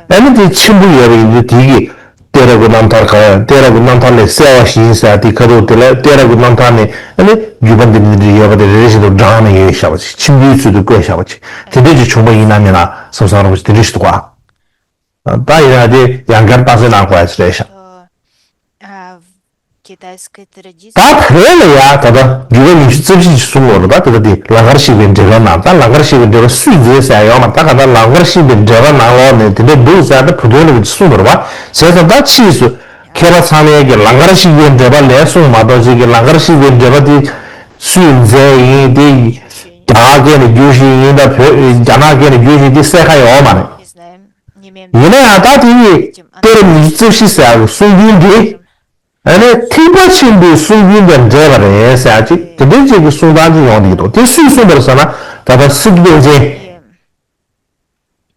ཨ་ནི་དེ་ཆེན་པོ་ཡོད་པ་ཡིན་དུས་དེ་གི་གཏད་རབས་ཀྱི་རྣམ་ཐར་ག་གཏད་རབས་ཀྱི་རྣམ་ཐར་ལས་གསལ་བ་བཞིན་ཟེར་དེ་ཁ་ཐུག་དེ་ལ་གཏད་རབས་ཀྱི་རྣམ་ཐར་ནས་ཨ་ནི་བརྒྱུད་པ་འདི་འདི་འདྲ་ཡོད་པ་དེ་རེ་རེ་བཞིན་དུ་དྲངས་ནས་ཡོད་བཞག་པ་ཅིག་མཆན་བུའི་ཚུལ་དུ་བཀོད་བཞག་པ་ཅིག་དེ་འདྲ་ཅིག་བྱུང་པ་ཡིན་ན་མིན་ན་བསམ་བསམ་རུང་དེ་འདྲ་ཞིག་འདུག་ག་ད་ཡིན་ན་དེ་ཡང་བསྐྱར་བརྟག་དཔྱད་གནང་དགོས་ཡ་ཅིག་རེད་ཤག་ད་བོད་ལ་ཡ་ད་ལྟ་འགྱུར་བ་ཉི་ཤུ་རྩ་བཞི་ཞིག་གསུངས་ཡོད་རེད། ད་དེ་ལྟ་དེ་ལང་ཀར་གཤེགས་པའི་འགྲེལ་པའི་ནང་ད་ལང་ཀར་གཤེགས་པའི་འགྲེལ་པ་སུས་མཛད་ཟེར་ཡ་ཡོད་མ་རེད། ད་ག་ད་ལང་ཀར་གཤེགས་པའི་འགྲེལ་པའི་ནང་ལོགས་ནས་དེ་འདྲ་འདུག་ཟེར་ད་བུ་སྟོན་རིན་པོ་ཆེས་གསུངས་པ་རེད་པ། བྱས་ཙང་ད་ཕྱིས་སུ་མཁས་པ་ཚང་མས་ཀྱི་ལང་ཀར་གཤེགས་པའི་འགྲེལ་པ་ལས་གསུངས་མ་གཏོགས་ཅིག་གི་ལང་ཀར་གཤེགས་པའི་འགྲེལ་པ་དེ་སུས་མཛད་ཡིན་དེ་རྒྱ་སྐད་ནས་བསྒྱུར་ཞིག་ཡིན་ད་བོད་རྒྱ་ནག་སྐད་ནས་བསྒྱུར་ཞིག་དེ་གསལ་ཁ་ཡོད་མ་རེད། ཡིན་ན་ཡང་ད་དེ་ཡི་གཏད་རབས་ཉི་ཤུ་རྩ་བཞི་ཟེར་བའི་གསུང་རྒྱུན་དེ། ཨ་ནི་ཐེག་པ་ཆེན་པོའི་གསུང་རྒྱུན་དང་འདྲེས་པ་རེད་ཟེར་ཅིག་དེ་འདྲའི་ཅིག་གི་གསུང་སྟངས་ཅིག་ཡོང་གི་འདུག་དེ་སུས་གསུངས་པ་རེད་ཟེར་ན་ད་ལྟ་སི་ཏུ་པཎ་ཆེན།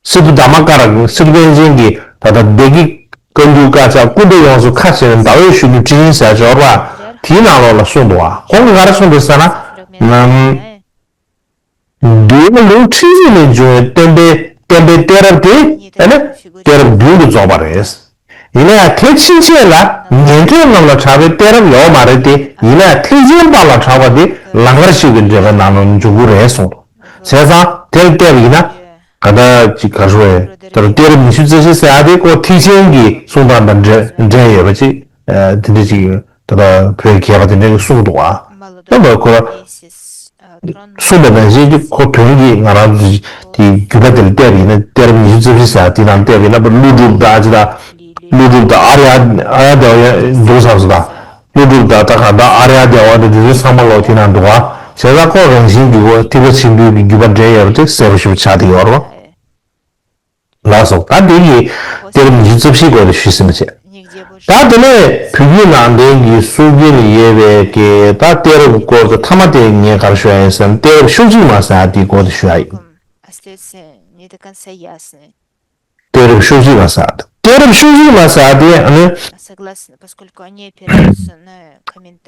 སི་ཏུ་དྷརྨ་ཀ་ར་སི་ཏུ་པཎ་ཆེན་གྱིས་ད་ལྟ་བདེ་དགེ་བཀའ་འགྱུར་དཀར་ཆག་ཀུན་ཏུ་ཡོངས་སུ་ཁ་ཕྱེ་ནས་ཟླ་འོད་གཞོན་ནུའི་སྤྲིན་ཟེར་ཅིག་ཡོད་རེད་པ། དེའི་ནང་ལོགས་ལ་གསུངས་འདུག་བ། ཁོང་གིས་ག་རེ་གསུངས་འདུག་ཟེར་ན། འདུལ་བ་ལུང་ཁྲིད་ཡིག་ནས་འབྱུང་བའི་བསྟན་པའི་བསྟན་པའི་གཏད་རབས་དེ་ཨ་ནི་གཏད་རབས་བདུན་དུ་རྫོགས་པ་རེད། ཡིན་ན་ཡང་དེ་ཕྱིན་ཆད་ལ་ཉན་ཐོས་རྣམས་ལ་གྲགས་པའི་གཏད་རབས་ཡོད་མ་རེད་དེ། ཡིན་ན་ཡང་ཐེག་ཆེན་པ་ལ་གྲགས་པ་དེ་ལང་ཀར་ཤོད་ཀྱི་འགྲེལ་པའི་ནང་ལ་འཇུག་གི་རེད་གསུངས་འདུག། བྱས་ཙང་དེར་བལྟས་པ་ཡིན་ན་ག་འདྲ་ཅིག་ག་རེ་ཞུ་དགོས་རེད། དེར་གཏད་རབས་ཉི་ཤུ་རྩ་བཞི་ཟེར་ཡ་དེ་ཁོ་ཐེག་ཆེན་གྱི་གསུང་སྟངས་དང་འབྲེལ་འབྲེལ་ཡོད་པ་ཅིག་དེ་འདྲ་ཅིག་ད་ལྟ་བོད་མཁས་པ་དེ་འདྲས་ཀྱིས་གསུངས་འདུག་ཨ། ད་ཁོ་གསུངས་པ་ནང་བཞིན་གྱི་ཁོ་དོན་གྱིས་ང་རང་ཚོ་དེ་བརྒྱུད་པ་དེར་བལྟས་པ་ཡིན་ན། གཏད་རབས་ཉི་ཤུ་རྩ་བཞི་ཟེར་དེ་ནང་བལྟས་པ་ཡིན་ན་ཀླུ་སྒྲུབ་དང་ཅི་དང་། ཀླུ་སྒྲུབ་དང་ཨཱརྱ་ཨཱརྱ་དེ་བ་ཡང་འདུག་བསམ་སོང་། ད་ཀླུ་སྒྲུབ་དང་ད་ག་ད་ཨཱརྱ་དེ་བ་དང་དེ་ཚོའི་ཚང་མ་ལོག་དེ་ནང་འདུག་ཨ། བྱས་ཙང་ཁོ་རང་བཞིན་གྱིས་ཁོ་ཐེག་པ་ཆེན་པོའི་གི་བརྒྱུད་པ་འདྲེན་ཡོད་པ་དེ་གསལ་པོ་ཞེ་པོ་ཆགས་བསྡད་ཡོད་རེད་པ། ལགས་སོ། ད་འདི་གི་གཏད་རབས་ཉི་ཤུ་རྩ་བཞིའི་སྐོར་དེ་ཞུས་ཟིན་པ་བྱས། ད་དེ་ནས་བོད་བརྒྱུད་ནང་བསྟན་གྱི་སྲོལ་རྒྱུན་ལ་ཡོད་པའི་གི་ད་གཏད་རབས་ཀྱི་སྐོར་དེ་མཐའ་མ་དེ་ངས་ག་རེ་ཞུ་ཡ་ཡིན་ཟེར་ན། གཏད་རབས་ཤོག་གཅིག་མ་ཟེར་ཡ་དེའི་སྐོར་དེ་ཞུ་ཡ་ཡིན། གཏད་རབས་ཤོག་གཅིག་མ་ཟེར་ཡ་དེ། གཏད་རབས་ཤོག་གཅིག་མ་ཟེར་ཡ་དེ་ཨ་ནི། ད་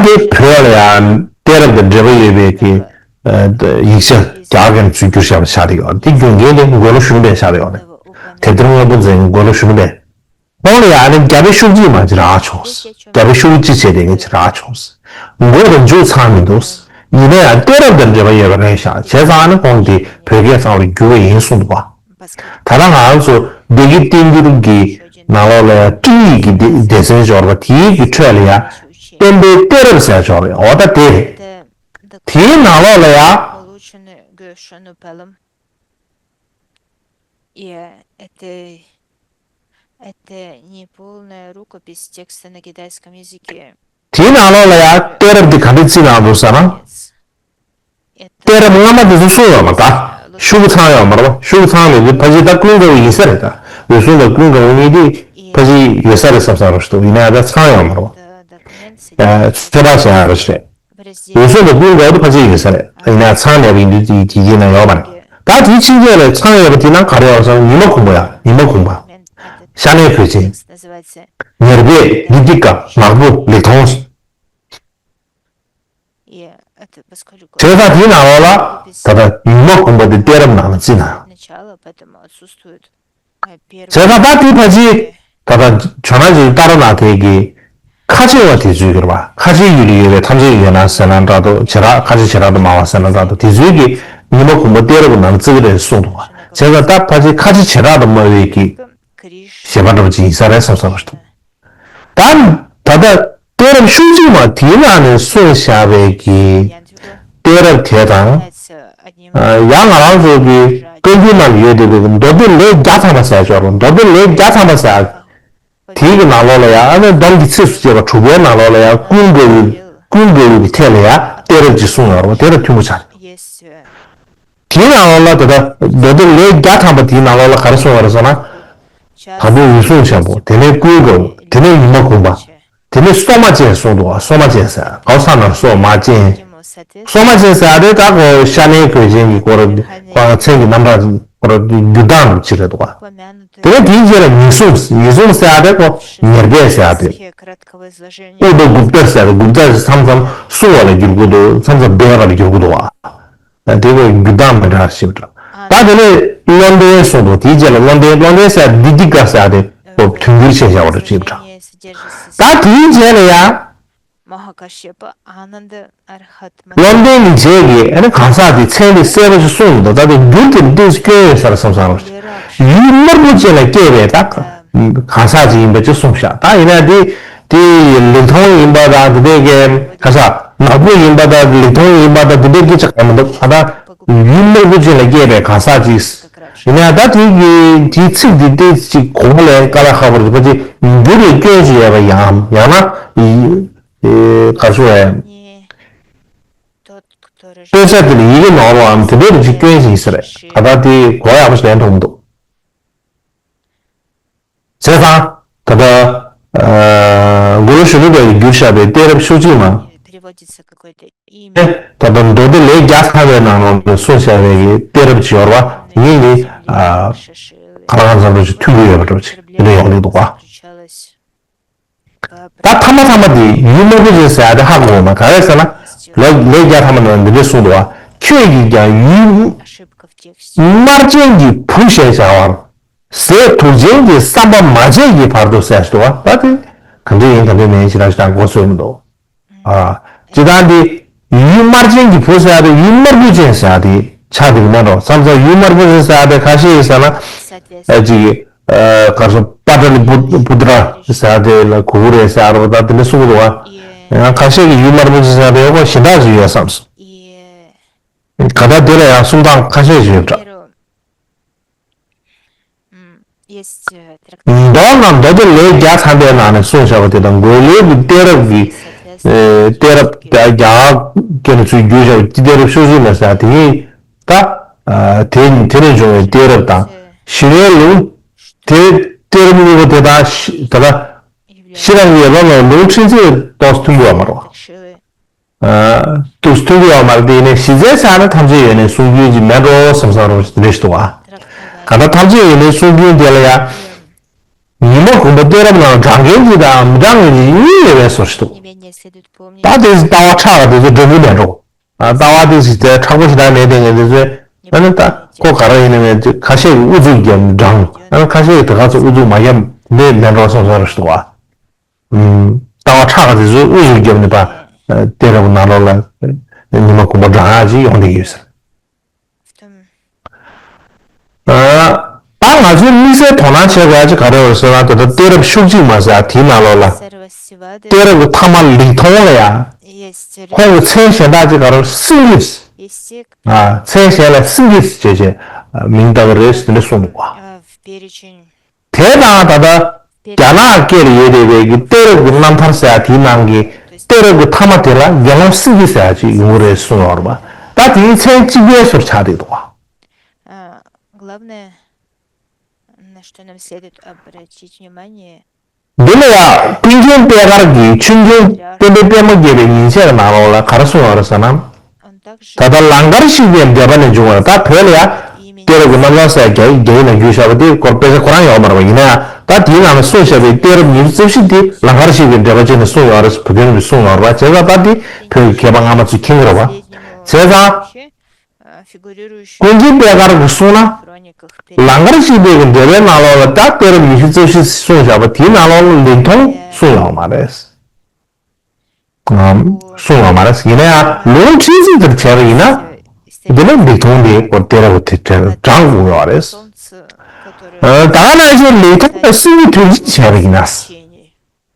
དེ་བོད་ལ་ཡང་གཏད་རབས་དང་འབྲེལ་བ་ཡོད་པའི་གི་ཡིག་ཆ་རྒྱ་གར་གྱི་ཚུར་བསྒྱུར་བཞག་པ་ཆགས་བསྡད་ཡོད་རེད། དེ་རྒྱུ་མཚན་དེ་མགོ་ལོག་ཞུ་མཁན་ཆགས་བསྡད་ཡོད་རེད། དེབ་ཐེར་དངོས་པོ་འཛིན་མགོ་ལོག་ཞུ་མཁན། ཁོང་ལ་ཡང་ནི་རྒྱ་བོད་ཤོག་གཅིག་མ་ཅིག་རག་བྱུང་། རྒྱ་བོད་ཤོག་གཅིག་བྱས་དེ་ངས་ཅིག་རག་བྱུང་། མགོ་དང་མཇུག་ཚང་མི་འདུག། ཡིན་ན་ཡང་གཏད་རབས་དང་འབྲེལ་བ་ཡོད་པ་རེད་ཤག། བྱས་ཙང་ནི་ཁོང་དེ་བོད་སྐད་ཚང་ལ་བསྒྱུར་བ་ཡིན་གསུངས་འདུག་པ། ད་ལྟ་ང་རང་ཚོ་བདེ་སྐྱིད་བསྟན་འགྱུར་གྱི་ནང་ལོགས་ལ་ཡང་སྤྲིངས་ཡིག་གི་སྡེ་སྡེ་ཚན་འབྱོར་བ་དེའི་གི་ཁྲོད་ལ་ཡང་བསྟན་པའི་གཏད་རབས་ཟེར་འབྱོར་བ་ཡང་འོ་ད་དེ་རེད། དེའི་ནང་ལོགས་ལ་ཡང་དེའི་ནང་ལོགས་ལ་ཡང་གཏད་རབས་འདི་ག་འདྲ་བརྩིས་གནང་འདུག་ཟེར་ན། གཏད་རབས་སྔ་མ་དེ་ཚོ་གསུངས་ཡོད་མ་རེད། ད་ཤོག་བུ་ཚང་ཡོད་མ་རེད་པ། ཤོག་བུ་ཚང་མེད་དུས་ཕལ་ཆེར་ད་ཀུན་དགའ་བོ་ཡིན་ས་རེད། ད་འོད་སྲུང་དང་ཀུན་དགའ་བོ་གཉིས་དེ་ཕལ་ཆེར་ཡོད་ས་རེད་བསམ་བསམ་རེད་ཤག། ཡིན་ན་ཡང་ད་ཚང་ཡོད་མ་རེད་པ། ཚོད་དཔག་བྱས་ཡག་རེད་ཤག། འོད་སྲུང་དང་ཀུན་དགའ་བོ་དེ་ཕལ་ཆེར་ཡོད་ས་རེད། ཡིན་ན་ཡང་ཚང་མེད་པ་ཡིན་དུས་དེ་དེ་དེའི་ནང་ཡོད་མ་རེད། ད་དེའི་ཕྱི་རྒྱལ་ལ་ཚང་ཡོད་པ་དེ་ནང་ག་རེ་ཡོད་ཟེར་ན། ཉི་མ་གུང་པ་ཡ། ཉི་མ་གུང་པ། ཤ་གནད་གོས་ཆེན། ཉེར་སྦས། དྷི་ཏི་ཀ། ནག་པོ། ལེགས་མཐོང་། བྱས་ཙང་དེའི་ནང་ལོགས་ལ་ད་ལྟ་ཉི་མ་གུང་པ་དེ་གཏད་རབས་ནང་ལ་བརྩིས་ན། བྱས་ཙང་ད་དེ་ཕལ་ཆེར་ད་ལྟ་ཇོ་ནང་ཆེན་ཏཱ་ར་ནཱ་ཐའི་གི་ཁ་ཆེ་བ་དེ་ཚོའི་གི་རེད་པ། ཁ་ཆེའི་ཡུལ་ལ་ཡོད་པའི་ཐམས་ཅད་ཡོད་ན་ཟེར་ན་འདྲ་འདུག། བྱེ་བྲག་ཁ་ཆེ་བྱེ་བྲག་ཏུ་སྨྲ་བ་ཟེར་ན་འདྲ་འདུག། དེ་ཚོའི་གི་ཉི་མ་གུང་པ་གཏད་རབས་ནང་ལ་བརྩི་གི་རེད་གསུངས་འདུག་པ། བྱས་ཙང་ད་ཕལ་ཆེར་ཁ་ཆེ་བྱེ་བྲག་ཏུ་སྨྲ་བའི་གི་བཞེད་པ་འདྲ་པོ་ཅིག་ཡིན་ས་རེད་བསམ་བསམ་པ་ཞིག་འདུག། ད་ད་ལྟ་གཏད་རབས་ཤོག་གཅིག་མ་དེའི་ནང་ནས་གསུངས་བཞག་པའི་གི་གཏད་རབས་དེ་དང་། ཡང་ང་རང་ཚོ་གི་བཀའ་འགྱུར་ནང་ཡོད་བསྡད་པའི་མདོ་སྡེ་ལེའུ་བརྒྱ་ཐམ་པ་ཟེར་ཅིག་ཡོད་རེད། མདོ་སྡེ་ལེའུ་བརྒྱ་ཐམ་པ་ཟེར་དེའི་གི་ནང་ལོགས་ལ་ཡང་ཨ་ནི་སྡོམ་གྱི་ཚིགས་སུ་བཅད་པ་དྲུག་པའི་ནང་ལོགས་ལ་ཡང་ཀུན་དགའ་བོའི་ཀུན་དགའ་བོའི་གི་ཐད་ལ་ཡང་གཏད་རབས་ཅིག་གསུངས་ཡོད་རེད་པ། དེ་དང་མཐུན་པོ་ཆགས་རེད། དེའི་ནང་ལོགས་ལ་ད་ལྟ་མདོ་སྡེ་ལེའུ་བརྒྱ་ཐམ་པ་དེའི་ནང་ལོགས་ལ་ག་རེ་གསུངས་པ་རེད་ཟེར་ན། ད་དུང་འོད་སྲུང་ཆེན་པོ། དེ་ནས་ཀུན་དགའ་བོ། དེ་ནས་ཉི་མ་གུང་པ། དེ་ནས་སོ་མ་ཅན་གསུངས་འདུག་པ། སོ་མ་ཅན་ཟེར་གའོ་ས་ན་སོ་མ་ཅན། སོ་མ་ཅན་ཟེར་ཡ་དེ་ད་གོ་ཤ་གནད་གོས་ཅན་གྱི་སྐོར་མཚན་གྱི་རྣམ་གྲངས་སྐོར་འགྱུར་ལྡོག་ཅིག་རེད་འདུག་པ། དེ་ནས་དེའི་རྗེས་ལ་ཉི་ཟུང་། ཉི་ཟུང་ཟེར་ཡ་དེ་གོ་ཉེར་སྦས་ཟེར་ཡ་དེ། ཨུ་ཏོ་གུཔྟ་ཟེར་ཡ་དེ། གུཔྟ་ཟེར་མཚམས་མཚམས་སྲུང་བ་ལ་འགྱུར་གྱི་འདུག། མཚམས་མཚམས་སྦས་པ་ལ་འགྱུར་གྱི་འདུག་པ། དེ་གོ་འགྱུར་སྟངས་མི་འདྲ་ཞིག་འདྲ། ད་དེ་ནས་བློ་ལྡན་གསུངས་འདུག། དེའི་རྗེས་ལ་བློ་ལྡན། བློ་ལྡན་ཟེར་དྷི་ཏི་ཀ་ཟེར་ཡ་དེ་གོ་དུས་འགྱུར་ཆེ་བཞག་པ་འདྲ་ཞིག་འདྲ། ད་དེའི་རྗེས་ལ་ཡང་། བློ་ལྡན་ནི་རྗེས་ཀྱི་ཨ་ནི་གང་ཟག་དེ་མཚན་དེ་གསལ་པོ་ཞིག་གསུངས་འདུག། ད་དེ་འགྱུར་དེ་ཏོག་ཙམ་སྐྱོན་ཡོད་ས་རེད་བསམ་བསམ་རེད། ཡུལ་དམར་པོ་ཅན་ལ་སྐྱེས་པའི་ད་གང་ཟག་ཅིག་ཡིན་པ་ཅིག་གསུངས་ཤག། ད་ཡིན་ན་དེ་དེ་ལེགས་མཐོང་ཡིན་པ་དང་དེ་འདྲའི་གི་གང་ཟག་ནག་པོ་ཡིན་པ་དང་ལེགས་མཐོང་ཡིན་པ་དང་དེ་འདྲའི་སྐད་ཆ་གང་མི་འདུག། ད་ལྟ་ཡུལ་དམར་པོ་ཅན་ལ་སྐྱེས་པའི་གང་ཟག་ཅིག་ཡིན་ན། ད་དེ་གི་དེའི་ཚིག་དེ་ཏོག་ཙམ་གོ་ལེན་དཀའ་ལས་ཁག་པོ་རེད། ཕལ་ཆེར་འགྱུར་ལ་སྐྱོན་ཅིག་ཡོད་པ་ཡང་ཡང་ན་ག་རེ་ཟེར། དཔེ་ཆ་དེ་ལ་ཡི་གེ་ནོར་བའམ་དེ་འདྲའི་རིགས་ཀྱི་སྐྱོན་ཞིག་ཡིན་ས་རེད། ད་ལྟ་དེ་གོ་ཡག་པོ་ཞིག་ལེན་ཐུབ་མི་འདུག། བྱས་ཙང་ད་ལྟ་ཨ་མགོ་ལོག་གཞོན་ནུ་སྒྲོལ་མས་བསྒྱུར་བཞག་པའི་གཏད་རབས་ཤོག་གཅིག་མ། ད་ལྟ་མདོ་སྡེ་ལེའུ་བརྒྱ་ཐམ་པའི་ནང་ལ་གསུངས་བཞག་པའི་གི་གཏད་རབས་ཅིག་ཡོད་རེད་པ། དེ་ནི་ཨ་ཁ་ལག་ཚང་མ་ཅིག་མཐུན་གྱི་ཡོད་པ་འདྲ་པོ་ཅིག་དེ་འདྲ་ཡོང་གི་འདུག་པ། ད་ཐ་མ་ཐ་མ་དེ་ཡུལ་དམར་པོ་ཅན་ཟེར་ཡ་དེ་ཧ་གོ་མ། ག་རེ་ཟེར་ན། ལེའུ་ལེའུ་བརྒྱ་ཐམ་པ་ནང་འདི་འདྲ་གསུངས་འདུག་པ། ཁྱོད་ཀྱིས་ཀྱང་ཡུལ་དམར་ཅན་གྱི་བུ་ཞེས་བྱ་བར། ཟས་དུག་ཅན་གྱི་བསམ་པ་མ་བྱས་ཀྱི་བར་དུ་ཟེར་ཞུ་བ་ད་དེ་ག་འདྲ་ཡིན་ག་འདྲ་མིན་ཞེ་དྲག་ཞེ་དྲག་མགོ་ཚོས་མི་འདུག་ཨ། ཅི་ལྟར་འདི་ཡུལ་དམར་ཅན་གྱི་བུ་ཟེར་ཏེ་ཡུལ་དམར་པོ་ཅན་ཟེར་ཏེ་ཆགས་འདུག་མེད་འགྲོ་བསམ་ས་ཡུལ་དམར་པོ་ཅན་ཟེར་ཏེ་ཁ་ཤས་ཡིན་ཟེར་ན་ཨ་ཅིག་ཨ་གར་སོང་པ་ཏ་ལི་བུ་བུ་ཏྲ་ཟེར་ཏེ་ལ་གུ་གུ་རེད་ཟེར་རོ་ད་དེ་འདྲ་གསུང་གི་འདུག་ཨ། ཡང་ཁ་ཤས་ཀྱི་ཡུལ་དམར་པོ་ཅན་ཟེར་ཏེ་ཡོད་གོ་གཞན་དག་ཅིག་ཡོད་བསམ་སོང་། ག་ད་དེ་ལ་ཡང་གསུང་སྟངས་ཁ་ཤས་ཅིག་ཡོད་འདྲ། Есть э, трактат. མདོ་ནང་མདོ་སྡེ་ལེའུ་བརྒྱ་ཐམ་པའི་ནང་ནས་གསུངས་བཞག་པ་དེ་དང་མགོ་ལོག་གི་གཏད་རབས་ཀྱི་ཨེ་གཏད་རབས་བརྒྱ་བརྒྱ་སྐད་ནས་ཚུར་བསྒྱུར་བཞག་པ་ཀྱི་གཏད་རབས་ཤོག་ཅིག་མ་ཟེར་དེ་ཡིན་ད་ཨ་དེ་དེ་ནས་བྱུང་བའི་གཏད་རབས་དང་ཞི་བའི་ལུང་དེ་གཏད་རབས་གཉིས་པོ་དེ་དག་ད་ལྟ་ཤེས་རབ་ཀྱི་ལམ་ལ་ལུང་ཕྲན་ཚེགས་ཏོག་ཙམ་མཐུན་དགོས་པ་མ་རེད། ཨ་དུས་མཐུན་གྱི་ཡོད་མ་རེད་དེ་ནས་གཞི་རྩའི་ཆ་ནས་ཐམས་ཅད་ཡོན་ཏན་གསུང་རྒྱུན་གྱི་མེད་འགྲོ་བསམ་བསམ་རོ་ཞིག་རེད་ཞུ་བ། ག་ད་ཐམས་ཅད་ཡོན་ཏན་གསུང་རྒྱུན་དེ་ལ་ཡང་ཉི་མ་གུང་པ་གཏད་རབས་ནང་དྲང་མཁན་གྱི་དང་མི་དྲང་མཁན་གྱི་གཉིས་ཡོད་པའི་བཟོ་ཞིག་འདུག་ད་དེ་ལྟ་བ་ཁྲག་དེ་ཚོ་འགྲོ་གི་མེད་འགྲོ། ཨ་ལྟ་བ་དེ་ཞིག་དེ་དྲག་པོ་ཞིག་དང་མེད་དེ་ངས་དེ་ཚོས་ཨ་ནི་ད་ཁོ་ག་ར་ཡིན་ནའི་མེད་ཁ་ཤས་ཀྱི་ཨུ་ཚུགས་བརྒྱབ་ནས་དྲང་ཨ་ནི་ཁ་ཤས་ཀྱི་དེ་ག་ཚོ་ཨུ་ཚུགས་མ་བརྒྱབ་ནས་མེད་འགྲོ་བསམ་བསམ་རོ་ཞིག་འདུག་བ། ལྟ་བ་ཁྲག་དེ་ཚོས་དབུ་ཞིག་བརྒྱབ་ནས་པ། གཏད་རབས་ནང་ལོགས་ལ་ཉི་མ་གུང་པ་བགྲང་ཡག་ཅིག་ཡོང་བསྡད་ཡོད་ཟེར། ད་ང་ཚོའི་དམིགས་བསལ་དོ་སྣང་བྱེད་དགོས་ཡག་ཅིག་ག་རེ་ཡོད་ཟེར་ན་ད་ལྟ་གཏད་རབས་ཤོག་གཅིག་མ་ཟེར་ཡག་དེའི་ནང་ལོགས་ལ། གཏད་རབས་ཀྱི་ཐ་མ་ལེགས་མཐོང་ལ་ཡང་། ཁོང་གི་མཚན་གཞན་དག་ཅིག་ག་རེ་སིང་གིས། མཚན་གཞན་ལ་སིང་གིས་བྱས་བྱས་མིང་བཏགས་རེད་ཟེར་ནས་གསུངས་འདུག་བ། དེ་དང་ད་ལྟ་རྒྱ་ནག་སྐད་ལ་ཡོད་བསྡད་པའི་གི་གཏད་རབས་ཀྱི་རྣམ་ཐར་ཟེར་ཡ་དེའི་ནང་གི་གཏད་རབས་ཀྱི་ཐ་མ་དེ་ལ་དགེ་སློང་སེང་གེ་ཟེར་ཡ་ཅིག་ཡོང་གི་རེད་གསུངས་ཡོད་རེད་པ། ད་དེའི་མཚན་གཅིག་པའི་བཟོ་ཆགས་བསྡད་འདུག་བ། Главное, на что нам следует обратить внимание, འདི་ལ་ཡང་ཀུན་མཁྱེན་པད་དཀར་གྱིས་ཆོས་མགོན་བསྟན་པའི་པདྨོ་རྒྱས་པའི་ཉིན་བྱེད་ཀྱི་ནང་ལོགས་ལ་ག་རེ་གསུངས་ཡོད་རེད་ཟེར་ན། ད་ལྟ་ལང་ཀར་གཤེགས་པའི་འགྲེལ་པ་ནས་འབྱུང་བ་ད་བོད་ལ་ཡང་གཏད་རབས་ཀྱི་རྣམ་གྲངས་ཟེར་རྒྱ་རྒྱ་ཡིག་ནང་བསྒྱུར་བཞག་པ་དེ་སྐོར་དཔེ་ཆ་ཁོ་རང་ཡོད་མ་རེད་པ། ཡིན་ན་ཡང་ད་དེའི་ནང་ནས་གསུངས་བཞག་པའི་གཏད་རབས་ཉི་ཤུ་རྩ་བཞི་དེ་ལང་ཀར་གཤེགས་པའི་འགྲེལ་པ་བྱས་ནས་གསུངས་ཡོད་རེད། བོད་དོན་གྱིས་གསུངས་ཡོད་རེད་པ། བྱས་ཙང་ད་དེ་བོད་ཀྱི་མཁས་པ་སྔ་མ་ཚོས་མཁྱེན་གྱི་རེད་པ། བྱས་ཙང་། ཀུན་མཁྱེན་པད་དཀར་གྱིས་གསུངས་ན། ལང་ཀར་གཤེགས་པའི་གི་འགྲེལ་པའི་ནང་ལོགས་ལ་ད་གཏད་རབས་ཉི་ཤུ་རྩ་བཞི་གསུངས་བཞག་པ་དེའི་ནང་ལོགས་ལ་ལེགས་མཐོང་གསུངས་ཡོད་མ་རེད། ཨམ། གསུངས་ཡོད་མ་རེད། ཡིན་ན་ཡང་ལུང་ཕྲན་ཚེགས་དེར་བྱས་པ་ཡིན་ན། འདི་ལ་ལེགས་མཐོང་དེ་སྐོར་གཏད་རབས་དེ་དྲངས་དགོས་ཡོད་རེད། ད་ག་ནང་བཞིན་ལེགས་མཐོང་དང་སེང་གེ་དོན་གཅིག་བྱས་པ་ཡིན་ན།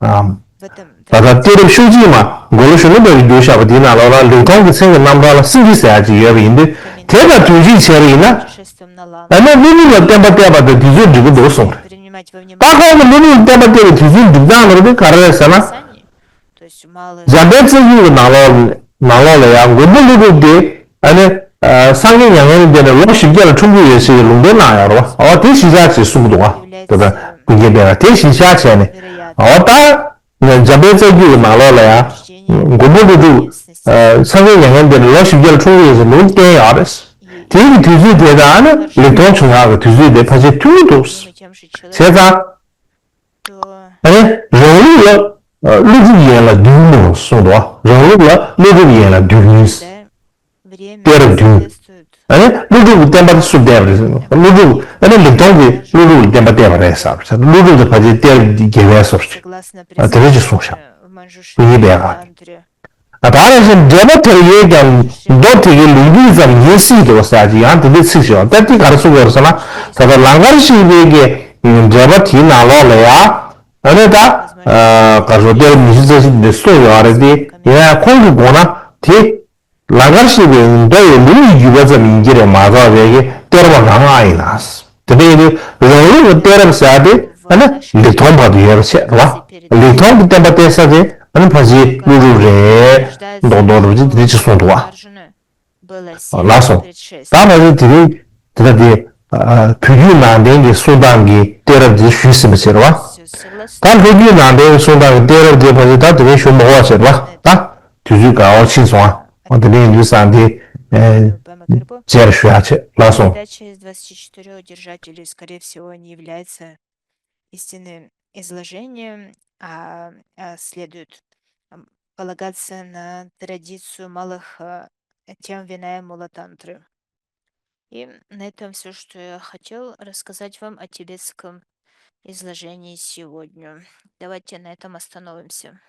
ཨམ། ད་ལྟ་གཏད་རབས་ཤོག་གཅིག་མ་མགོ་ལོག་གཞོན་ནུ་སྦས་པས་བསྒྱུར་བཞག་པ་དེའི་ནང་ལོགས་ལ་ལེགས་མཐོང་གི་མཚན་གྱི་རྣམ་གྲངས་ལ་སེང་གེ་ཟེར་ཡག་ཅིག་ཡོད་པ་ཡིན་དུས་དེ་དང་དོན་གཅིག་བྱས་པ་ཡིན་ན། ཨ་ནི་ཀླུ་སྒྲུབ་ལ་བསྟན་པ་གཏད་པ་དང་དུས་ཚོད་འགྲིག་གི་འདུག་གསུངས་རེད། ད་ཁོང་གིས་ཀླུ་སྒྲུབ་ལ་བསྟན་པ་གཏད་པའི་དུས་ཚོད་འགྲིག་སྟངས་ལ་དེ་ག་རེ་རེད་ཟེར་ན། འཇམ་དཔལ་རྩ་རྒྱུད་ཀྱི་ནང་ལོགས་ནང་ལོགས་ལ་ཡང་མགོན་པོ་ཀླུ་སྒྲུབ་དེ་ཨ་ནི་སངས་རྒྱས་མྱ་ངན་ལས་འདས་ནས་ལོ་བཞི་བརྒྱ་ལ་འཁྲུངས་ཀྱི་ཡོད་ཟེར་བའི་ལུང་བསྟན་གནང་ཡོད་རེད་བ། འོ་དེ་གཞི་བཞག་བྱས་གསུངས་འདུག་བ། ད་ལྟ་ཀུན་མཁྱེན་པད་དཀར་དེ་གཞི་བཞག་བྱས་ནས་འོ་ད། འཇམ་དཔལ་རྩ་རྒྱུད་ཀྱི་ནང་ལོགས་ལ་ཡང་། མགོན་པོ་ཀླུ་སྒྲུབ། སངས་རྒྱས་མྱ་ངན་འདས་ནས་ལོ་བཞི་བརྒྱ་ལ་འཁྲུངས་ཀྱི་ཡོད་ཟེར་ལུང་བསྟན་ཡོད་རེད། དེའི་གི་དུས་ཚོད་དེ་དང་ནི་ལེགས་མཐོང་བྱུང་ཡག་གི་དུས་ཚོད་དེ་ཕལ་ཆེར་མཐུན་གྱི་འདུག་བྱས་ཙང་། ཨ་ནི་རང་ལུགས་ལ་ཀླུ་སྒྲུབ་ཡན་ལ་བསྡུས་མིན་གསུངས་འདུག་རང་ལུགས་ལ་ཀླུ་སྒྲུབ་ཡན་ལ་བསྡུས་མིན། གཏད་རབས་བསྡུས། ཨ་ནི་ཀླུ་སྒྲུབ་ཀྱི་བསྟན་པ་སུ་གཏད་པ་རེད་ཟེར་ན། ཀླུ་སྒྲུབ་ཨ་ནི་ལེགས་མཐོང་གིས་ཀླུ་སྒྲུབ་ལ་བསྟན་པ་གཏད་པ་རེད་ཟེར། ཀླུ་སྒྲུབ་དེ་ཕལ་ཆེར་གཏད་རབས་བརྒྱད་པའི་བཟོ་ཞིག་ཨ་དེ་འདྲ་ཞིག་གསུངས་ཤག་ཀུན་མཁྱེན་པད་དཀར་གྱིས། ཨ་ད་རེས་ཀྱི་འགྲེལ་པ་དེར་ཡོད་ཀྱང་མདོ་དེ་གའི་ལུང་བསྡུས་ཙམ་ཡིན་སྲིད་དོ་ཟེར་ཅིག་ཡང་དེ་འདྲའི་ཚིག་ཞིག་ཡོད། ད་དེ་ག་རེ་གསུང་གི་ཡོད་ཟེར་ན། ད་ལྟ་ལང་ཀར་གཤེགས་པའི་གི་འགྲེལ་པ་དེའི་ནང་ལོགས་ལ་ཡང་ཨ་ནི་ད་ག་རེ་ཟེར་གཏད་རབས་ཉི་ཤུ་རྩ་བཞི་འདི་གསུངས་ཡོད་རེད་དེ། ཡིན་ཡང་ཁོང་གི་དགོངས་ན་དེ། ལང་ཀར་གཤེགས་པའི་མདོ་ཡི་ལུང་གི་བརྒྱུད་པ་ཙམ་ཡིན་གྱི་རེད་མ་གཏོགས་རེ་གི་གཏད་རབས་རང་ཨ་ཡིན་ན། དེ་འདྲ་ཡིན་དུས་རང་ལུགས་ཀྱི་གཏད་རབས་ཟེར་ཡ་དེ་ཨ་ནི་ལེགས་མཐོང་བར་དུ་ཡོད་པ་བྱས་རེད་བ། ལེགས་མཐོང་གི་བསྟན་པ་གཏད་ས་དེ་ཨ་ནི་ཕལ་ཆེར་ཀླུ་སྒྲུབ་རེད། མདོག་མདོག་འདྲ་བོ་ཅིག་དེ་འདྲ་ཅིག་གསུངས་འདུག་བ། ལགས་སོ། ད་ཕལ་ཆེར་དེ་རིང་དེ་ལྟ་དེ། བོད་བརྒྱུད་ནང་བསྟན་གྱི་གསུང་སྟངས་ཀྱི་གཏད་རབས་འདི་ཞུས་ཟིན་པ་བྱས་རེད་བ། ད་ལྷོ་བརྒྱུད་ནང་བསྟན་གྱི་གསུང་སྟངས་ཀྱི་གཏད་རབས་འདི་ཕལ་ཆེར་ད་དེ་རིང་ཞུ་མ་དགོས་པ་བྱས་རེད་བ། ད་དུས་ཚོད་འགའ་བ་ཕྱིན་སོང་ཨ། འོ་དེ་འདྲ་ཡིན་དུས་ཙང་དེ་རྗེས་ལ་ཞུ་ཡག་བྱས། ལགས་སོ། Передача из двадцати четырёх держателей, скорее всего, не является истинным изложением, а, а следует ам, полагаться на традицию малых а, тем Виная Мула Тантры. И на этом все, что я хотел рассказать вам о тибетском изложении сегодня. Давайте на этом остановимся.